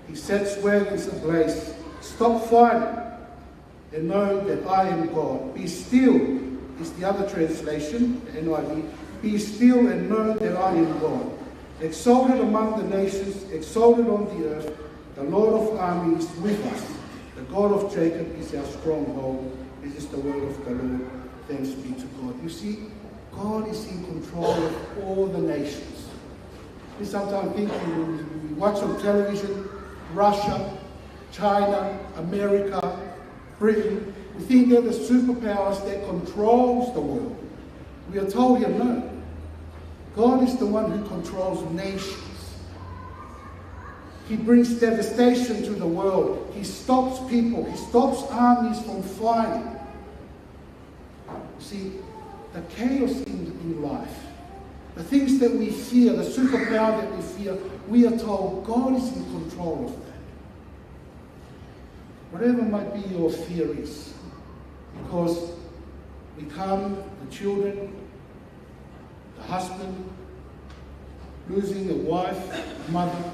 He sets wagons ablaze. Stop fighting and know that I am God. Be still is the other translation, the N I V. Be still and know that I am God. Exalted among the nations, exalted on the earth, the Lord of armies is with us. The God of Jacob is our stronghold. This is the word of the Lord. Thanks be to God. You see, God is in control of all the nations. We sometimes think when we watch on television, Russia, China, America, Britain, we think they're the superpowers that controls the world. We are told here, no. God is the one who controls nations. He brings devastation to the world. He stops people. He stops armies from fighting. See, the chaos in, in life, the things that we fear, the superpower that we fear, we are told God is in control of that. Whatever might be your fear is, because we come, the children, the husband, losing a wife, a mother,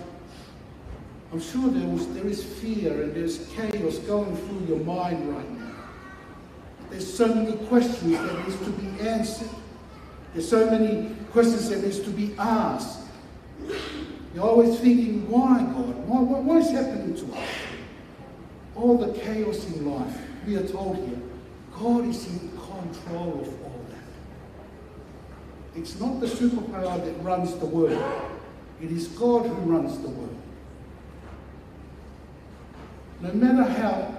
I'm sure there was, there is fear and there's chaos going through your mind right now. There's so many questions that needs to be answered. There's so many questions that needs to be asked. You're always thinking, "Why, God? Why, why, what is happening to us?" All the chaos in life, we are told here, God is in control of all that. It's not the superpower that runs the world. It is God who runs the world. No matter how,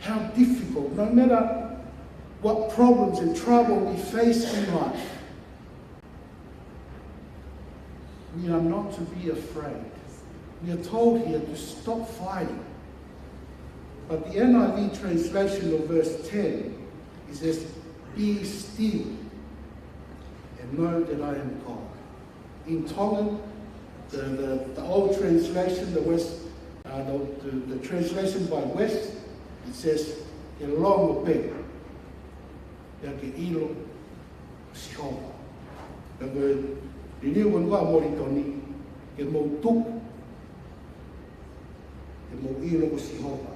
how difficult, no matter what problems and trouble we face in life, we are not to be afraid. We are told here to stop fighting. But the N I V translation of verse ten, it says, "Be still and know that I am God." In Tongan, the, the, the old translation, the West, uh, the, the, the translation by West, it says, "Ke longo pē, pea ke ʻilo ko Sihova." Pea ko e liliu ko eni ʻa Moulitoni, "Ke mou tuku, ke mou ʻilo ko Sihova."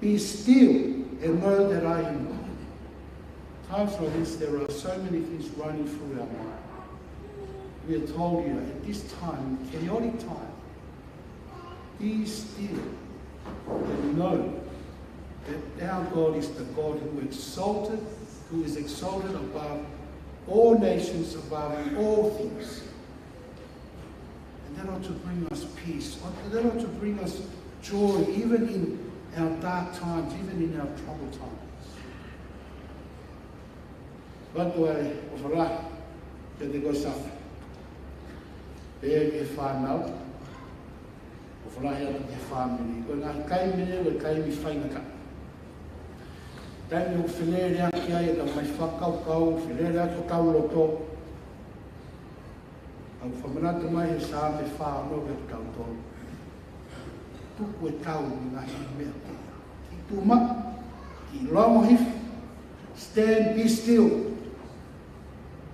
Be still and know that I am God. Times like this, there are so many things running through our mind. We are told here at this time, chaotic time, be still And know that our God is the God who exalted, who is exalted above all nations, above all things. And that ought to bring us peace. That ought to bring us joy, even in our dark times, even in our troubled times. Lotu ʻa e ʻofa lahi kiate koe Safi. Pea ki he fānau. ʻOfa lahi atu ki he fāmili. Ko e ngaahi taimi ni, ko e taimi faingataʻa. Taimi ʻoku feleleʻaki ai ʻetau ngaahi fakakaukau, feleleʻaki hotau loto. ʻOku fakamanatu mai he Saame fā ono kiate kitautolu. Tuku e tau ʻi he ngaahi meʻa ko ia. Kiʻi tuʻu maʻu, kiʻi longo hifo. Stand, be still.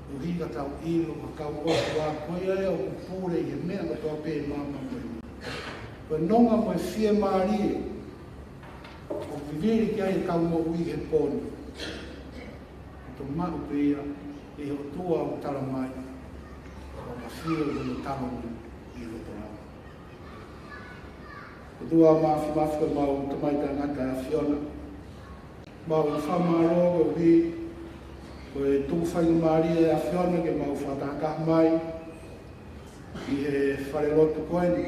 ʻUhi ka tau ʻilo, ka tau ʻofa, ko ia ia ʻoku pule ʻi he meʻa kotoa pē ʻi māmani. Ko e nonga mo e fiemālie ʻoku vivili ki ai ʻetau moʻui he pō ni. ʻOku tau maʻu pē ia ʻi he ʻOtua ʻoku tala mai, ʻo ka fio ʻi hono taloni ʻi he lotolotonga. ʻOtua Māfimafi, ko homau Tamai Taʻengata ʻa e ʻAfiona. Mau fakamālō koeʻuhi ko e tuku faingamālie ʻa e ʻAfiona ke mau fakatahataha mai ʻi he falelotu ko eni.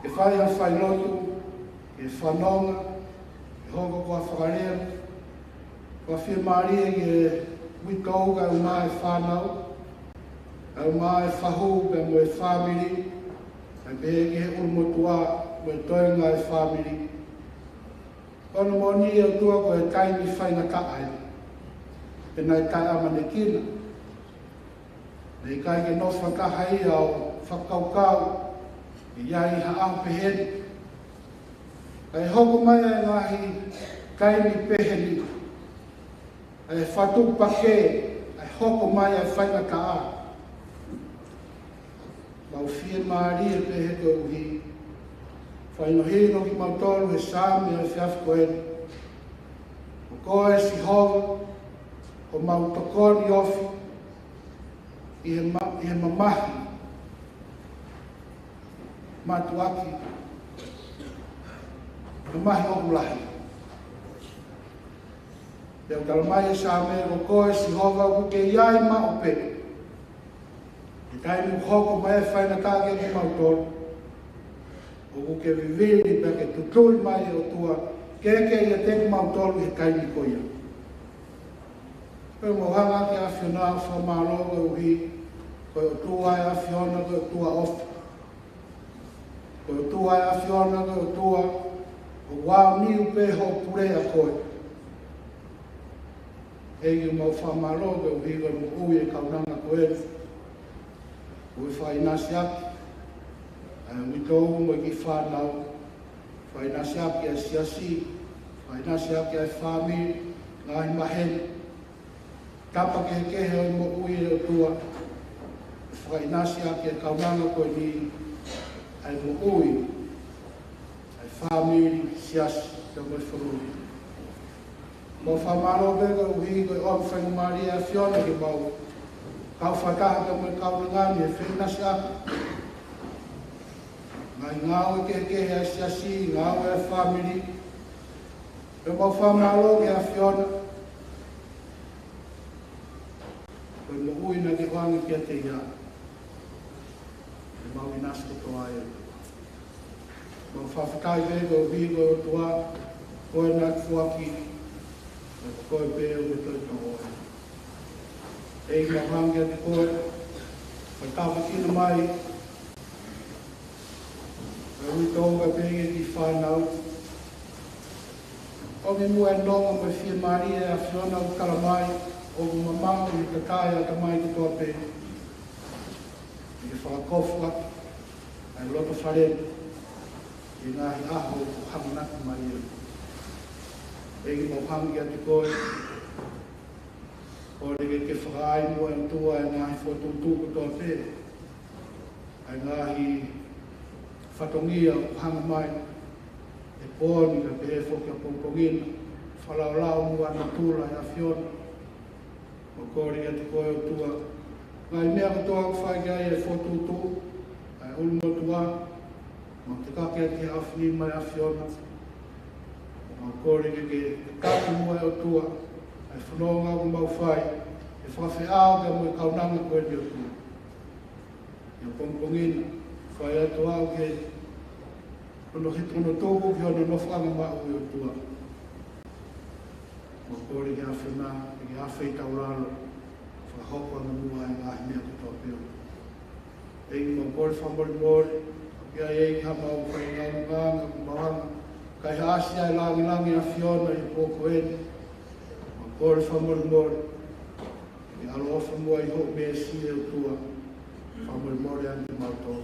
Ke fai ha failotu, ke fanongo, ke hoko ko ha fakalea, ko ha fiemālie ki he uitou kae ʻumaʻā e fānau, kae ʻumaʻā e fahu, pea mo e fāmili, kae pehē ki he ʻulumotuʻa mo e toenga e fāmili. Ko hono moʻoni ʻe ʻOtua ko e taimi faingataʻa eni. He naʻe taʻeʻamanekina. Naʻe ʻikai ke nofo fakataha ia ʻo fakakaukau ʻe ʻi ai ha ʻaho pehē ni. Kae hoko mai ʻa e ngaahi taimi pehē ni. ʻA e fatu pake, ʻa e hoko mai ʻa e faingataʻa. Mau fiemālie pē he koeʻuhi. Fakahinohino kimautolu he Saame ʻo e efiafi ko eni. Ko koe Sihova, ko homau tokoni ofi, ʻi he ma-, ʻi he mamahi. Mātuʻaki. Mamahi ʻoku lahi. Pea ʻoku tala mai ʻe he Saame ko koe Sihova ʻoku ke ʻi ai maʻu pē. He taimi ʻoku hoko mai e faingataʻa kiate kimautolu. ʻOku ke vivili pea ke tutui mai ʻe ʻOtua ke ke ʻiate kimautolu he taimi ko ia. Pea mau hanga ki he ʻAfiona ʻo fakamālō koeʻuhi ko e ʻOtua ʻa e ʻAfiona ko e ʻOtua ʻofa. Ko e ʻOtua ʻa e ʻAfiona ko e ʻOtua ʻoku aoniu pē hoʻo pule ʻa koe. ʻEiki mau fakamālō koeʻuhi ko e moʻui e kaunanga ko eni. Ko e fakaʻinasiʻaki ʻa e uitou mo e kiʻi fānau. Fakaʻinasiʻaki ʻa e siasi. Fakaʻinasiʻaki ʻa e fāmili. Ngaahi maheni. Tapa kehekehe ʻo e moʻui ʻe ʻOtua. Fakaʻinasiʻaki e kaunanga ko eni ʻa e moʻui ʻa e fāmili, siasi, pea mo e fonua. Mau fakamālō pē koeʻuhi ko e ʻomi faingamālie ʻa e ʻAfiona ke mau kau fakataha pea mo e kaunanga ni he fakaʻinasiʻaki. Ngaahi ngāue kehekehe ʻa e siasi, ngāue ʻa e fāmili. Pea mau fakamālō ki he ʻAfiona. Ko e moʻui naʻa ke ʻoange kiate ia. ʻE mau ʻinasi kotoa ai. Mau fakafetaʻi pē koeʻuhi ko e ʻOtua, ko e naʻa ke foaki, ko koe pē ʻoku ke toe tō ai. ʻEiki mau hanga kiate koe, ʻo tāpuekina mai, ʻa e uitou kae pehē ki he kiʻi fānau. ʻOmi muʻa e nonga mo e fiemālie ʻa e ʻAfiona ʻoku tala mai, ʻoku mamaʻo ʻi he tatae ʻa e ʻatamai kotoa pē. ʻI he fakakofuʻaki ʻa e loto fale ni ʻi he ngaahi ʻaho ʻoku hanganaki mai ai. ʻEiki mau hanga kiate koe, ʻo ke ke fakaai muʻa ʻe ʻOtua e ngaahi fokotuʻutuʻu kotoa pē. ʻA e ngaahi fatongia ʻoku hanga mai he pō ni kae pehē foki ʻapongipongi na, fakalaolao muʻa natula ʻa e ʻAfiona. Mau kole kiate koe ʻOtua, ngaahi meʻa kotoa ʻoku fai ki ai e fokotuʻutuʻu ʻa e ʻulumotuʻa, Mau tekaki atu ki he ʻaho ni mai ʻAfiona. Mau kole ke ke taki muʻa ʻe ʻOtua ʻa e fononga ʻoku mau fai, ʻe fakafeʻao pea mo e kaunanga ko eni ʻOtua. ʻI he pongipongi ni, fai atu au ke hono hit-, hono tuku ki hono nofoʻanga maʻu ʻe ʻOtua. Mau kole ki he ʻAfiona, ke ke afe ʻi taulalo, fakahoko ʻa e meʻa muʻa ʻa e ngaahi meʻa kotoa pē. ʻEiki, mau kole fakamolemole, ʻoku ʻi ai ʻEiki haʻamau fai ngāue, ngāue, ngāue, ngāue, kai haʻasi ai langilangi ʻAfiona ʻi he pō ko eni. Mau kole fakamolemole, ke ʻaloʻofa muʻa ʻi hoʻo meesi ʻe ʻOtua, fakamolemole ange kimautolu.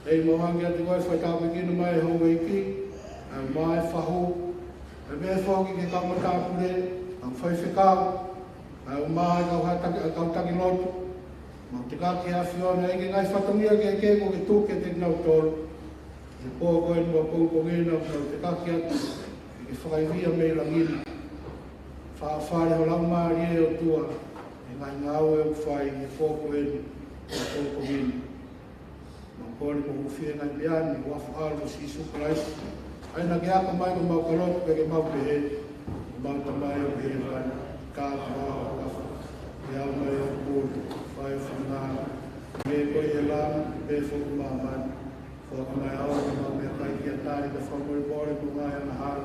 ʻEiki, mau hanga atu ko e fai tāpuekina mai houʻeiki, ʻa e ʻumaʻā e fahu, ʻa e meʻa foki ki he kau matāpule, kau faifekau, ʻa e ʻumaʻā e kau hataki, ʻa e kau taki lotu. Mau tekaki ʻAfiona ʻEiki ngaahi fatongia kehekehe ʻoku ke tuku kiate kinautolu. ʻI he pō ko eni mo e pongipongi ni ʻoku mau tekaki atu, ke ke fakaivia mei langi na. Fafale ho Laumālie ʻe ʻOtua, ʻi he ngaahi ngāue ʻoku fai ʻi he pō ko eni, ʻi he pongipongi ni. Mau kole mo hūfia e ngaahi meʻa ni ʻi he huafa ʻo Sīsū Kalaisi. ʻA ia naʻa ke ako mai ko ʻemau koloa pea ke mau pehē, ko ʻemau Tamai ʻoku ʻi hēvani, ke tau ʻa hoʻo huafa, ke ʻaʻau mai hoʻo pule, fai ho finangalo, hangē ko ia ʻi he langi, pehē foki ʻi māmani. Foaki mai ʻa homau meʻakai ki ʻataʻatā, pea fakamolemole ʻemau ngaahi angahala,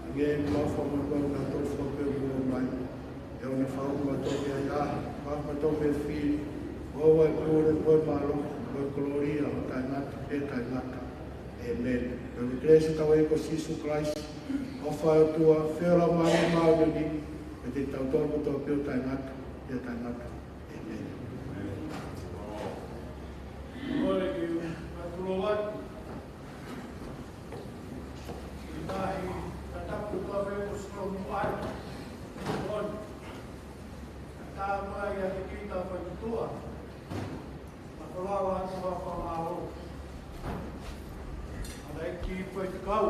hangē ʻoku mau fakamolemole ʻa kinautolu ʻoku fai pehē mo ʻemau ngaahi angahala. ʻE ʻoua naʻa fakaʻumaʻā kimautolu ki he ʻahiʻahi, ka ke ʻomi kimautolu mei he fili. ʻOua ʻe pule, ko e mālohi, ko e kolōlia, ʻo taʻengata pea taʻengata. ʻĒmeni. Pea ko e kelesi ʻa hotau ʻEiki ko Sīsū Kalaisi, ʻofa ʻa e ʻOtua, feohi ʻa e Laumālie Māʻoniʻoni, ʻiate kitautolu kotoa pē ʻo taʻengata pea taʻengata. ʻĒmeni. Kole ke u fakatulou atu ʻi he ngaahi tatapu kotoa pē kuo ʻosi tau maʻu ai. Kole. Ka tā mai ʻiate kita faituʻa. Mālō ʻa e ʻOtua fakamālō. ʻA e ʻEiki faifekau.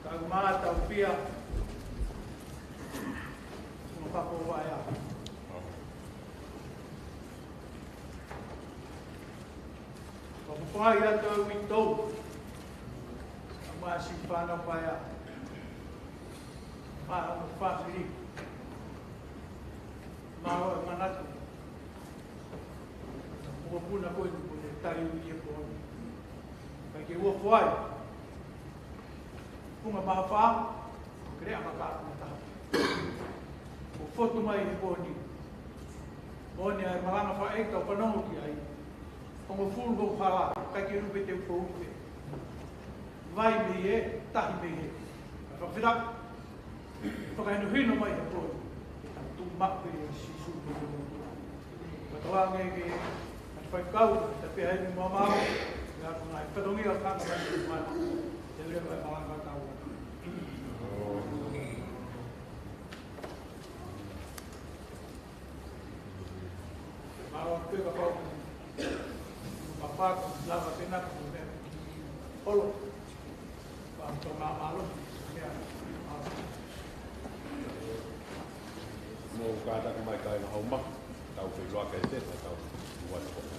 Tau mātau pia. Mo Kapovaea. Ko e fai atu ʻa e uitou. Ka masi fana paea. Mālō mo e fāmili. Mālō e manatu. Mo e puna ko eni ko e tali ui e pō ni. Kae ke ua fai. Punga mahafa, kele a maka a taha. ʻO fotu mai he pō ni. Pō ni ʻa e malanga faʻē tau fanongo ki ai. Hongofulu hoʻo hala, kae ke lupe te upo upe. Vai mei he, tahi mei he. Fakafetaʻi. Fakahinohino mai he pō ni. Ke tau tuʻu maʻu pē ʻia Sīsū ko e Katoa ange ke, ke faikau, ta pea hei mama, ia ko e ngaahi fatongia ka ngaahi mama. Te leva e malanga tau. Mālō pē kapau. Papa, lava pē na ko e meʻa. Olo. Mou kātaki mai kāinga Hauma, tau feʻiloaki ʻi he tēpile, tau ua te kona.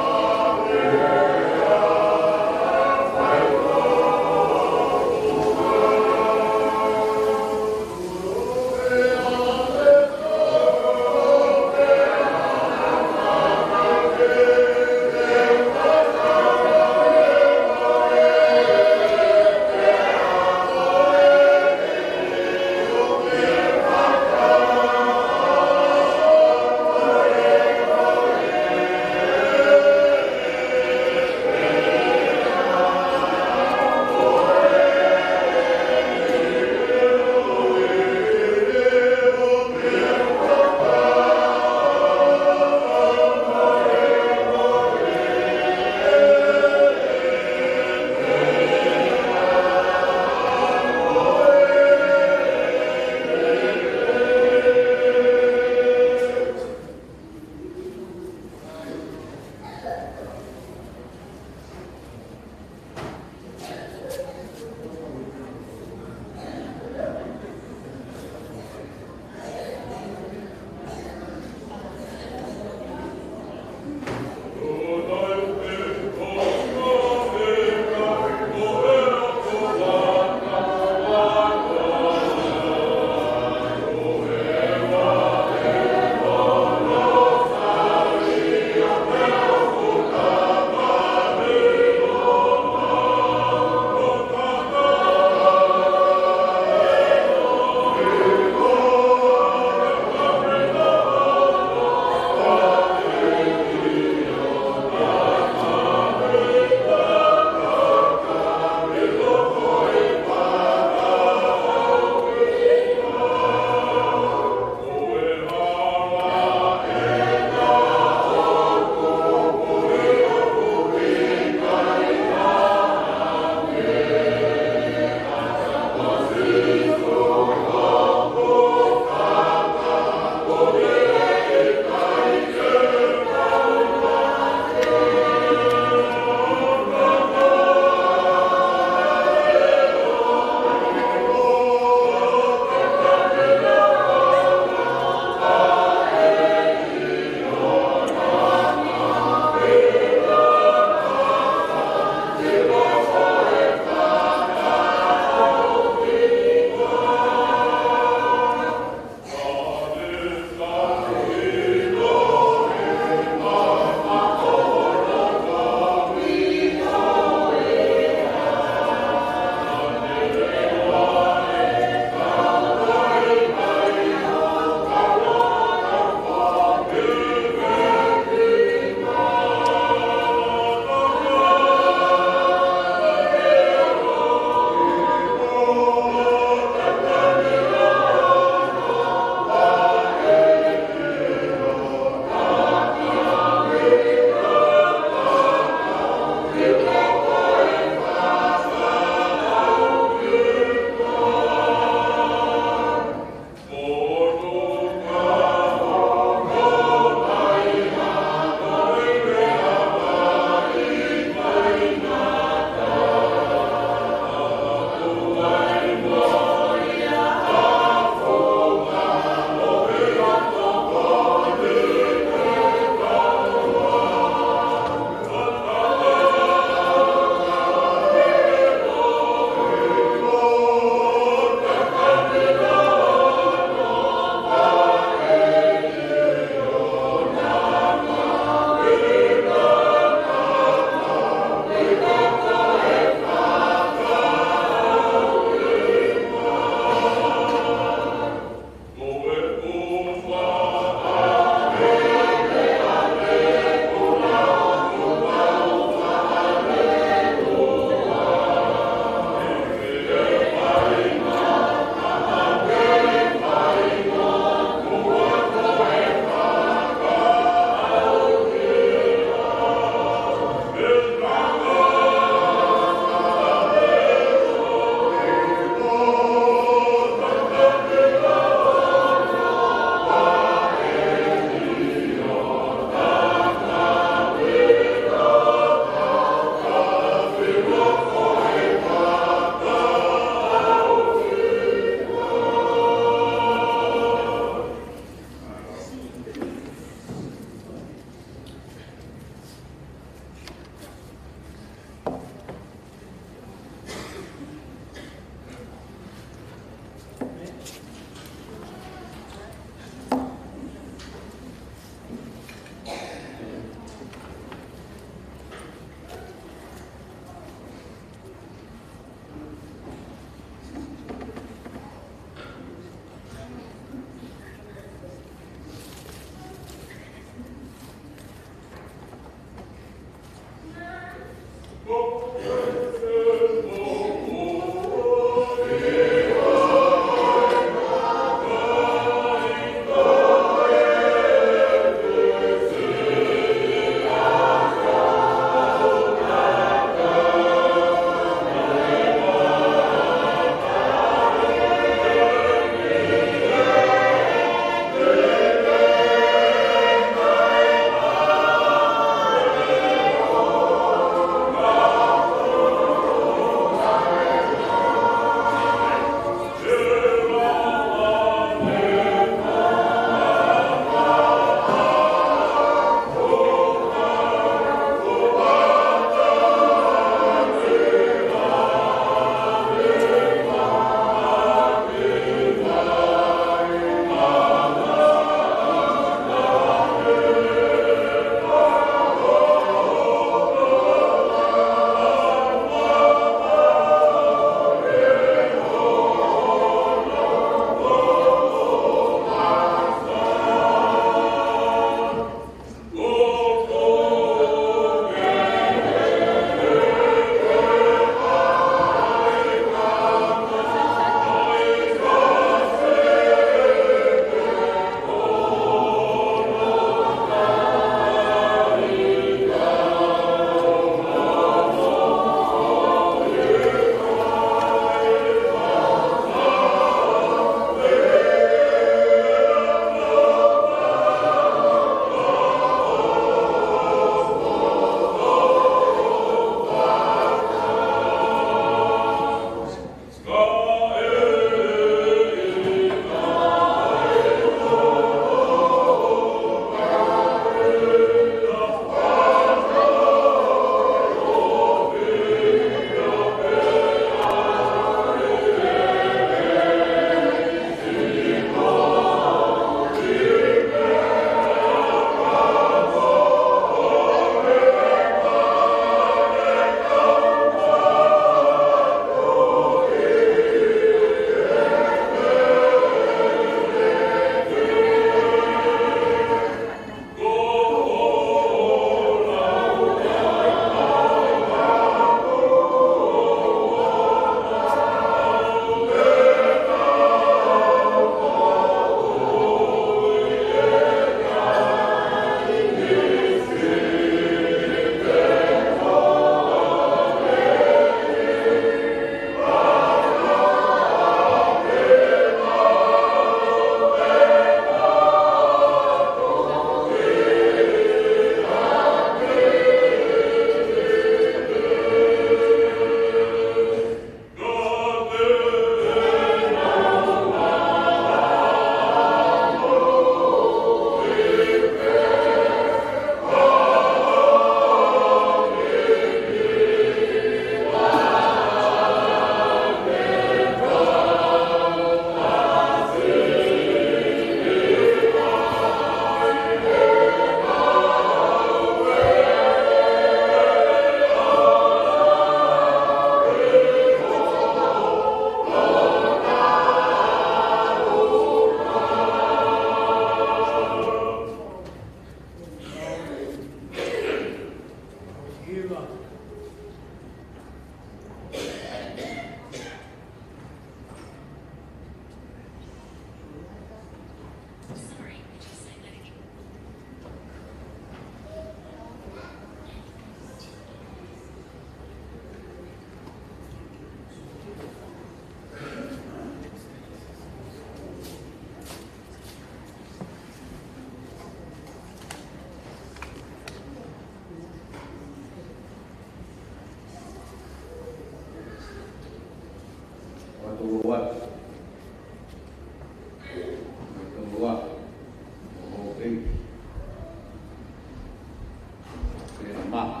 Maʻa,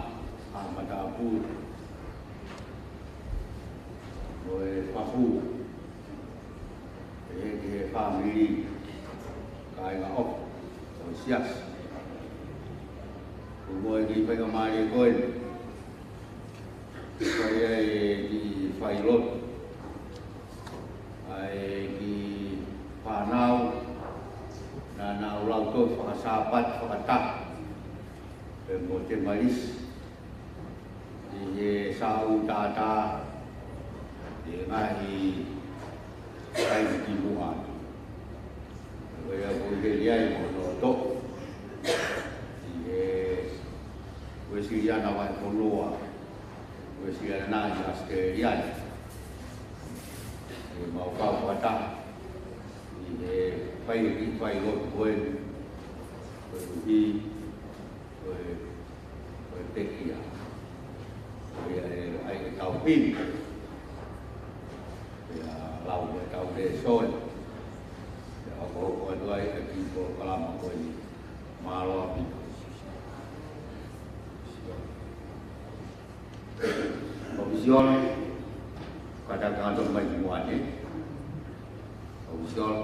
ʻa e matāpule, mo e fahu, ʻe he ki he fāmili, kāinga ʻofa ʻo e siasi. Ko e moʻoni e kiʻi faingamālie ko eni, fai ai e kiʻi failotu ʻa e kiʻi fānau naʻa nau lau tohi fakasāpate fakataha pea mo Temalisi ʻi he Sāu Tātā ʻi he ngaahi taimi kimuʻa. Ko ia ʻoku ou heli ai mo hono toʻo ʻi he Uēsiliana Vahefonua, Uēsiliana ʻi ʻAositelēlia. ʻE mau kau fakataha ʻi he fai e kiʻi failotu ko eni, koeʻuhi ko e, ko e pekia. Ko ia ʻe ʻai ke tau himi, pea lau ʻetau lēsoni, pea hokohoko atu ai e kiʻi polokalama ko eni. Mālō ʻaupito. ʻOfisiolo, kātaki ke nau toki mai ki muʻa ni. ʻOfisiolo.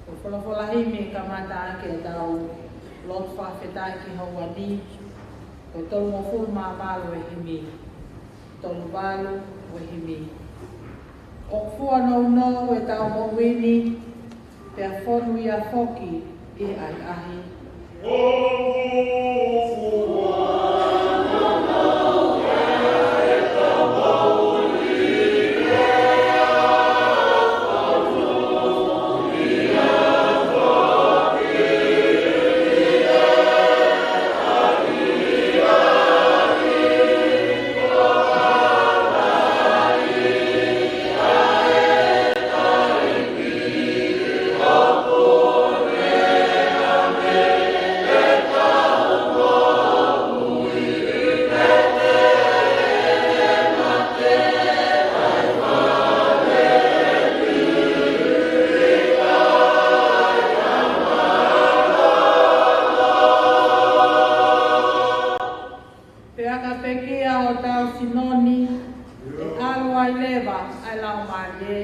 Ko e folofola himi ke kamata ʻaki ʻetau lotu fakafetaʻi ki he houa ni, ko e tolungofulu mā valu e himi. Tolu valu e himi. ʻOku fua nounou ʻetau moʻui ni, pea fonu ia foki ʻi he ʻahiʻahi. Pea ka pekia hotau sino ni, ʻe ʻalu ai leva ʻa e Laumālie.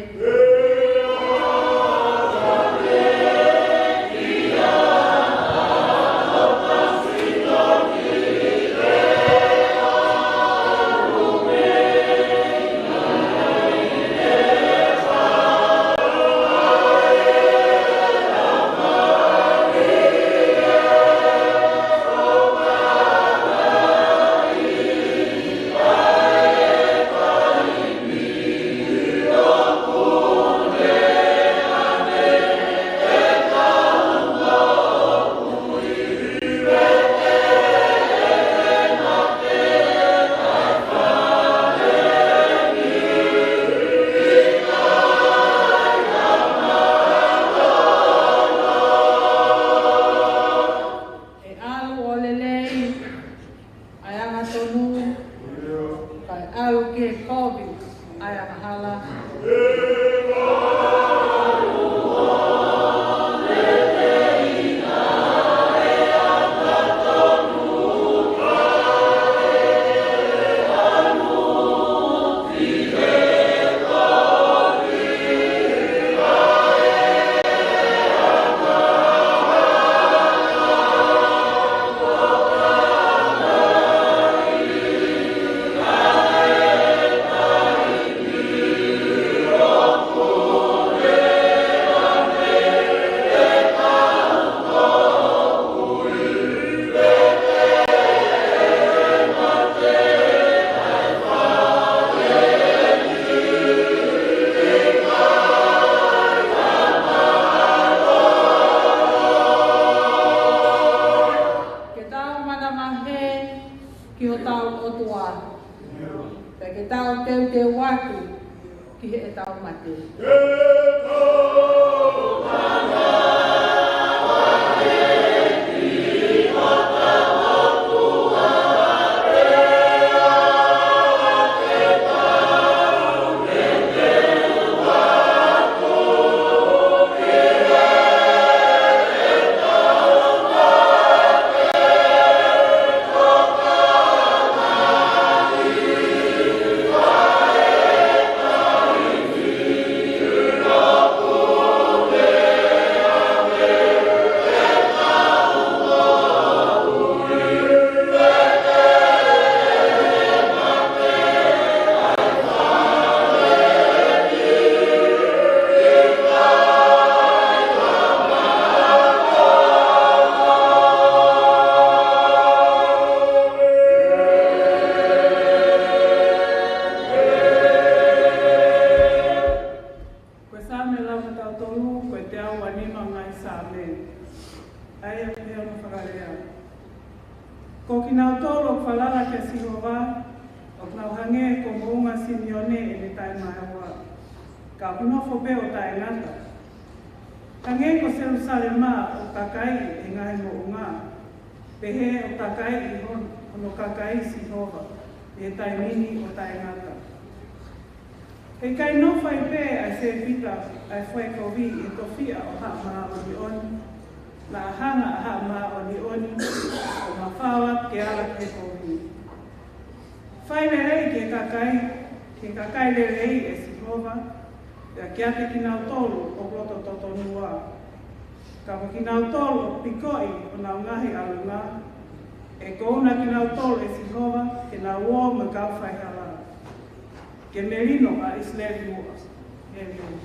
ʻE ʻalu ʻo lelei ʻa e angatonu, kae ʻalu ki he kovi ʻa e angahala. Ke tau manavahē ki hotau ʻOtua, pea ke tau teuteu atu ki heʻetau mate. Simione ʻene taʻemaeua, ka ʻoku nofo pē ʻo taʻengata. Hangē ko Selusalema ʻoku kakaiʻi ʻe he ngaahi moʻunga, pehē ʻoku kakaiʻi hon-, hono kakai ʻa Sihova ʻi he taimi ni ʻo taʻengata. He ʻikai nofo ai pē ʻa e sēpita ʻa e fuaʻi kovi ʻi he tofiʻa ʻo Haʻa Māʻoniʻoni? Naʻa hanga ʻe Haʻa Māʻoniʻoni ʻo mafao atu ke ala ki he kovi. Fai lelei ki he kakai, ki he kakai lelei ʻe Sihova, pea kiate kinautolu ʻoku loto totonua. Ka ko kinautolu ʻoku pikoʻi honau ngaahi ʻalunga, ʻe kouna kinautolu ʻe Sihova ke nau ō mo e kau faihala. Ke melino ʻa ʻIsileli muʻa. ʻĒmeni.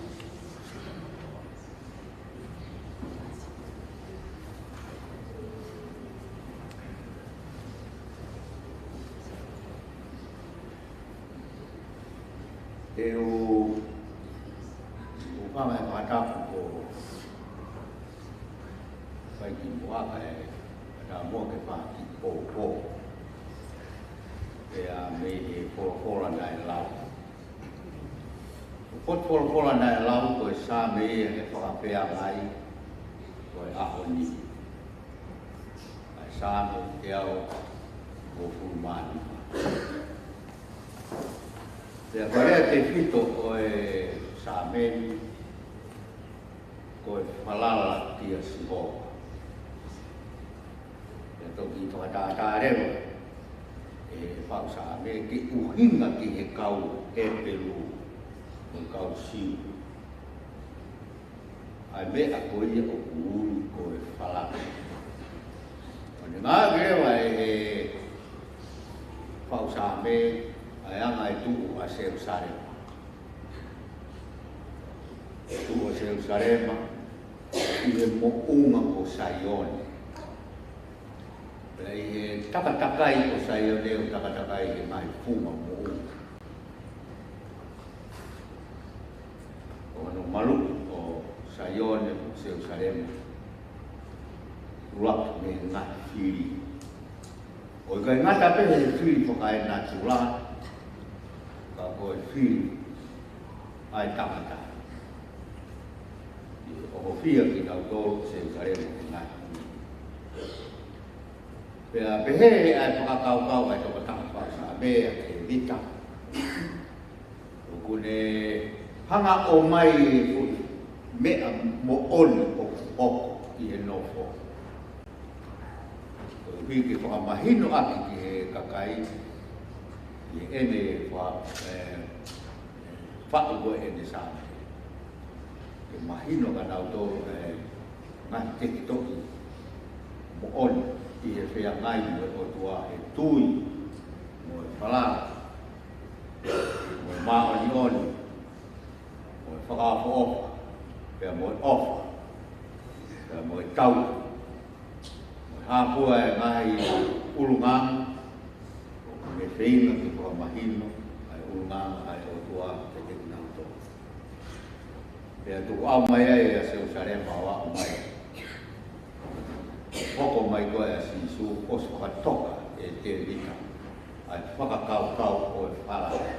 Te u, u fanga e fakatapu ko fai ki muʻa kae, ka ta mo ke faki poupou. Pea mei he folofola naʻe lau. Ko e folofola naʻe lau ko e Saame ia ʻe fakapea mai ko e ʻaho ni. ʻA e Saame teau uofulu mā nima. Pea ko e lea tefito ʻo e Saame ni, ko e falala kia Sihova. Pea toki fakatātā leva ʻe he faʻu Saame ki he ʻuhinga ki he kau Hepelū mo e kau Siu ʻa e meʻa ko ia ʻoku ui ko e falala. ʻO ne ngāueʻaki leva ʻe he faʻu Saame ʻa e anga e tuʻu ʻa Selusalema. Tuʻu ʻa Selusalema ʻi he moʻunga ko Saione. Pea ʻi he takatakai ʻo Saione ʻoku takatakai he ngaahi funga moʻunga. ʻO hono maluʻi ʻo Saione mo Selusalema, ʻuluaki mei he ngaahi fili. ʻO ʻikai ngata pē he fili fakaenatula, ka ko e fili ʻa e tangata. ʻI he ʻohofia kinautolu Selusalema ki he ngaahi fili. Pea pehē ʻa e fakakaukau ʻa e tokotaha faʻu Saame ʻa Tēvita, ʻoku ne hanga ʻo ʻomai e foʻi meʻa moʻoni ʻoku hoko ʻi he nofo. Koeʻuhi ke fakamahinoʻaki ki he kakai, ʻi heʻene fa-, ē, faʻu ko ē ʻene Saame. Ke mahino kia nautolu ʻa e ngaahi tefitoʻi moʻoni ʻi he feangai mo e ʻOtua he tui, mo e falala, mo e māʻoniʻoni, mo e fakaʻofoʻofa, pea mo e ʻofa, pea mo e tauhi. Mo e hā fua e ngaahi ʻulungaanga, ʻoku ne feinga ke fakamahino ʻa e ʻulungaanga ʻa e ʻOtua kiate kinautolu. Pea tuku ʻau mai ai ʻa Selusalema ʻo aʻu mai. Hoko mai ko ē ʻa Sīsū ʻosi fakatoka ʻe Tēvita ʻa e fakakaukau ʻo e falala.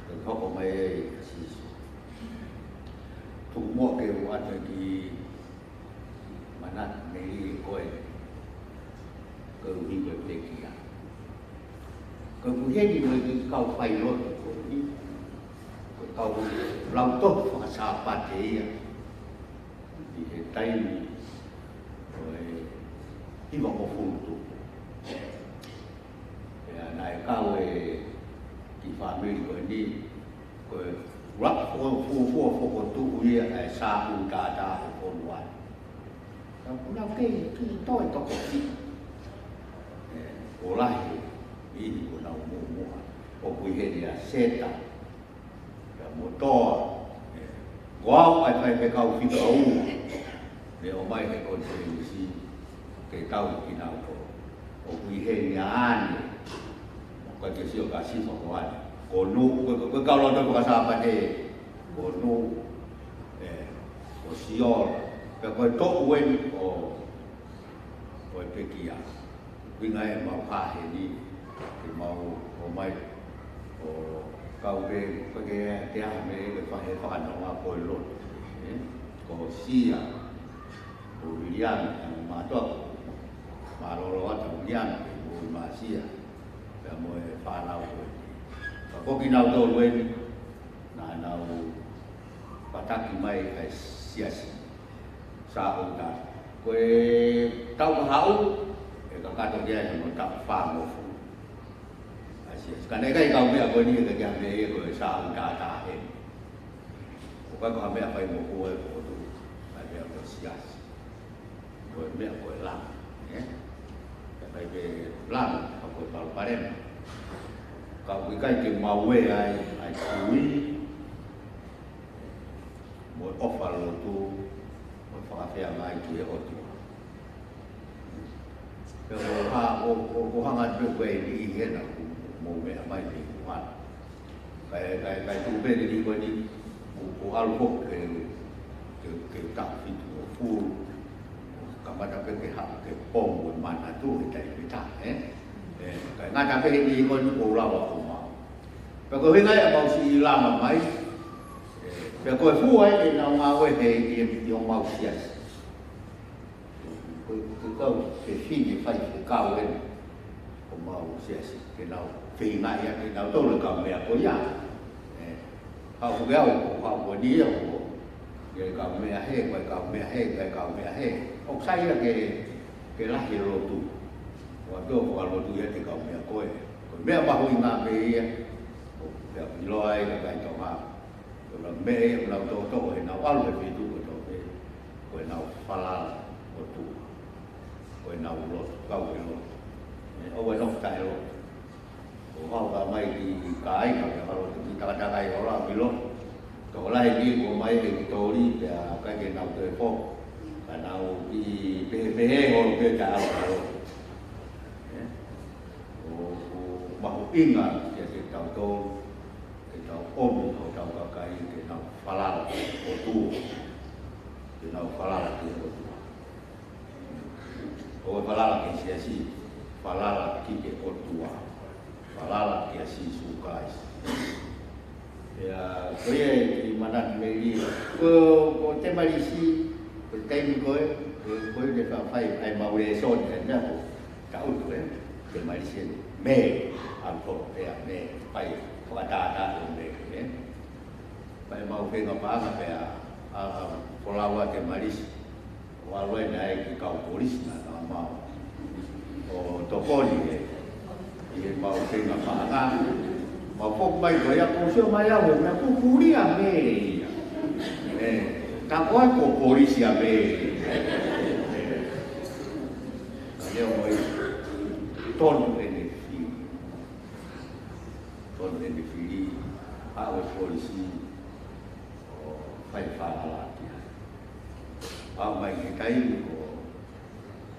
Pea hoko mai ai ʻa Sīsū. Tuku muʻa ke u ʻoatu e kiʻi manatu mei he ko e, ko e ʻuhi ko e pekia. Ko e ʻuhi eni ko e kiʻi kau failotu ko eni, ko e kau lautohi faka-Sāpate ia ʻi he taimi ko e hivangofulu tupu. Pea naʻe kau e kiʻi fāmili ko eni, ko e ʻuluaki fo-, fo-, fo-, fokotuʻu ia ʻa e sāhu tātā ʻo e fonua. Ka ʻoku nau kei kiʻi toe tokosiʻi. ʻE, ʻo lahi, ʻi he ko ʻenau muʻomuʻa. ʻOku ʻi heni ʻa Seta, pea mo Toa, ē, ko au ʻa e faifekau fika ua, ne ʻomai he konifelenisi ke tauhi kinautolu. ʻOku ʻi heni ʻa ʻAne, ʻoku ʻikai ke sio ka sifa ko ʻAne. Ko Nu, ko, ko, ko e kau lautohi faka-Sāpate, ko Nu, ē, ko Siola, pea ko e toʻu eni ʻo, ʻo e pekia. Ko e ʻuhinga ʻemau hā heni, ke mau ō mai ʻo Kau pē, ko e ke te aha me ke fai he fakanonga ko e lotu. Ē? Ko Sia, ko Viliami, ʻa e mātuʻa ko, mālōlō atu Viliami, ko Masia, pea mo e fānau ko ē. Ka ko kinautolu eni, naʻa nau pataki mai ʻa e siasi. Sāʻuta. Ko e tau kahaʻu, ʻe kakato ki ai hono taʻu fāngofulu. ʻA e siasi. Ka naʻe ʻikai kau meʻa ko eni ʻe ʻikai ke meʻa ia ko e sāʻuta tahe. ʻOku ʻikai ko ha meʻa fai mo ko e potu. ʻA e meʻa ko e siasi. Ko e meʻa ko e langa. Ē? Ka ʻikai ke langa, ka ko e palopalema. Ka ʻoku ʻikai ke maue ai, ʻa e kui. Mo e ʻofa lotu, mo e fakafeangai ki he ʻOtua. Pea ko ha, ko, ko, ko hanga pē ko e ni hena, ko, ko mou meʻa mai ni ko hana. Kai, kai, kai tuku pē ni ko ni, ko, ko ʻalu ko ke, ke, ke taʻu fitungofulu. Kamata pē ke haʻu ke pongo e manatu he taimi ʻe taha, ē? Ē, kai ngata pē ni ko ni ko lava ko mau. Pea ko e hinga ia mau siʻi lama mai. Ē, pea ko e fua ē ʻenau ngāue he ʻi he ʻi homau siasi. Ko e, ko e kau fefine faifekau eni. Homau siasi. Ke nau feinga ia ke nau tolu kau meʻa ko ia. Ē, haʻu ke au, ko haʻu ko ni ia ko. Ke kau meʻa he, ko e kau meʻa he, ko e kau meʻa he. ʻOku sai ia ke, ke lahi lotu. Ko atu ko a lotu ia ke kau meʻa ko ē. Ko e meʻa mahuʻinga pē ia. Ko pea ʻiloa ai ka kai Tonga. Ko e meʻa ia ʻoku nau toʻotoʻo he nau ʻalu he feituʻu ko toke. Ko e nau falala ʻOtua. Ko e nau lotu, kau e lotu. Ē, ʻoua ʻe nofo taʻe lotu. Ko hau ka mai ki kāinga ke ʻalu ki takataka ʻi ola ʻi lotu. Tokolahi ni ko mai e ki toli pea kai ke nau toe fo. Ka nau ki pehepehe ʻo pē taʻe ʻalu ʻalu. Ē? ʻO, ʻo mahuʻinga kiate kitautolu, ke tau ʻomi hotau kakai ke nau falala ʻOtua, ke nau falala ki he ʻOtua. ʻO falala ki he siasi, falala ki he ʻOtua, falala kia Sīsū Kalaisi. Ia, ko ia ʻi manatu mei ai, ko, ko Temalisi, ko e taimi ko ē, ko, ko e te fai, fai ʻa e mau lēsoni, ʻa e meʻa ko, ka utu ē, Temalisi ē, me, ʻalu ko, pea me, fai, fakatātā ko me, ē. Fai mau feinga paʻanga pea, ʻa, ʻa, folau ʻa Temalisi. ʻO ʻalu ai naʻe ki kau polisi naʻa nau mau. ʻO tokoni ē. ʻI he mau feinga paʻanga. Mau foki mai ko ia ko sio mai au, meʻa ko kuli ʻa me ia. Ē, ka ko ai ko polisi ʻa me ia. Ē. Ka leo mo ia. Tonu ʻene fili. Tonu ʻene fili. ʻA e polisi. ʻO fai falala ki ai. Aʻu mai ki he taimi ko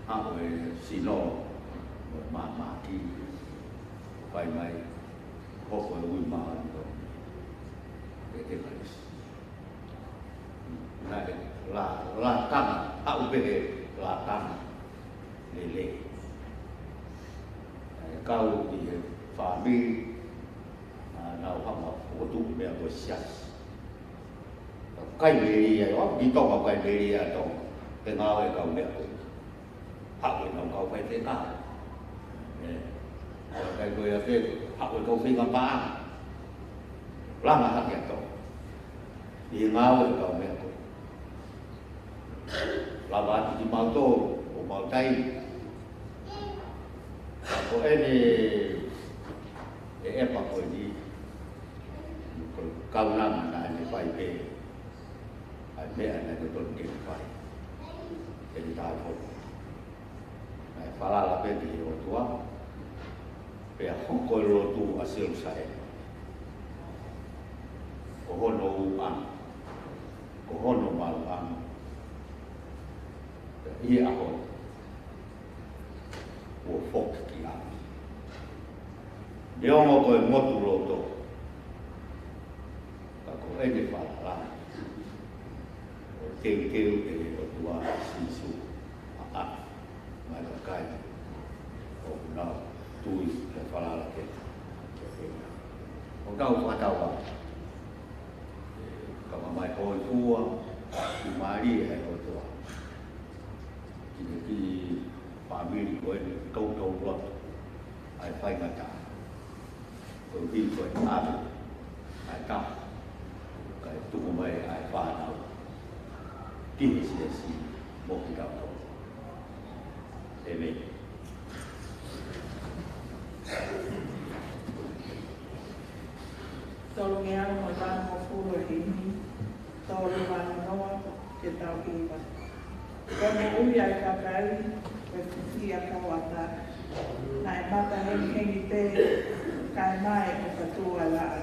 haʻu e sino, mo e māmāki, fai mai, hoko e ui māʻoniʻoni, ʻe Temalisi. Naʻe la, lakanga, haʻu pē he lakanga, lelei. Naʻe kau ʻi he fāmili, naʻa nau hanga ʻo tuʻu meʻa ko e siasi. Kai meli ia, ʻo, ki Tonga kai meli ia Tonga. He ngāue kau meʻa ko ē. Haʻu e nau kau fai fekau. Ē. Kai ko ia pē, haʻu e kau feinga paʻanga. Langa hake ʻa Tonga. ʻI he ngāue kau meʻa ko ē. Lava atu ki mautolu, ʻo mau taimi. Ka ko eni, ʻe ʻepa ko eni, ko e kaunanga naʻa ne fai pē, ʻa e meʻa naʻa ne tonu ke fai. ʻEni tāfo. Naʻe falala pē ki he ʻOtua, pea hoko e lotu ʻa Selusalema. Ko hono ʻuhinga, ko hono maluʻanga. Pea ʻi he ʻaho, kuo foki ki ʻapi. Neongo ko e motu loto, ka ko ʻene falala. ʻO teuteu ʻe he ʻOtua ʻa Sīsū ʻa ʻapi, mai kakai, ʻoku nau tui mo falala ke, ke feinga. ʻO Tau fakatauange. Ka mai ko i tua, ki mālie ʻa e ʻOtua. Ki he kiʻi fāmili ko eni, toutou loto ʻa e faingataʻa. Ko e kiʻi ko e ʻalu ʻa e taha, kae tuku mai ʻa e fānau ki he siasi mo kitautolu. ʻĒmeni. Tolungeau mo e valungofulu ʻi he himi, tolu valu noa, ke tau hiva. Ko e moʻui ʻa e kakai, ko e fifili ʻa e tangata. Naʻe mata hengihengi pē, kae ʻikai ʻo katoa laʻā.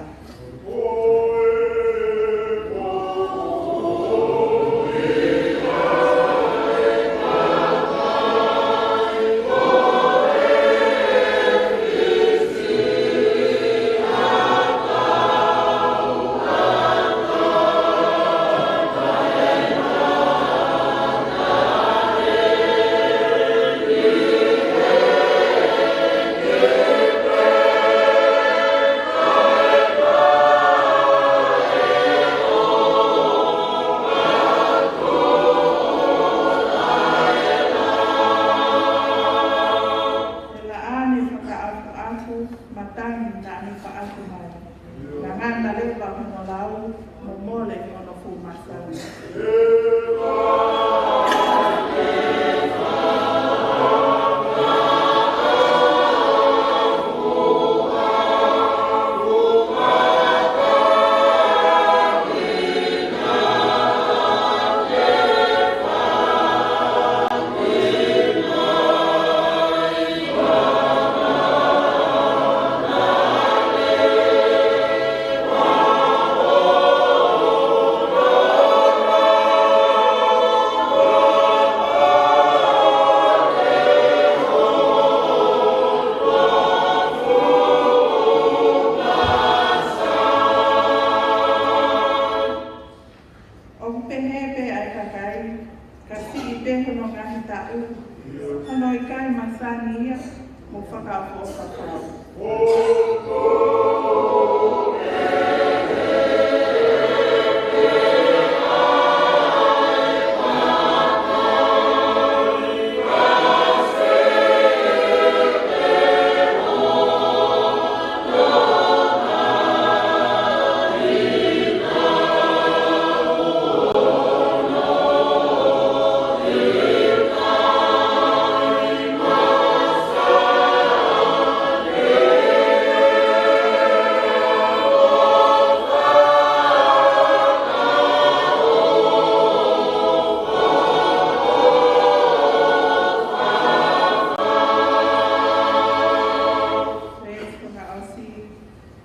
He laʻā ne fakaʻafuʻafu, matangi naʻa ne faʻaki mai. Ngangana leva hono lau, mo mole hono fuʻu masani. ʻOku pehē pē ʻa e kakai, ka siʻi pē hono ngaahi taʻu, hono ʻikai masani ia, mo fakaʻofoʻofa pau.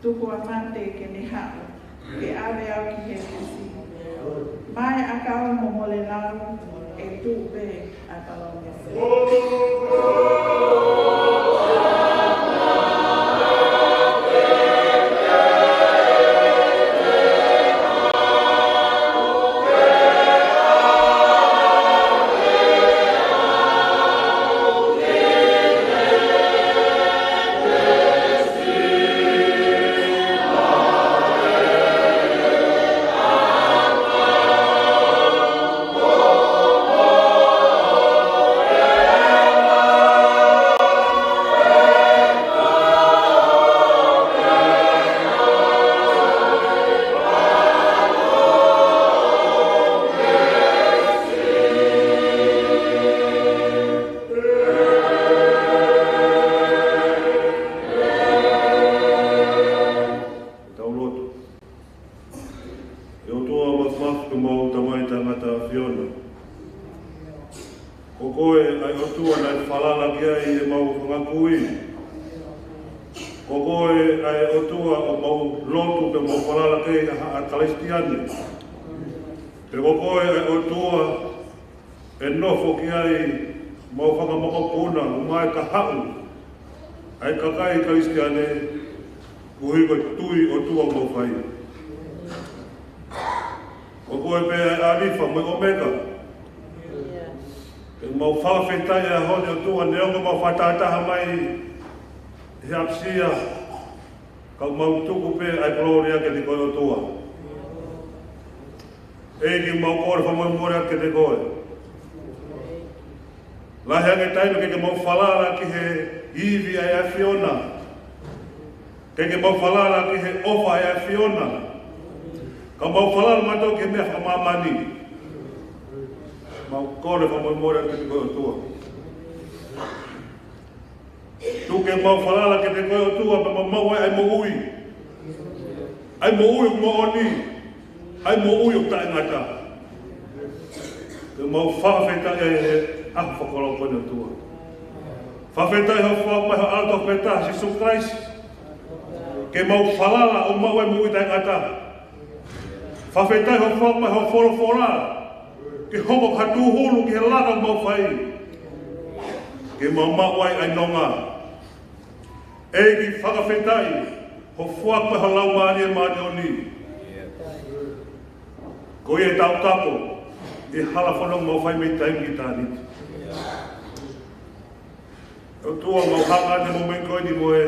Tuku ʻa mate ke ne haʻu, ke ʻave au ki he fisi. Mai ʻakau mo mole lau, ʻe tuʻu pē ʻa e palōmesi. Tau lotu. ʻE ʻOtua Māfimafi, ko homau Tamai Tangata ʻAfiona. Ko koe ʻa e ʻOtua naʻe falala ki ai ʻemau fanga kui. Ko koe ʻa e ʻOtua ʻoku mau lotu pea mau falala ki ai ʻa haʻa Kalisitiane. Pea ko koe ʻa e ʻOtua ʻe nofo ki ai ʻemau fanga mokopuna, ʻo mai ka haʻu ʻa e kakai Kalisitiane, koeʻuhi ko e tui ʻOtua ʻoku mau fai. Ko koe pē ʻa e ʻAlifa mo e ʻOmeka. Pea mau fakafetaʻi he ʻaho ni ʻOtua neongo ʻemau fakatahataha mai he ʻapisia, Ka mau tuku pē ʻa e kolōlia kiate koe ʻOtua. ʻEiki, mau kole fakamolemole atu kiate koe. Lahi ange taimi ke ke mau falala ki he ivi ʻa e ʻAfiona. Ke ke mau falala ki he ʻofa ʻa e ʻAfiona. Ka mau falala mautolu ki he meʻa fakamāmani. Mau kole fakamolemole atu kiate koe ʻOtua. Tuku ke mau falala kiate koe ʻOtua, pea mau maʻu ai ʻa e moʻui. ʻA e moʻui ʻoku moʻoni. ʻA e moʻui ʻoku taʻengata. Ke mau fakafetaʻi ai he ʻaho fakaloko ni ʻOtua. Fakafetaʻi hoʻo foaki mai ho ʻAlo tofu pē taha, Sīsū Kalaisi. Ke mau falala ʻo maʻu ai moʻui taʻengata. Fakafetaʻi hoʻo foaki mai ho folofola. Ke hoko ko ha tūhulu ki he laka ʻoku mau fai. Ke mau maʻu ai ʻa e nonga. ʻEiki, fakafetaʻi hoʻo foaki mai ho Laumālie Māʻoniʻoni. Ko ia ʻe taukapo ʻi he hala fononga ʻoku mau fai mei taimi ki ʻitāniti. ʻOtua, mau hanga atu he momenti ko eni mo e,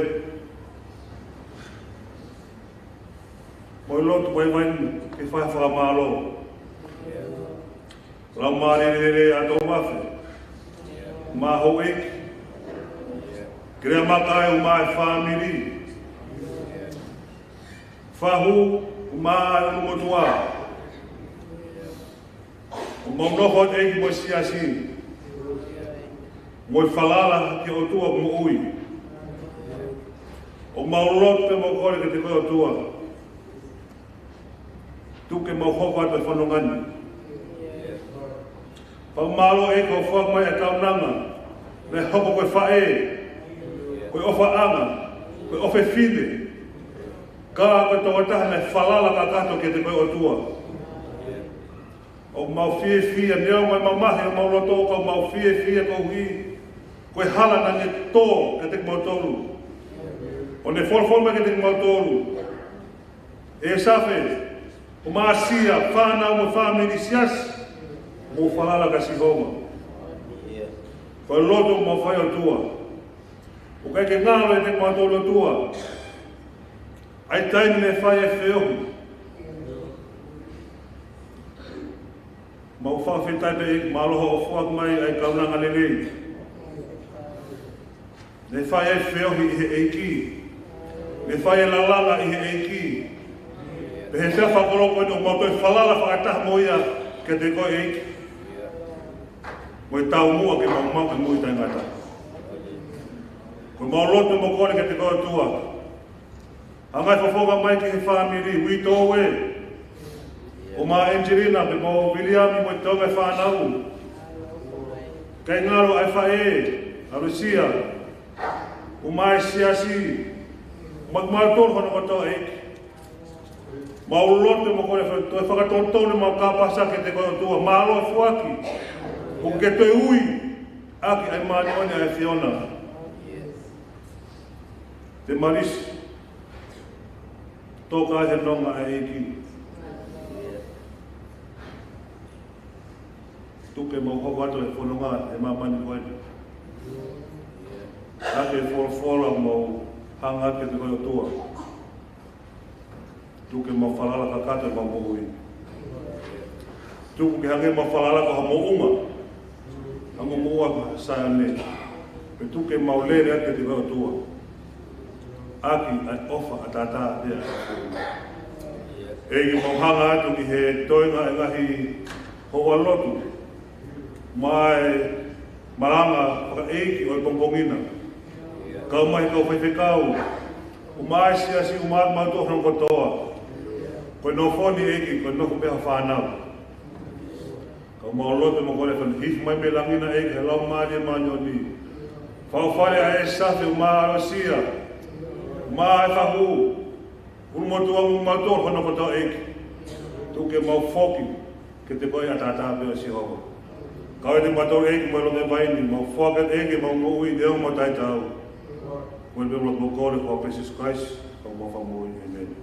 mo e lotu vaivai ni ke fai ha fakamālō. Laumālie lelei ʻa Touafe, mo houʻeiki, Keleamaka ʻumaʻā e fāmili, Fahu ʻumaʻā e ʻulumotuʻa. ʻOku mau nofo atu ʻEiki mo e siasi, mo e falala ki he ʻOtua ʻoku moʻui. ʻOku mau lotu pea mau kole kiate koe ʻOtua. Tuku ke mau hoko atu he fononga ni. Fakamālō ʻEiki hoʻo foaki mai ʻa e kaunanga naʻe hoko ko e faʻē, ko e ʻofaʻanga, ko e ʻofefine, ka ko e tokotaha naʻe falala kakato kiate koe ʻOtua. ʻOku mau fiefia, neongo e mamahi ʻo homau loto, ka ʻoku mau fiefia koeʻuhi ko e hala naʻa ne tō kiate kimautolu, ʻo ne folofola mai kiate kimautolu, ʻE Safe, ʻumaʻā siʻa fānau mo e fāmili, siasi, mou falala kia Sihova. Ko e lotu ʻoku mau fai ʻOtua, ʻoku ʻikai ke ngalo ʻiate kimautolu ʻOtua ʻa e taimi ne fai ai e feohi. Mau fakafetaʻi pē ʻEiki, mālō hoʻo foaki mai ʻa e kaunanga lelei. Ne fai ai e feohi ʻi he ʻEiki. Ne fai e lalanga ʻi he ʻEiki. Pea he taimi fakaloko eni ʻoku mau toe falala fakataha mo ia kiate koe ʻEiki, mo e taumuʻa ke mau maʻu e moʻui taʻengata. Ko ʻemau lotu mo kole kiate koe ʻOtua. Hanga ʻo fofonga mai ki he fāmili, Uitou ē, ʻumaʻā Angelina pea mo Viliami mo e toenga e fānau. Kae ngalo ʻa e faʻē, ʻa Lusia, ʻumaʻā e siasi, mo kimautolu hono kotoa ʻEiki. Mau lotu mo kole faka-, toe fakatotonu ʻemau kāpasa kiate koe ʻOtua, mālō e foaki, ʻoku ke toe ui ʻaki ʻa e māʻoniʻoni ʻa e ʻAfiona. Te Malisi, toka he nonga ʻa e ʻEiki. Tuku ke mau hoko atu he fononga he māmani ko eni. ʻA e folofola mau hanga kiate koe ʻOtua. Tuku ke mau falala kakato ʻemau moʻui. Tuku ke hangē ʻemau falala ko ha moʻunga, ha moʻunga ko Saione. Pea tuku ke mau lele atu kiate koe ʻOtua ʻaki ʻa e ʻofa ʻataʻatā pē ʻa e ʻAfiona. ʻEiki, mau hanga atu ki he toenga e ngaahi houa lotu, mo e malanga fakaʻeiki ʻo e pongipongi na. Kau mai kau faifekau, ʻumaʻā e siasi, ʻumaʻā kimautolu hono kotoa. Ko e nofo ni ʻEiki, ko e nofo pē ha fānau. Ka mau lotu mo kole fakamolemole mai mei langi na ʻEiki, he Laumālie Māʻoniʻoni. Fakafale ʻa e Safe, ʻumaʻā ʻa Lusia, ʻumaʻā e Fahu, ʻulumotuʻa mo kimautolu hono kotoa ʻEiki. Tuku ke mau foki kiate koe ʻataʻatā pē ʻo Sihova. Kau ʻiate kimautolu ʻEiki mo e loto vaini, mau foaki atu ʻEiki ʻemau moʻui, neongo ʻemau taʻetaau. Ko e pē mau kole ko e huafa ʻo Sīsū Kalaisi, ko homau Fakamoʻui. ʻĒmeni.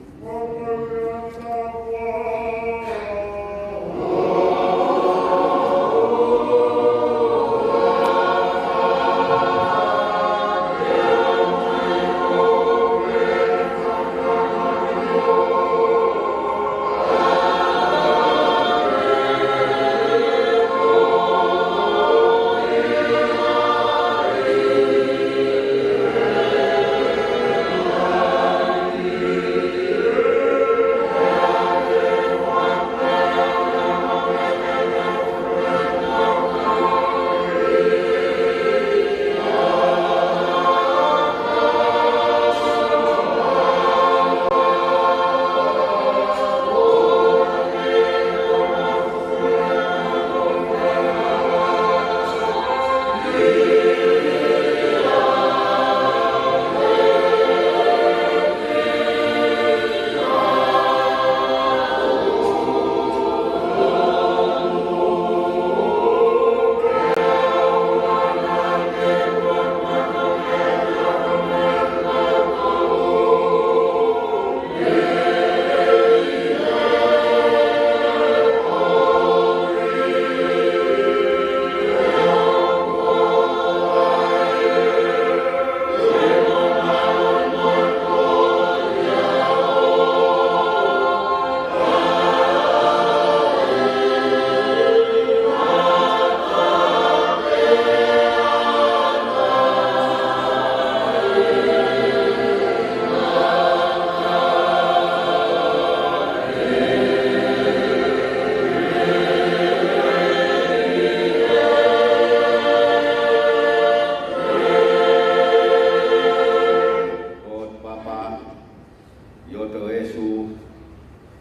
ʻI hoto Sēsū,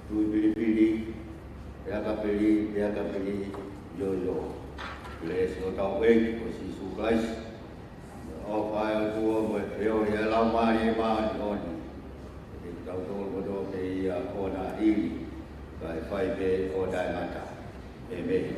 tui pilipili, pea ka pili, pea ka pili, ʻio, ʻio. Kelesi ʻa hotau ʻEiki ko Sīsū Kalaisi, ʻofa ʻa e ʻOtua mo e feohi ʻa e Laumālie Māʻoniʻoni, ʻiate kitautolu kotoa pē ʻi he ʻaho ni, kae fai pē ʻo taʻengata. ʻĒmeni.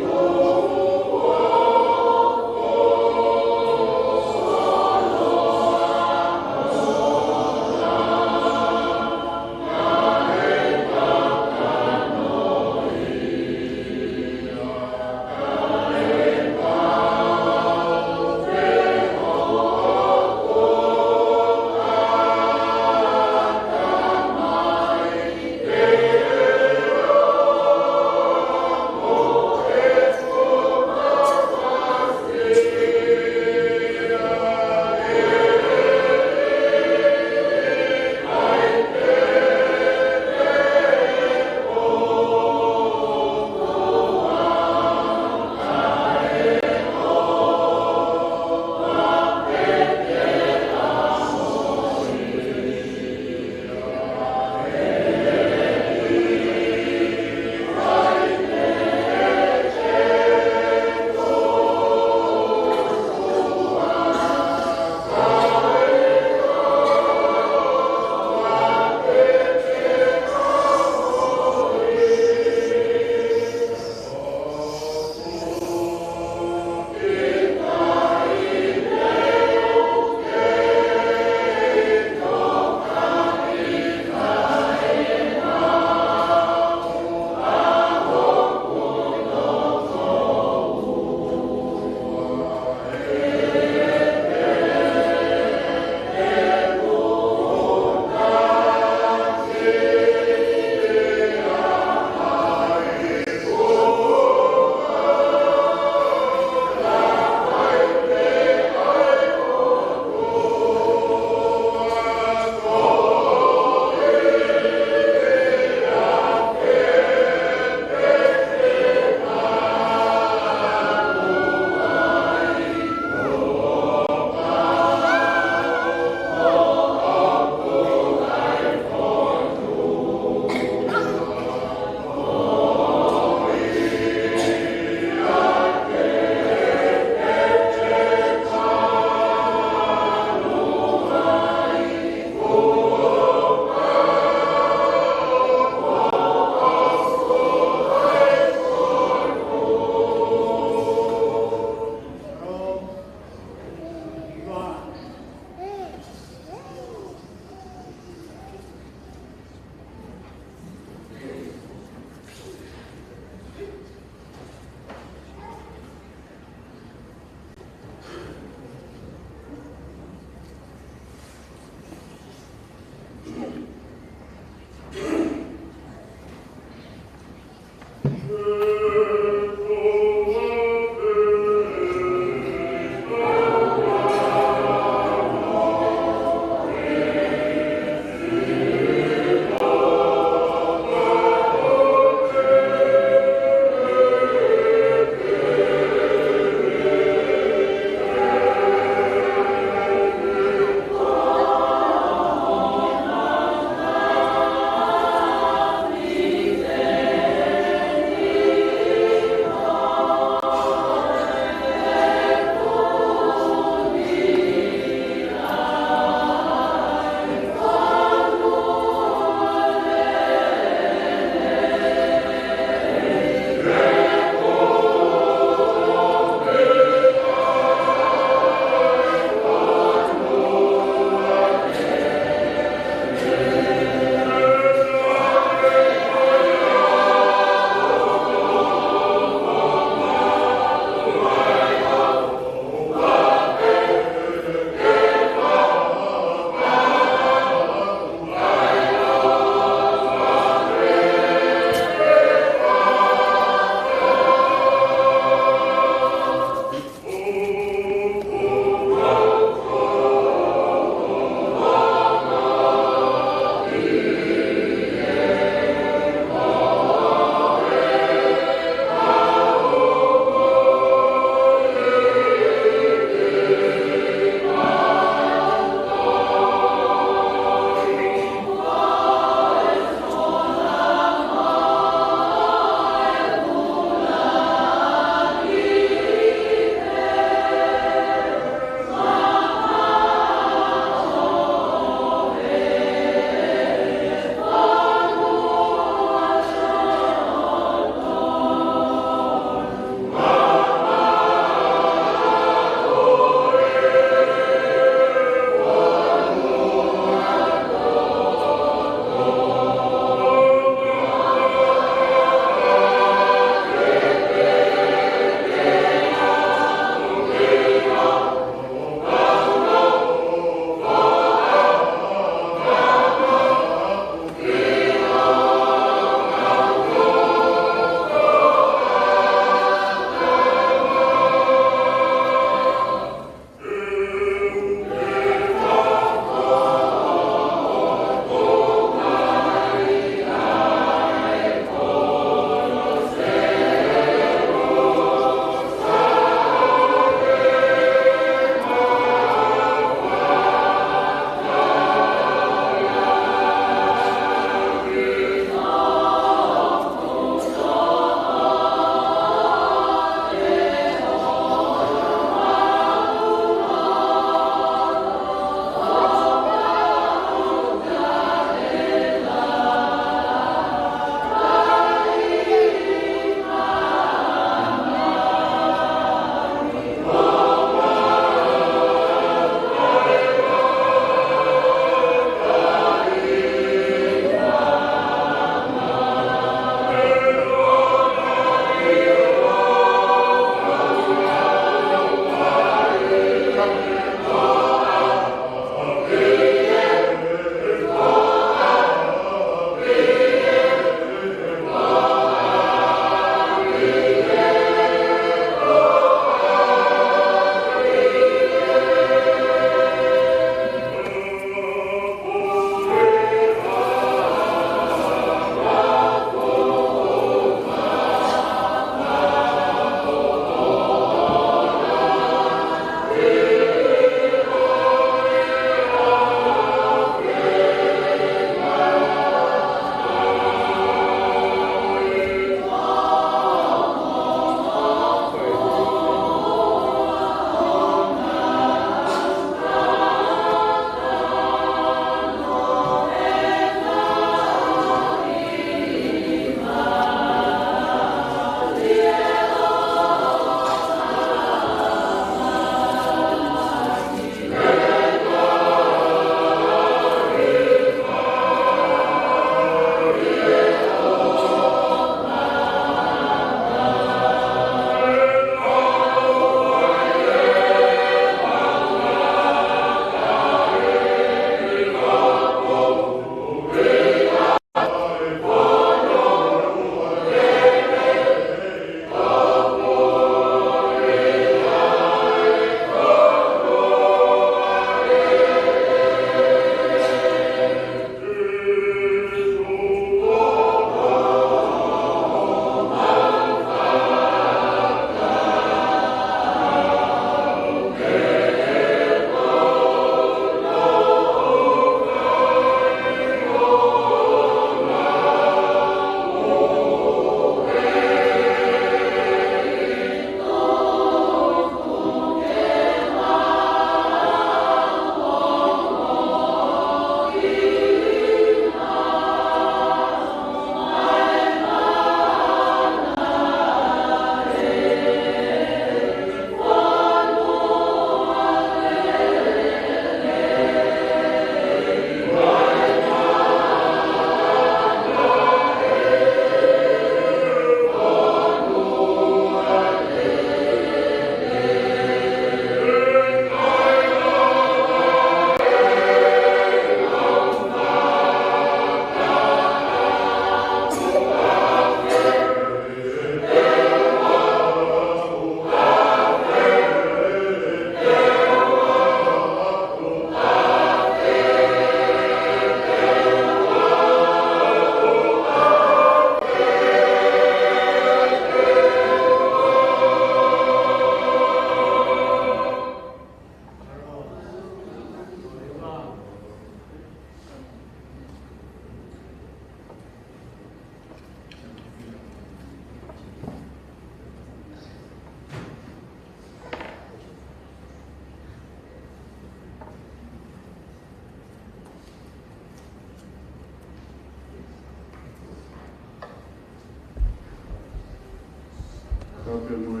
Pea mo e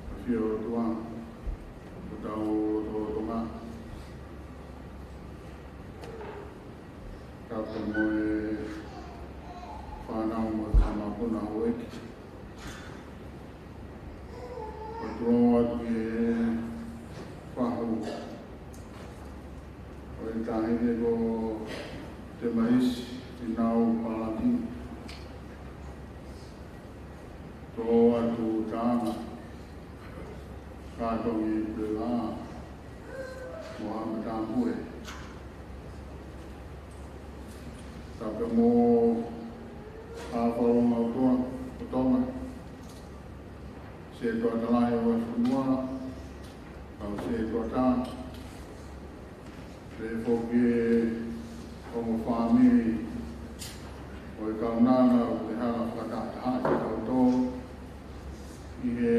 ʻafio ʻOtua, ʻo tau lotolotonga. Tapu mo e fānau mo e fakamākona houʻeiki. ʻOku tuʻu atu ki he fahu ʻo e taʻahine ko Temaisi Finau Palaki. Tō atu taʻanga, kātoanga pē lā, mo ha matāpule. Tapu mo e faʻu ʻa e ʻOtua ʻo Tonga, Sētuata lahi ʻo e fonua, kau Sētuata, pehē foki ki he ongo fāmili ʻo e kaunanga ʻoku ne hanga ʻo fakatahatahaʻi kitautolu ʻi he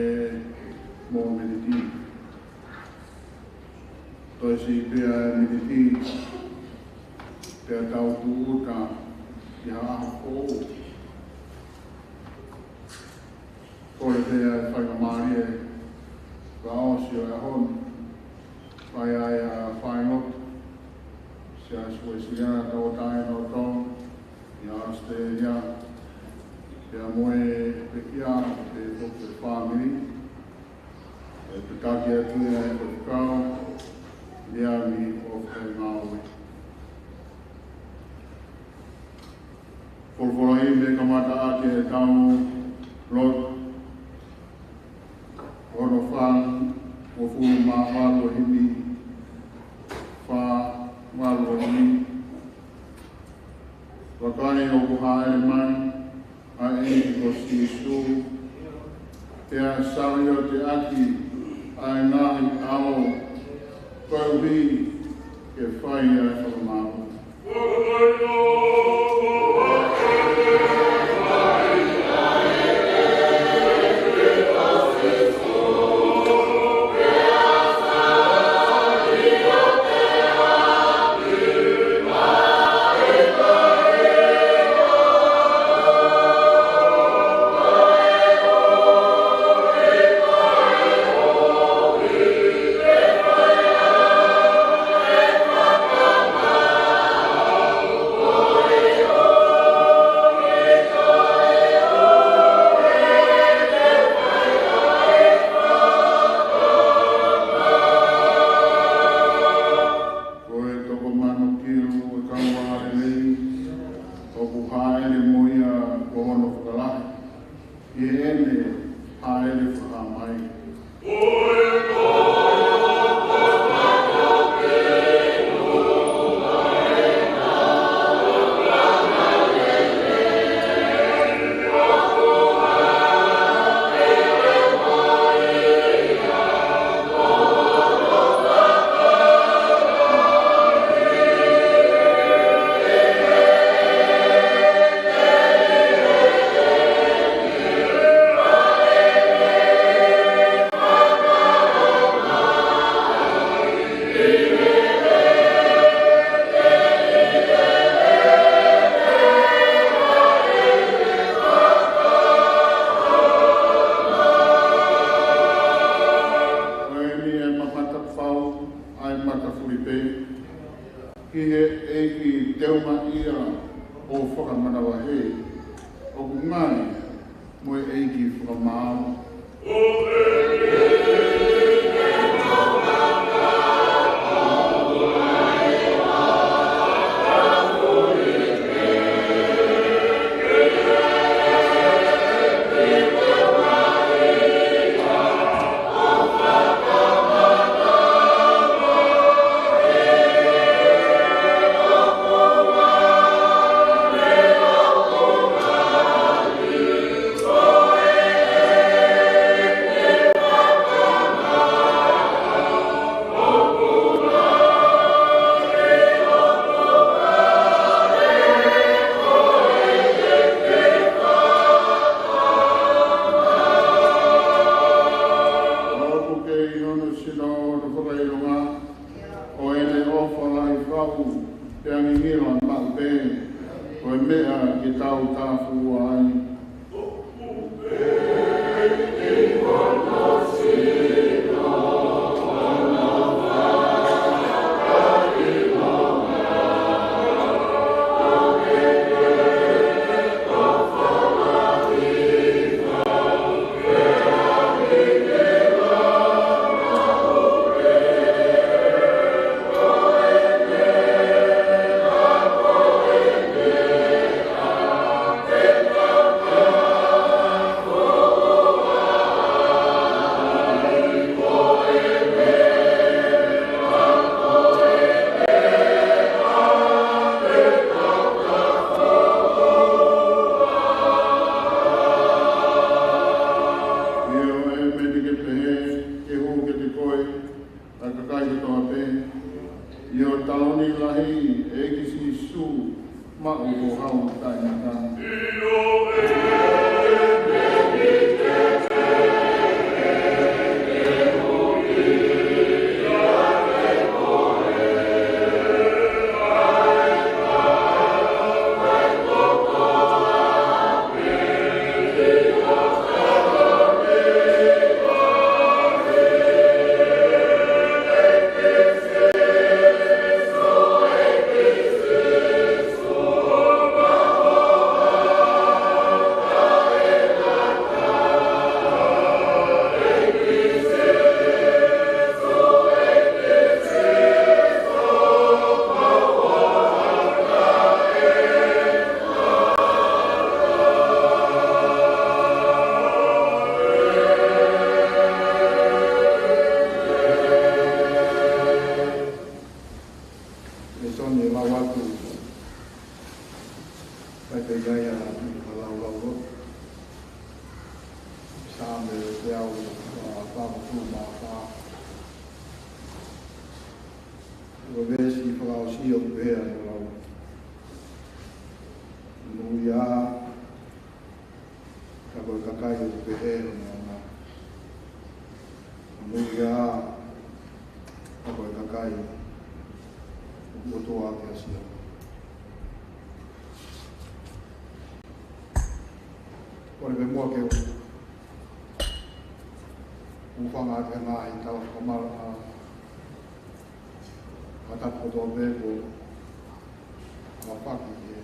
mōmeniti. Toe siʻi pē ʻa e miniti, pea tau tūʻuta ʻi ha ʻaho foʻou. Kole pē ʻa e faingamālie kuo ʻosi ʻo e ʻaho ni, fai ai ʻa e failotu Siasi Uēsiliana Tauʻatāina ʻo Tonga ʻi ʻAositelēlia, pea mo e pekia, pea mo e fāmili, ʻe tataki atu ia ʻe he faifekau, Liami ʻOfaʻeingāue. Folofola ʻi he kamataʻaki ʻetau lotu, ono fāngofulu mā valu ʻa e himi, fā valu ʻa e himi. Vakai ʻoku hāʻele mai ʻa e ʻEiki ko Sīsū, pea salioteʻaki ʻa e ngaahi ʻao, koeʻuhi ke fai ʻa e fakamāʻopoʻopo. Ko e toko mano kilu ʻo e kau ʻa e lelei, ʻoku hāʻele mo ia ko hono fakalahi. ʻI heʻene hāʻele fakahā mai. Ko eni ʻa e mamata pau, ʻa e mata fulipē, ki he ʻEiki teunga ia ʻo fakamanavahē, ʻoku ngali mo e ʻEiki fakamaau. ʻOku kei hono sino hono fakaʻilonga, ʻo ʻene ʻofa lahi fau, pea ngingila maʻu pē, ko e meʻa ke tau tāfua ai. ʻI hoʻo taloni lahi, ʻEiki Sīsū, maʻu ko ho taʻengata. Lēsoni ʻe lau atu, kae pehē ai ʻa e lau lau lau. Saame teau ua fāngofulu mā fā. Ko e veesi fakaʻosi ʻoku pehē ʻa e lau. Monūʻia, ka ko e kakai ʻoku pehē hono ʻaonga. Monūʻia, ka ko e kakai ʻoku ʻotua kia Sihova. Kole pē muʻa ke u hūfanga atu he ngaahi tala fakamālō ʻa e tapu kotoa pē kuo fakahoko ʻi he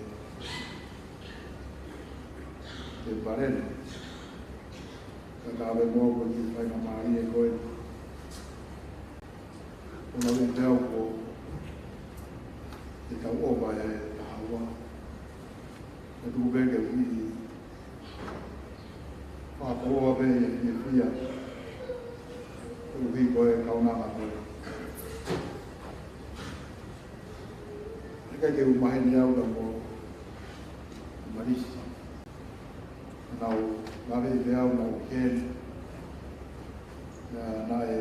temipale ni. Ka ʻoku ou kole pē muʻa ke u kiʻi faingamālie ko ē. ʻO lau ʻe au ko e tau ʻova ʻe taha ua. Ka tuku pē ke u kiʻi fakakoloa pē ʻi he fiefia koeʻuhi ko e kaunanga ko ē. Heʻikai ke u maheni au ka mo Malisi. Naʻa nau lave pē au naʻa nau keni. Naʻe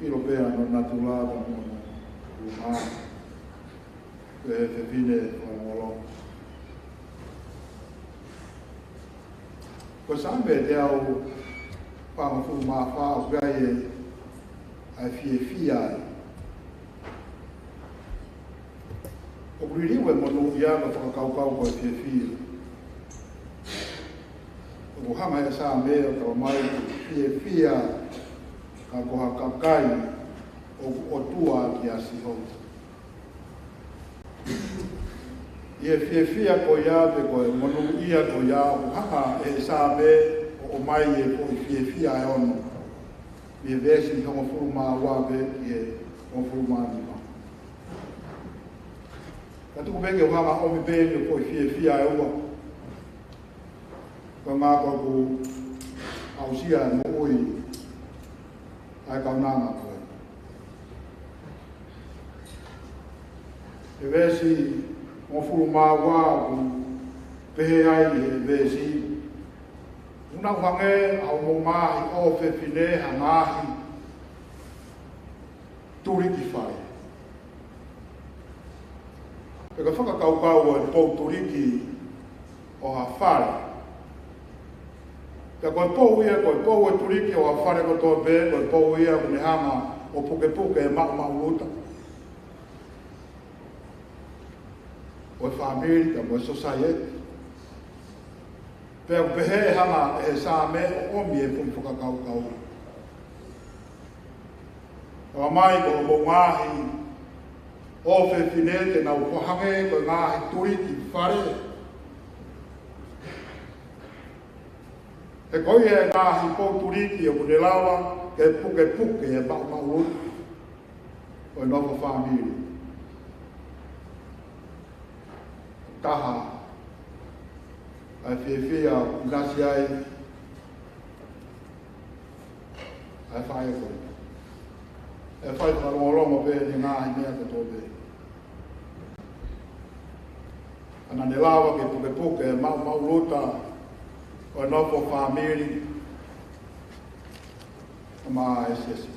ʻilo pē ʻa hono natula ka mo hono ʻuhinga. Ko e fefine fakalongolongo. Ko e Saame teau fāngofulu mā fā ʻoku ʻi ai ʻa e fiefia ai. ʻOku liliu e monūʻia ko e fakakaukau ko e fiefia. ʻOku hanga ʻe he Saame ʻo talamai fiefia ka ko ha kakai ʻoku ʻotua kia Sihova. ʻI he fiefia ko ia pe ko e monūʻia ko ia ʻoku hanga ʻe he Saame ʻo ʻomai e foʻi fiefia ʻe ono. ʻI he veesi hongofulu mā ua pē ki he hongofulu mā nima. Ka tuku pē ke u hanga ʻo ʻomi pē ʻa e foʻi fiefia ʻe ua. Ko e ngaahi ko ē ʻoku aʻusia e moʻui ʻa e kaunanga ko ē. ʻI he veesi hongofulu mā ua ʻoku pehē ai ʻe he veesi, ʻoku nau hangē ʻa hoʻomou ngaahi ʻofefine ha ngaahi tuliki fale. Pea ko e fakakaukau ʻo e pou tuliki ʻo ha fale. Pea ko e pou ia, ko e pou ʻo e tuliki ʻo ha fale kotoa pē, ko e pou ia ʻoku ne hanga ʻo pukepuke e maʻumaʻuluta ʻo e fāmili ka mo e sōsaieti. Pea ʻoku pehē ʻe hanga ʻe he Saame ʻo ʻomi e foʻi fakakaukau. Talamai ko hoʻomou ngaahi ʻofefine te nau hangē ko e ngaahi tuliki fale. He ko ia e ngaahi pou tuliki ʻoku ne lava ke pukepuke e maʻumaʻuluta ʻo e nofo fāmili. Taha ʻa e fiefia ʻoku ʻinasi ai ʻa e faʻē ko ē. ʻE fai fakalongolongo pē ʻene ngaahi meʻa kotoa pē. Ka naʻa ne lava ke pukepuke e maʻumaʻuluta ʻo e nofo fāmili. Ka maʻa e siasi.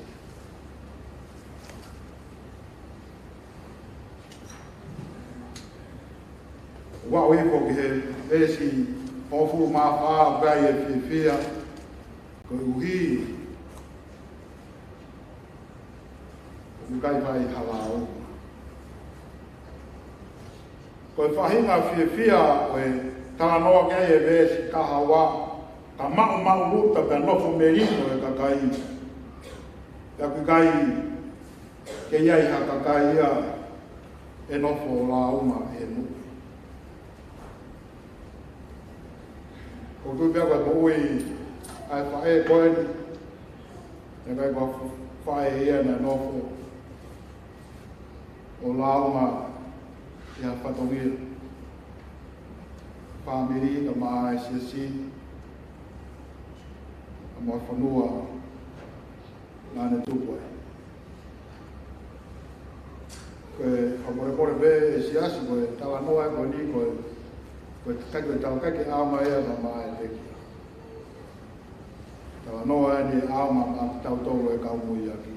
Ua ui po ki he veesi hongofulu mā fā, ʻoku ʻi ai e fiefia, koeʻuhi ʻoku ʻikai fai ha lāunga. Ko e faʻahinga fiefia ʻo e talanoa ki ai e veesi taha ua, ka maʻumaʻuluta pea nofo melino e kakai. Pea ʻoku ʻikai ke ʻi ai ha kakai ia ʻe nofo ʻo lāunga ʻi he moʻui. ʻOku ou tui pē ko e moʻui ʻa e faʻē ko eni, ʻikai ko ha faʻē ia naʻe nofo ʻo lāunga ʻi ha fatongia, fāmili, kae ʻumaʻā e siasi, kae ʻumaʻā e fonua naʻa ne tupu ai. Ko e fakamolemole pē, e siasi, ko e talanoa ko eni, ko e, ko e ʻikai ko e tau ʻikai ke ʻaonga ia naʻa ma e teki. Talanoa eni ʻaonga maʻa kitautolu e kau muiaki.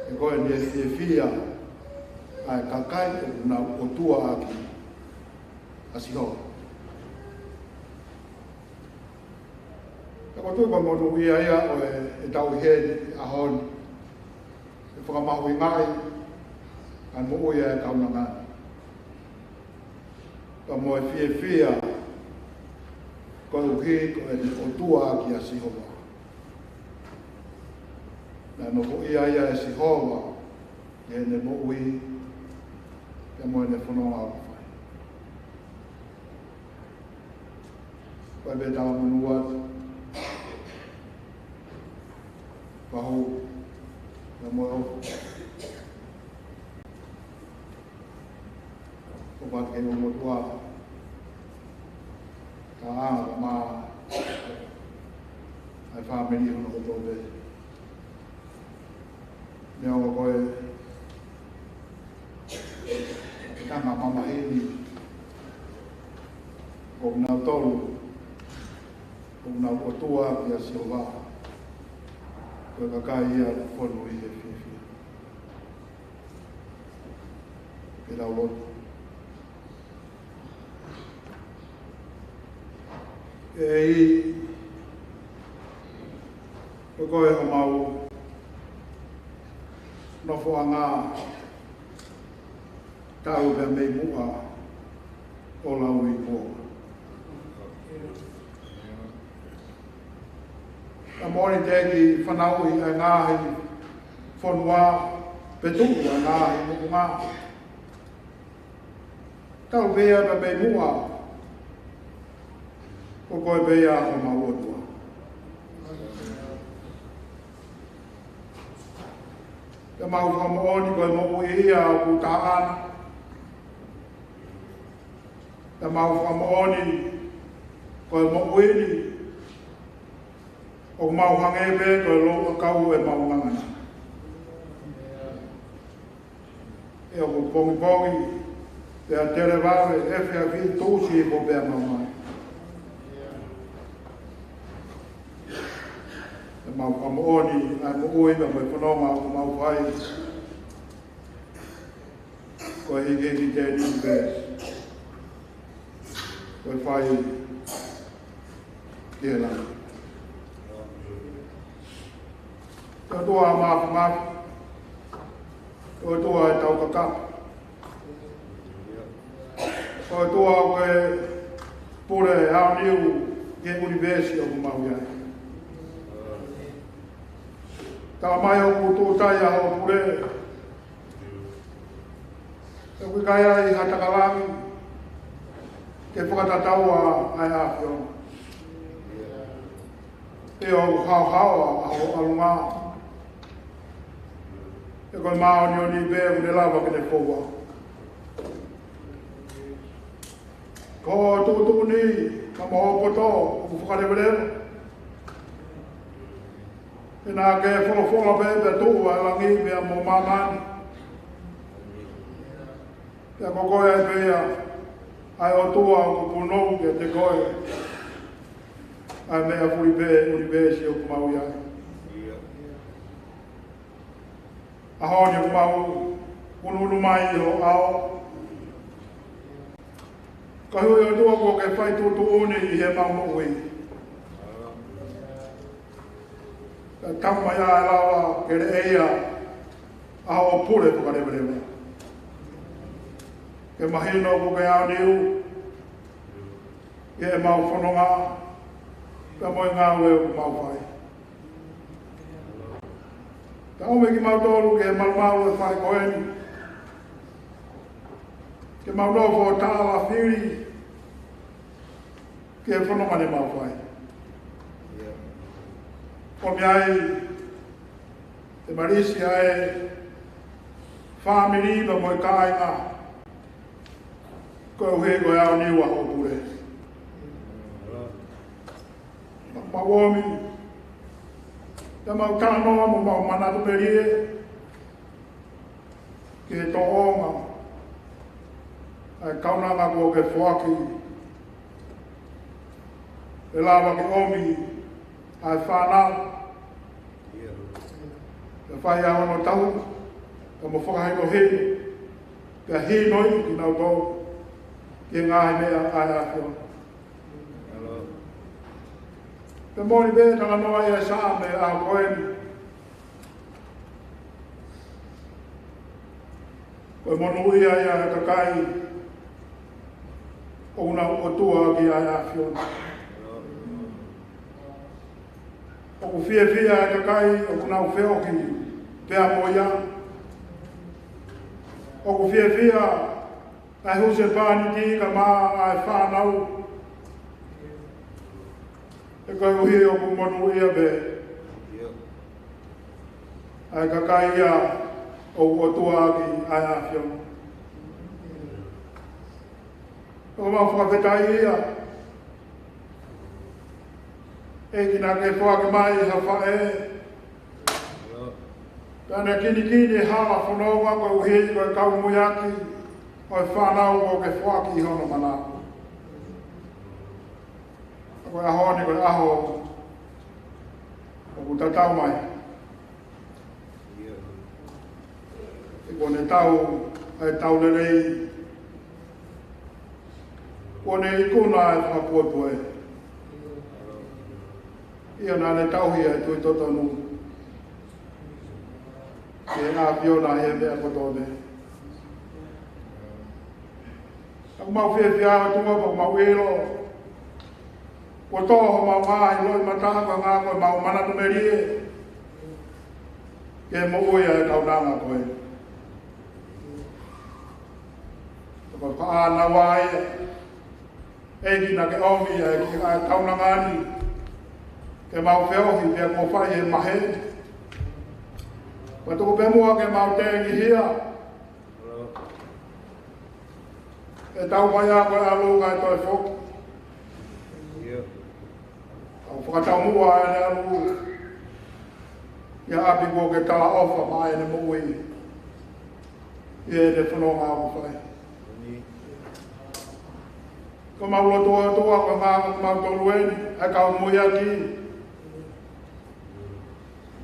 He ko eni e fiefia ʻa e kakai ʻoku nau ʻotua ʻaki ʻa Sihova. Pea ʻoku ou tui ko e monūʻia ia ʻo e, ʻetau ʻi heni he ʻaho ni, ʻe fakamahuʻingaʻi ʻa e moʻui ʻa e kaunanga ni. Pea mo e fiefia koeʻuhi ko ʻene ʻotua ʻaki ʻa Sihova. Naʻe nofoʻia ia ʻe Sihova ʻi heʻene moʻui, pea mo ʻene fononga ʻoku fai. Ko e meʻa talamonū atu. Pahu, na mo au. Ko pat ke mo motua. Ka anga ka ma. ʻA e fāmili hono kotoa pē. Neongo ko e tama mamaheni, ko kinautolu ʻoku nau ʻotua ʻaki ʻa Sihova, ko e kakai ia ʻoku fonu ʻi he fiefia. Ke tau lotu. ʻEiki, ko koe homau nofoʻanga, talu pē mei muʻa ʻo lauikuonga. Ka moʻoni teʻeki fanauʻi ʻa e ngaahi fonua pe tuʻu ʻa e ngaahi moʻunga. Talu pē ia pea mei muʻa, ko koe pē ia homau ʻOtua. Pea mau fakamoʻoni ko e moʻui ia ʻoku taʻana. Pea mau fakamoʻoni ko e moʻui ni ʻoku mau hangē pē ko e louʻakau ʻemau ngangana. ʻE ʻoku pongipongi, pea televave, efiafi, tuʻusi hifo pea maumau. Pea mau fakamoʻoni ʻa e moʻui pea mo e fononga ʻoku mau fai. Ko e hikihiki tēniti pē, ko e fai ki he langi. Ko e ʻOtua Māfimafi, ko e ʻOtua ʻo e tau kakapu, ko e ʻOtua ʻoku ke pule aoniu ki he ʻunivēsi ʻoku mau ʻi ai. Talamai ʻoku tūʻuta ʻa hoʻo pule, ʻoku ʻikai ʻi ai ha taka langi ke fakatatau ʻa e ʻAfiona. Pea ʻoku haohaoa ʻa hoʻo ʻalunga. He ko e māʻoniʻoni pē ʻoku ne lava ke ne foua. Ko hoʻo tuʻutuʻuni, ka mo hoʻo poto ʻoku fakaleveleva. He naʻa ke folofola pē pea tuʻu ʻa e langi pea mo māmani. Pea ko koe ai pē ia ʻa e ʻOtua ʻoku punou kiate koe ʻa e meʻa fuli pē ʻunivēsi ʻoku mau ʻi ai. ʻAho ni ʻoku mau unuunu mai ʻi ho ʻao, Ka hui atu kuo ke fai tuʻutuʻuni ʻi heʻemau moʻui. Ka tau mai ʻa e lava ke leʻeia ʻa hoʻo pule fakaleveleva. Ke mahino kuo ke aoniu ʻi heʻemau fononga, pea mo e ngāue ʻoku mau fai. Ka ʻomi kimautolu ki he malumalu ʻo e fale ko eni, ke mau nofo ʻo tālafili ki he fononga ne mau fai. ʻOmi ai e malisi ʻa e fāmili pea mo e kāinga, koeʻuhi ko e aoniu ʻa hoʻo pule. Mau ʻomi, pea mau talanoa mo mau manatu melie ki he tōʻonga ʻa e kaunanga kuo ke foaki, ʻe lava ke ʻomi ʻa e fānau, pea fai ʻa hono tauhi, pea mo fakahinohino, pea hinoʻi kinautolu ki he ngaahi meʻa ʻa e ʻAfiona. Pea moʻoni pē talanoa ʻi he Saame ʻa ko eni, ko e monūʻia ia ʻa e kakai ʻoku nau ʻotua ʻaki ʻa e ʻAfiona. ʻOku fiefia ʻa e kakai ʻoku nau feohi pea mo ia. ʻOku fiefia ʻa e husepāniti kae ʻumaʻā ʻa e fānau, he koeʻuhi ʻoku monūʻia pē ʻa e kakai ia ʻoku ʻotua ʻaki ʻa e ʻAfiona. ʻOku mau fakafetaʻi ia, ʻEiki, naʻa ke foaki mai ha faʻē, pea ne kinikini e hala fononga koeʻuhi ko e kau muiaki ʻo e fānau kuo ke foaki ʻi hono mana. Ko e ʻaho ni ko e ʻaho ʻoku tatau mai. He kuo ne tau ʻa e tau lelei, kuo ne ikuna ʻa e fakapuepue. ʻIo, naʻa ne tauhi ʻa e tui totonu ki he ʻAfiona ʻi he meʻa kotoa pē. ʻOku mau fiefia ʻOtua, pea ʻoku mau ʻilo kuo tō homau ngaahi loʻimata, koeʻuhi ko ʻemau manatu melie ki he moʻui ʻa e kaunanga ko ē. Pea ko e fānau ʻa ia, ʻEiki, naʻa ke ʻomi ʻa e kiʻi kaunanga ni ke mau feohi pea kuo fai e maheni. Pea tuku pē muʻa ke mau tengihia. ʻE tau mai ʻa ko e ʻalu kae toe foki. ʻIo. Tau fakataumuʻa ʻene ʻalu ia ʻapi kuo ke talaʻofa maʻa ʻene moʻui ʻi heʻene fononga ʻoku fai. Ko ʻemau lotu ʻOtua, ko e ngaahi ʻoku mau tolu eni, ʻa e kau muiaki.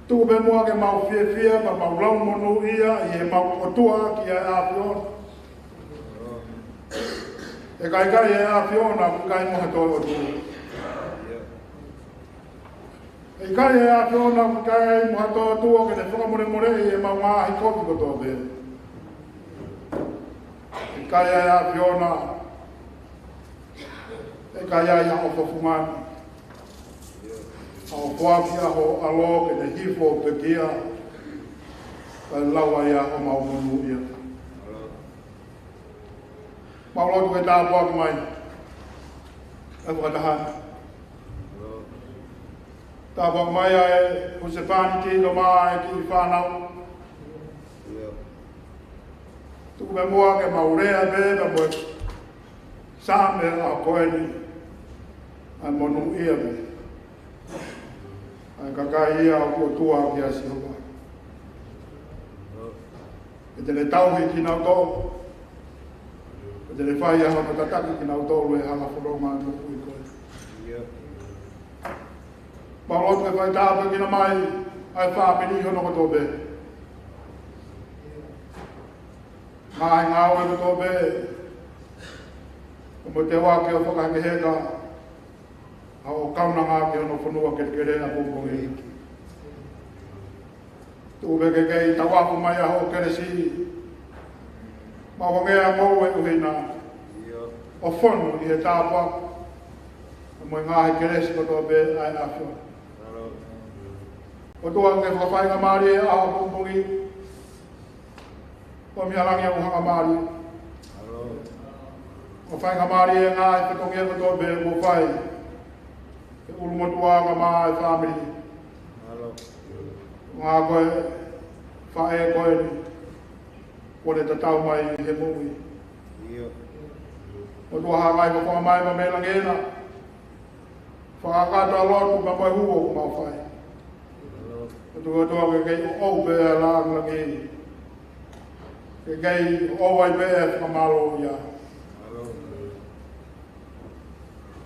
Tuku pē muʻa ke mau fiefia, pea mau lau monūʻia ʻi heʻemau ʻotua ʻaki ʻa e ʻAfiona. He ʻikai ʻi ai e ʻAfiona ʻoku ʻikai mo ha toe ʻotua. He ʻikai ʻi ai e ʻAfiona ʻoku ʻikai mo ha toe ʻotua ke ne fakamolemoleʻi ʻemau ngaahi kovi kotoa pē. He ʻikai ʻi ai e ʻAfiona ʻe ʻikai ʻi ai haʻo fafanga ni. Haʻo foaki ʻa hoʻo ʻAlo ke ne hifo ʻo pekia, kae lau ai ʻa homau monūʻia. Mau lotu ke tāpuaki mai ʻa e fakataha. Tāpuaki mai ʻa e husepāniti kae ʻumaʻā e kiʻi fānau. Tuku pē muʻa ke mau lea pē, pea mo e Saame ʻa ko eni, ʻa e monūʻia pē ʻa e kakai ia ʻoku ʻotua ʻaki ʻa Sihova. Ke te ne tauhi kinautolu. Ke te ne fai ʻa hono tataki kinautolu he hala fononga ʻo e moʻui ko ē. Mau lotu ke fai tāpuekina mai ʻa e fāmili hono kotoa pē. Ngaahi ngāue kotoa pē Mo e teu ake ʻo fakahekeheka ʻa hoʻo kaunanga ki hono fonua kelekele ʻapongipongi. Tuku pē ke kei tauafu mai ʻa hoʻo kelesi maʻu ange ʻa e moʻui ʻuhinga ʻo fonu ʻi he tāpuaki mo e ngaahi kelesi kotoa pē ʻa e ʻAfiona. ʻOtua, ke fakafaingamālie ʻa e ʻapongipongi, ʻomi ʻa langi ʻo faingamālie. ʻO faingamālie e ngaahi fatongia kotoa pē kuo fai ʻe he ʻulumotuʻa kae ʻumaʻā e fāmili. Ngā ko e faʻē ko eni kuo ne tatau mai he moʻui. ʻOtua, hanga ʻo fakaʻaongaʻi mai mei langi na. Fakakakato ʻa e lotu pea mo e hū ʻoku mau fai. ʻOtua, ʻOtua, ke kei ʻoʻou pē ʻa e langilangi. Ke kei ʻoʻou ai pē ʻa e fakamālō ia.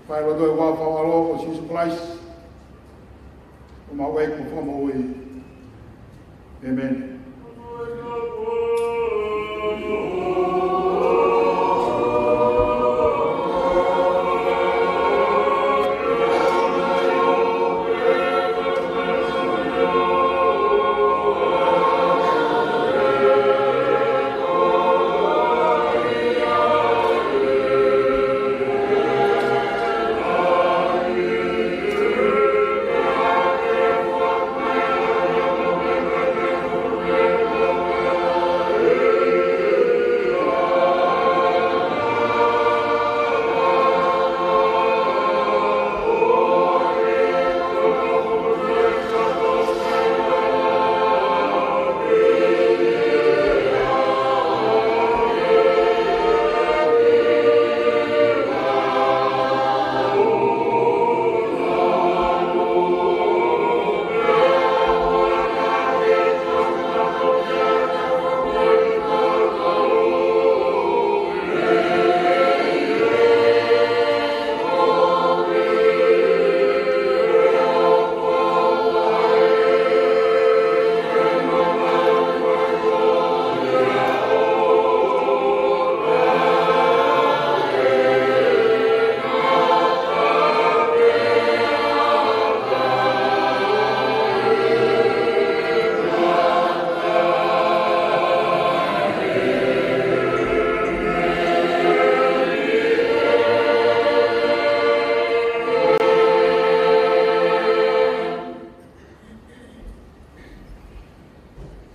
Fai lotu ʻi he huafa ho ʻAlo ko Sīsū Kalaisi, ko homau ʻEiki mo Fakamoʻui. ʻĒmeni.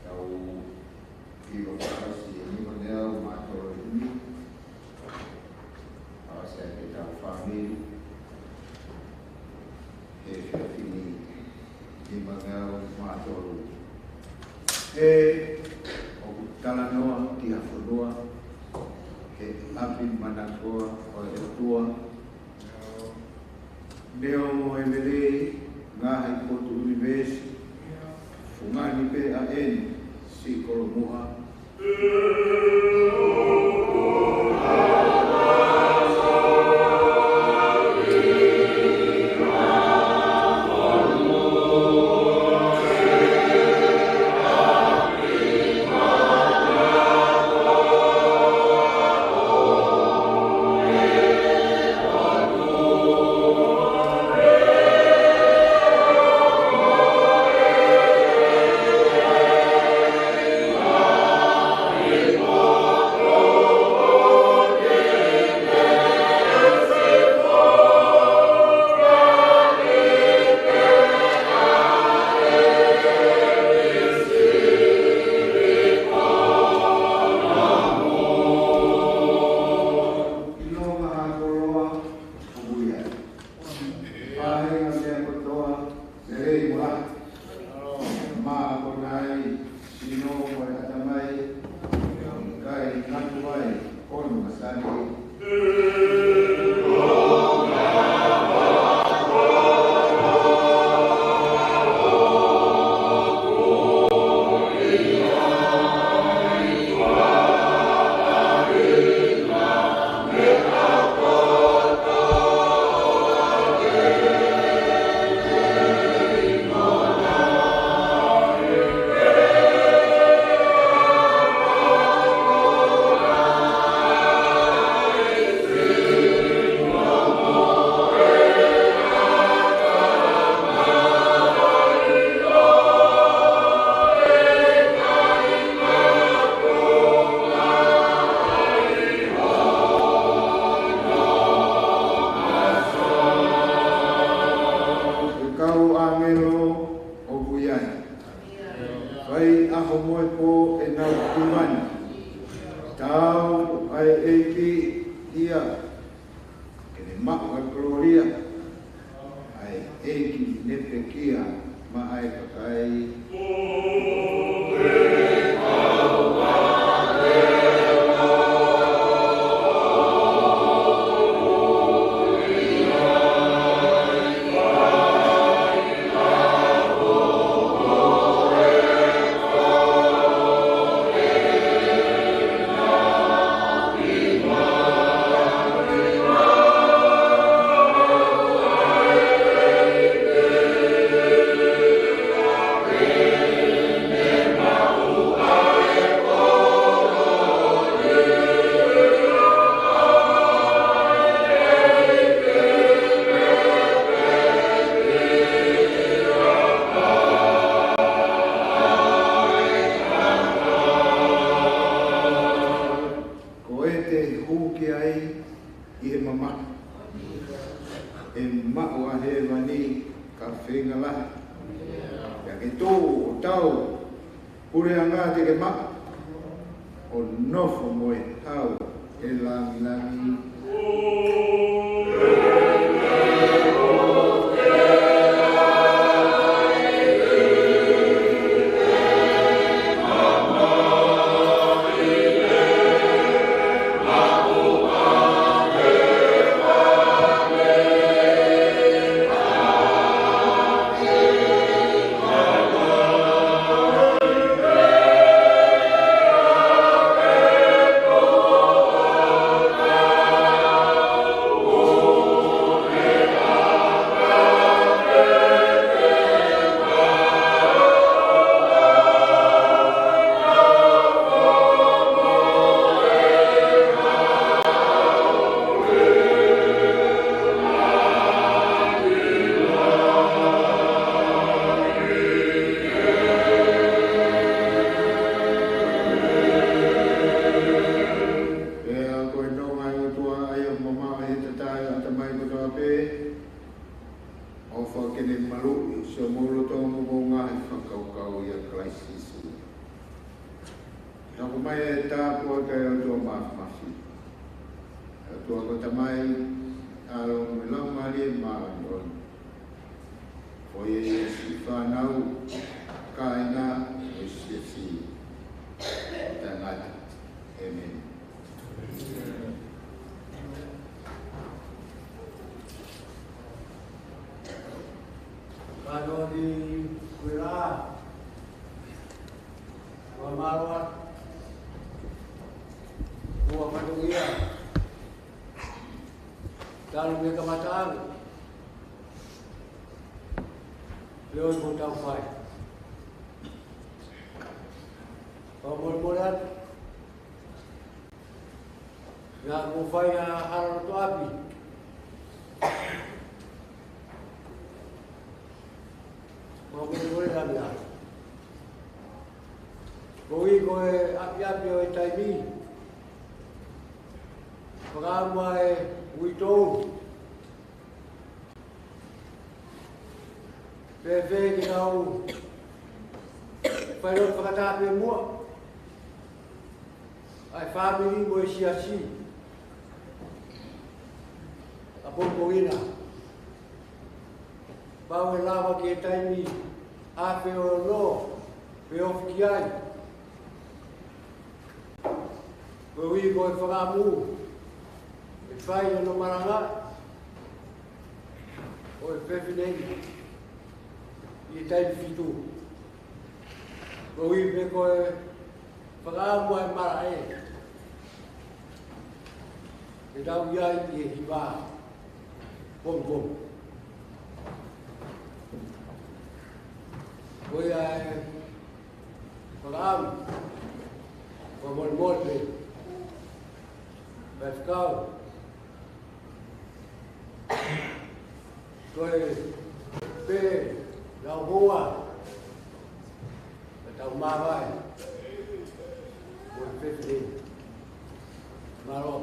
Tau kiʻi fakaʻosi e nima ngeau mā tolu ʻi he ʻaho ni. ʻAsi ʻa e tau fāmili he efiafi ni, nima ngeau mā tolu. He ʻoku talanoa ki ha fonua, he ʻapi manakoa ʻo e ʻOtua. Neo mo e mele ngaahi potu ʻunivēsi, fungani pē ʻa eni siʻi kolomuʻa. e pō ʻenau kūmani. Tau ʻa e ʻEiki ia, ke ne maʻu ʻa e kolōlia, ʻa e ʻEiki ne pekia maʻa e kakai. Ko e te hū ki ai ʻi he mamahi, ʻe maʻu ʻa hēvani ka feinga lahi. Pea ke tō ʻo tau, puleʻanga te ke maʻu, ʻo nofo mo e hau ʻe langilangi. Pea ko e nonga ʻa e ʻOtua ʻa ia ʻoku mamaʻo ʻi he tatae ʻa e ʻatamai kotoa pē, ʻofa ke ne maluʻi ʻi homou loto mo homou ngaahi fakakaukau ʻia Kalaisi Sīsū. Tapu mai e tāpuaki ʻa e ʻOtua Māfimafi, ʻa e ʻOtua ko e Tamai, ʻAlo mo e Laumālie Māʻoniʻoni. Ko ia ʻa e siʻi fānau, kāinga ʻo e siasi, ʻo taʻengata. ʻĒmeni. Mālō ʻaupito, kuo lava. Kuo mālō atu. Kuo fatongia. Talu mei he kamataʻanga. Pea ʻoku tau fai. Fakamolemole atu. Naʻa ku fai ha hala loto ʻapi. Fakamolemole atu ia. Koeʻuhi ko e ʻapiʻapi ʻo e taimi. Fakaʻamu ʻa e uitou. Pea fēfē ke tau fai lotu fakataha pē muʻa, ʻa e fāmili mo e siasi, ʻapongipongi na. Pau ʻe lava ki he taimi afe ono, pe ofi ki ai. Koeʻuhi ko e fakaʻamu ʻe fai hono malanga ʻo e fefine ni ʻi he taimi fitu. Koeʻuhi pē ko e fakaʻamu ʻa e malaʻe ke tau ʻi ai ʻi he hiva pongipongi. Ko ia e fakaʻamu, fakamolemole pē. Faifekau, ko e pē lau hoa, ka tau māvae mo e fefine. Mālō.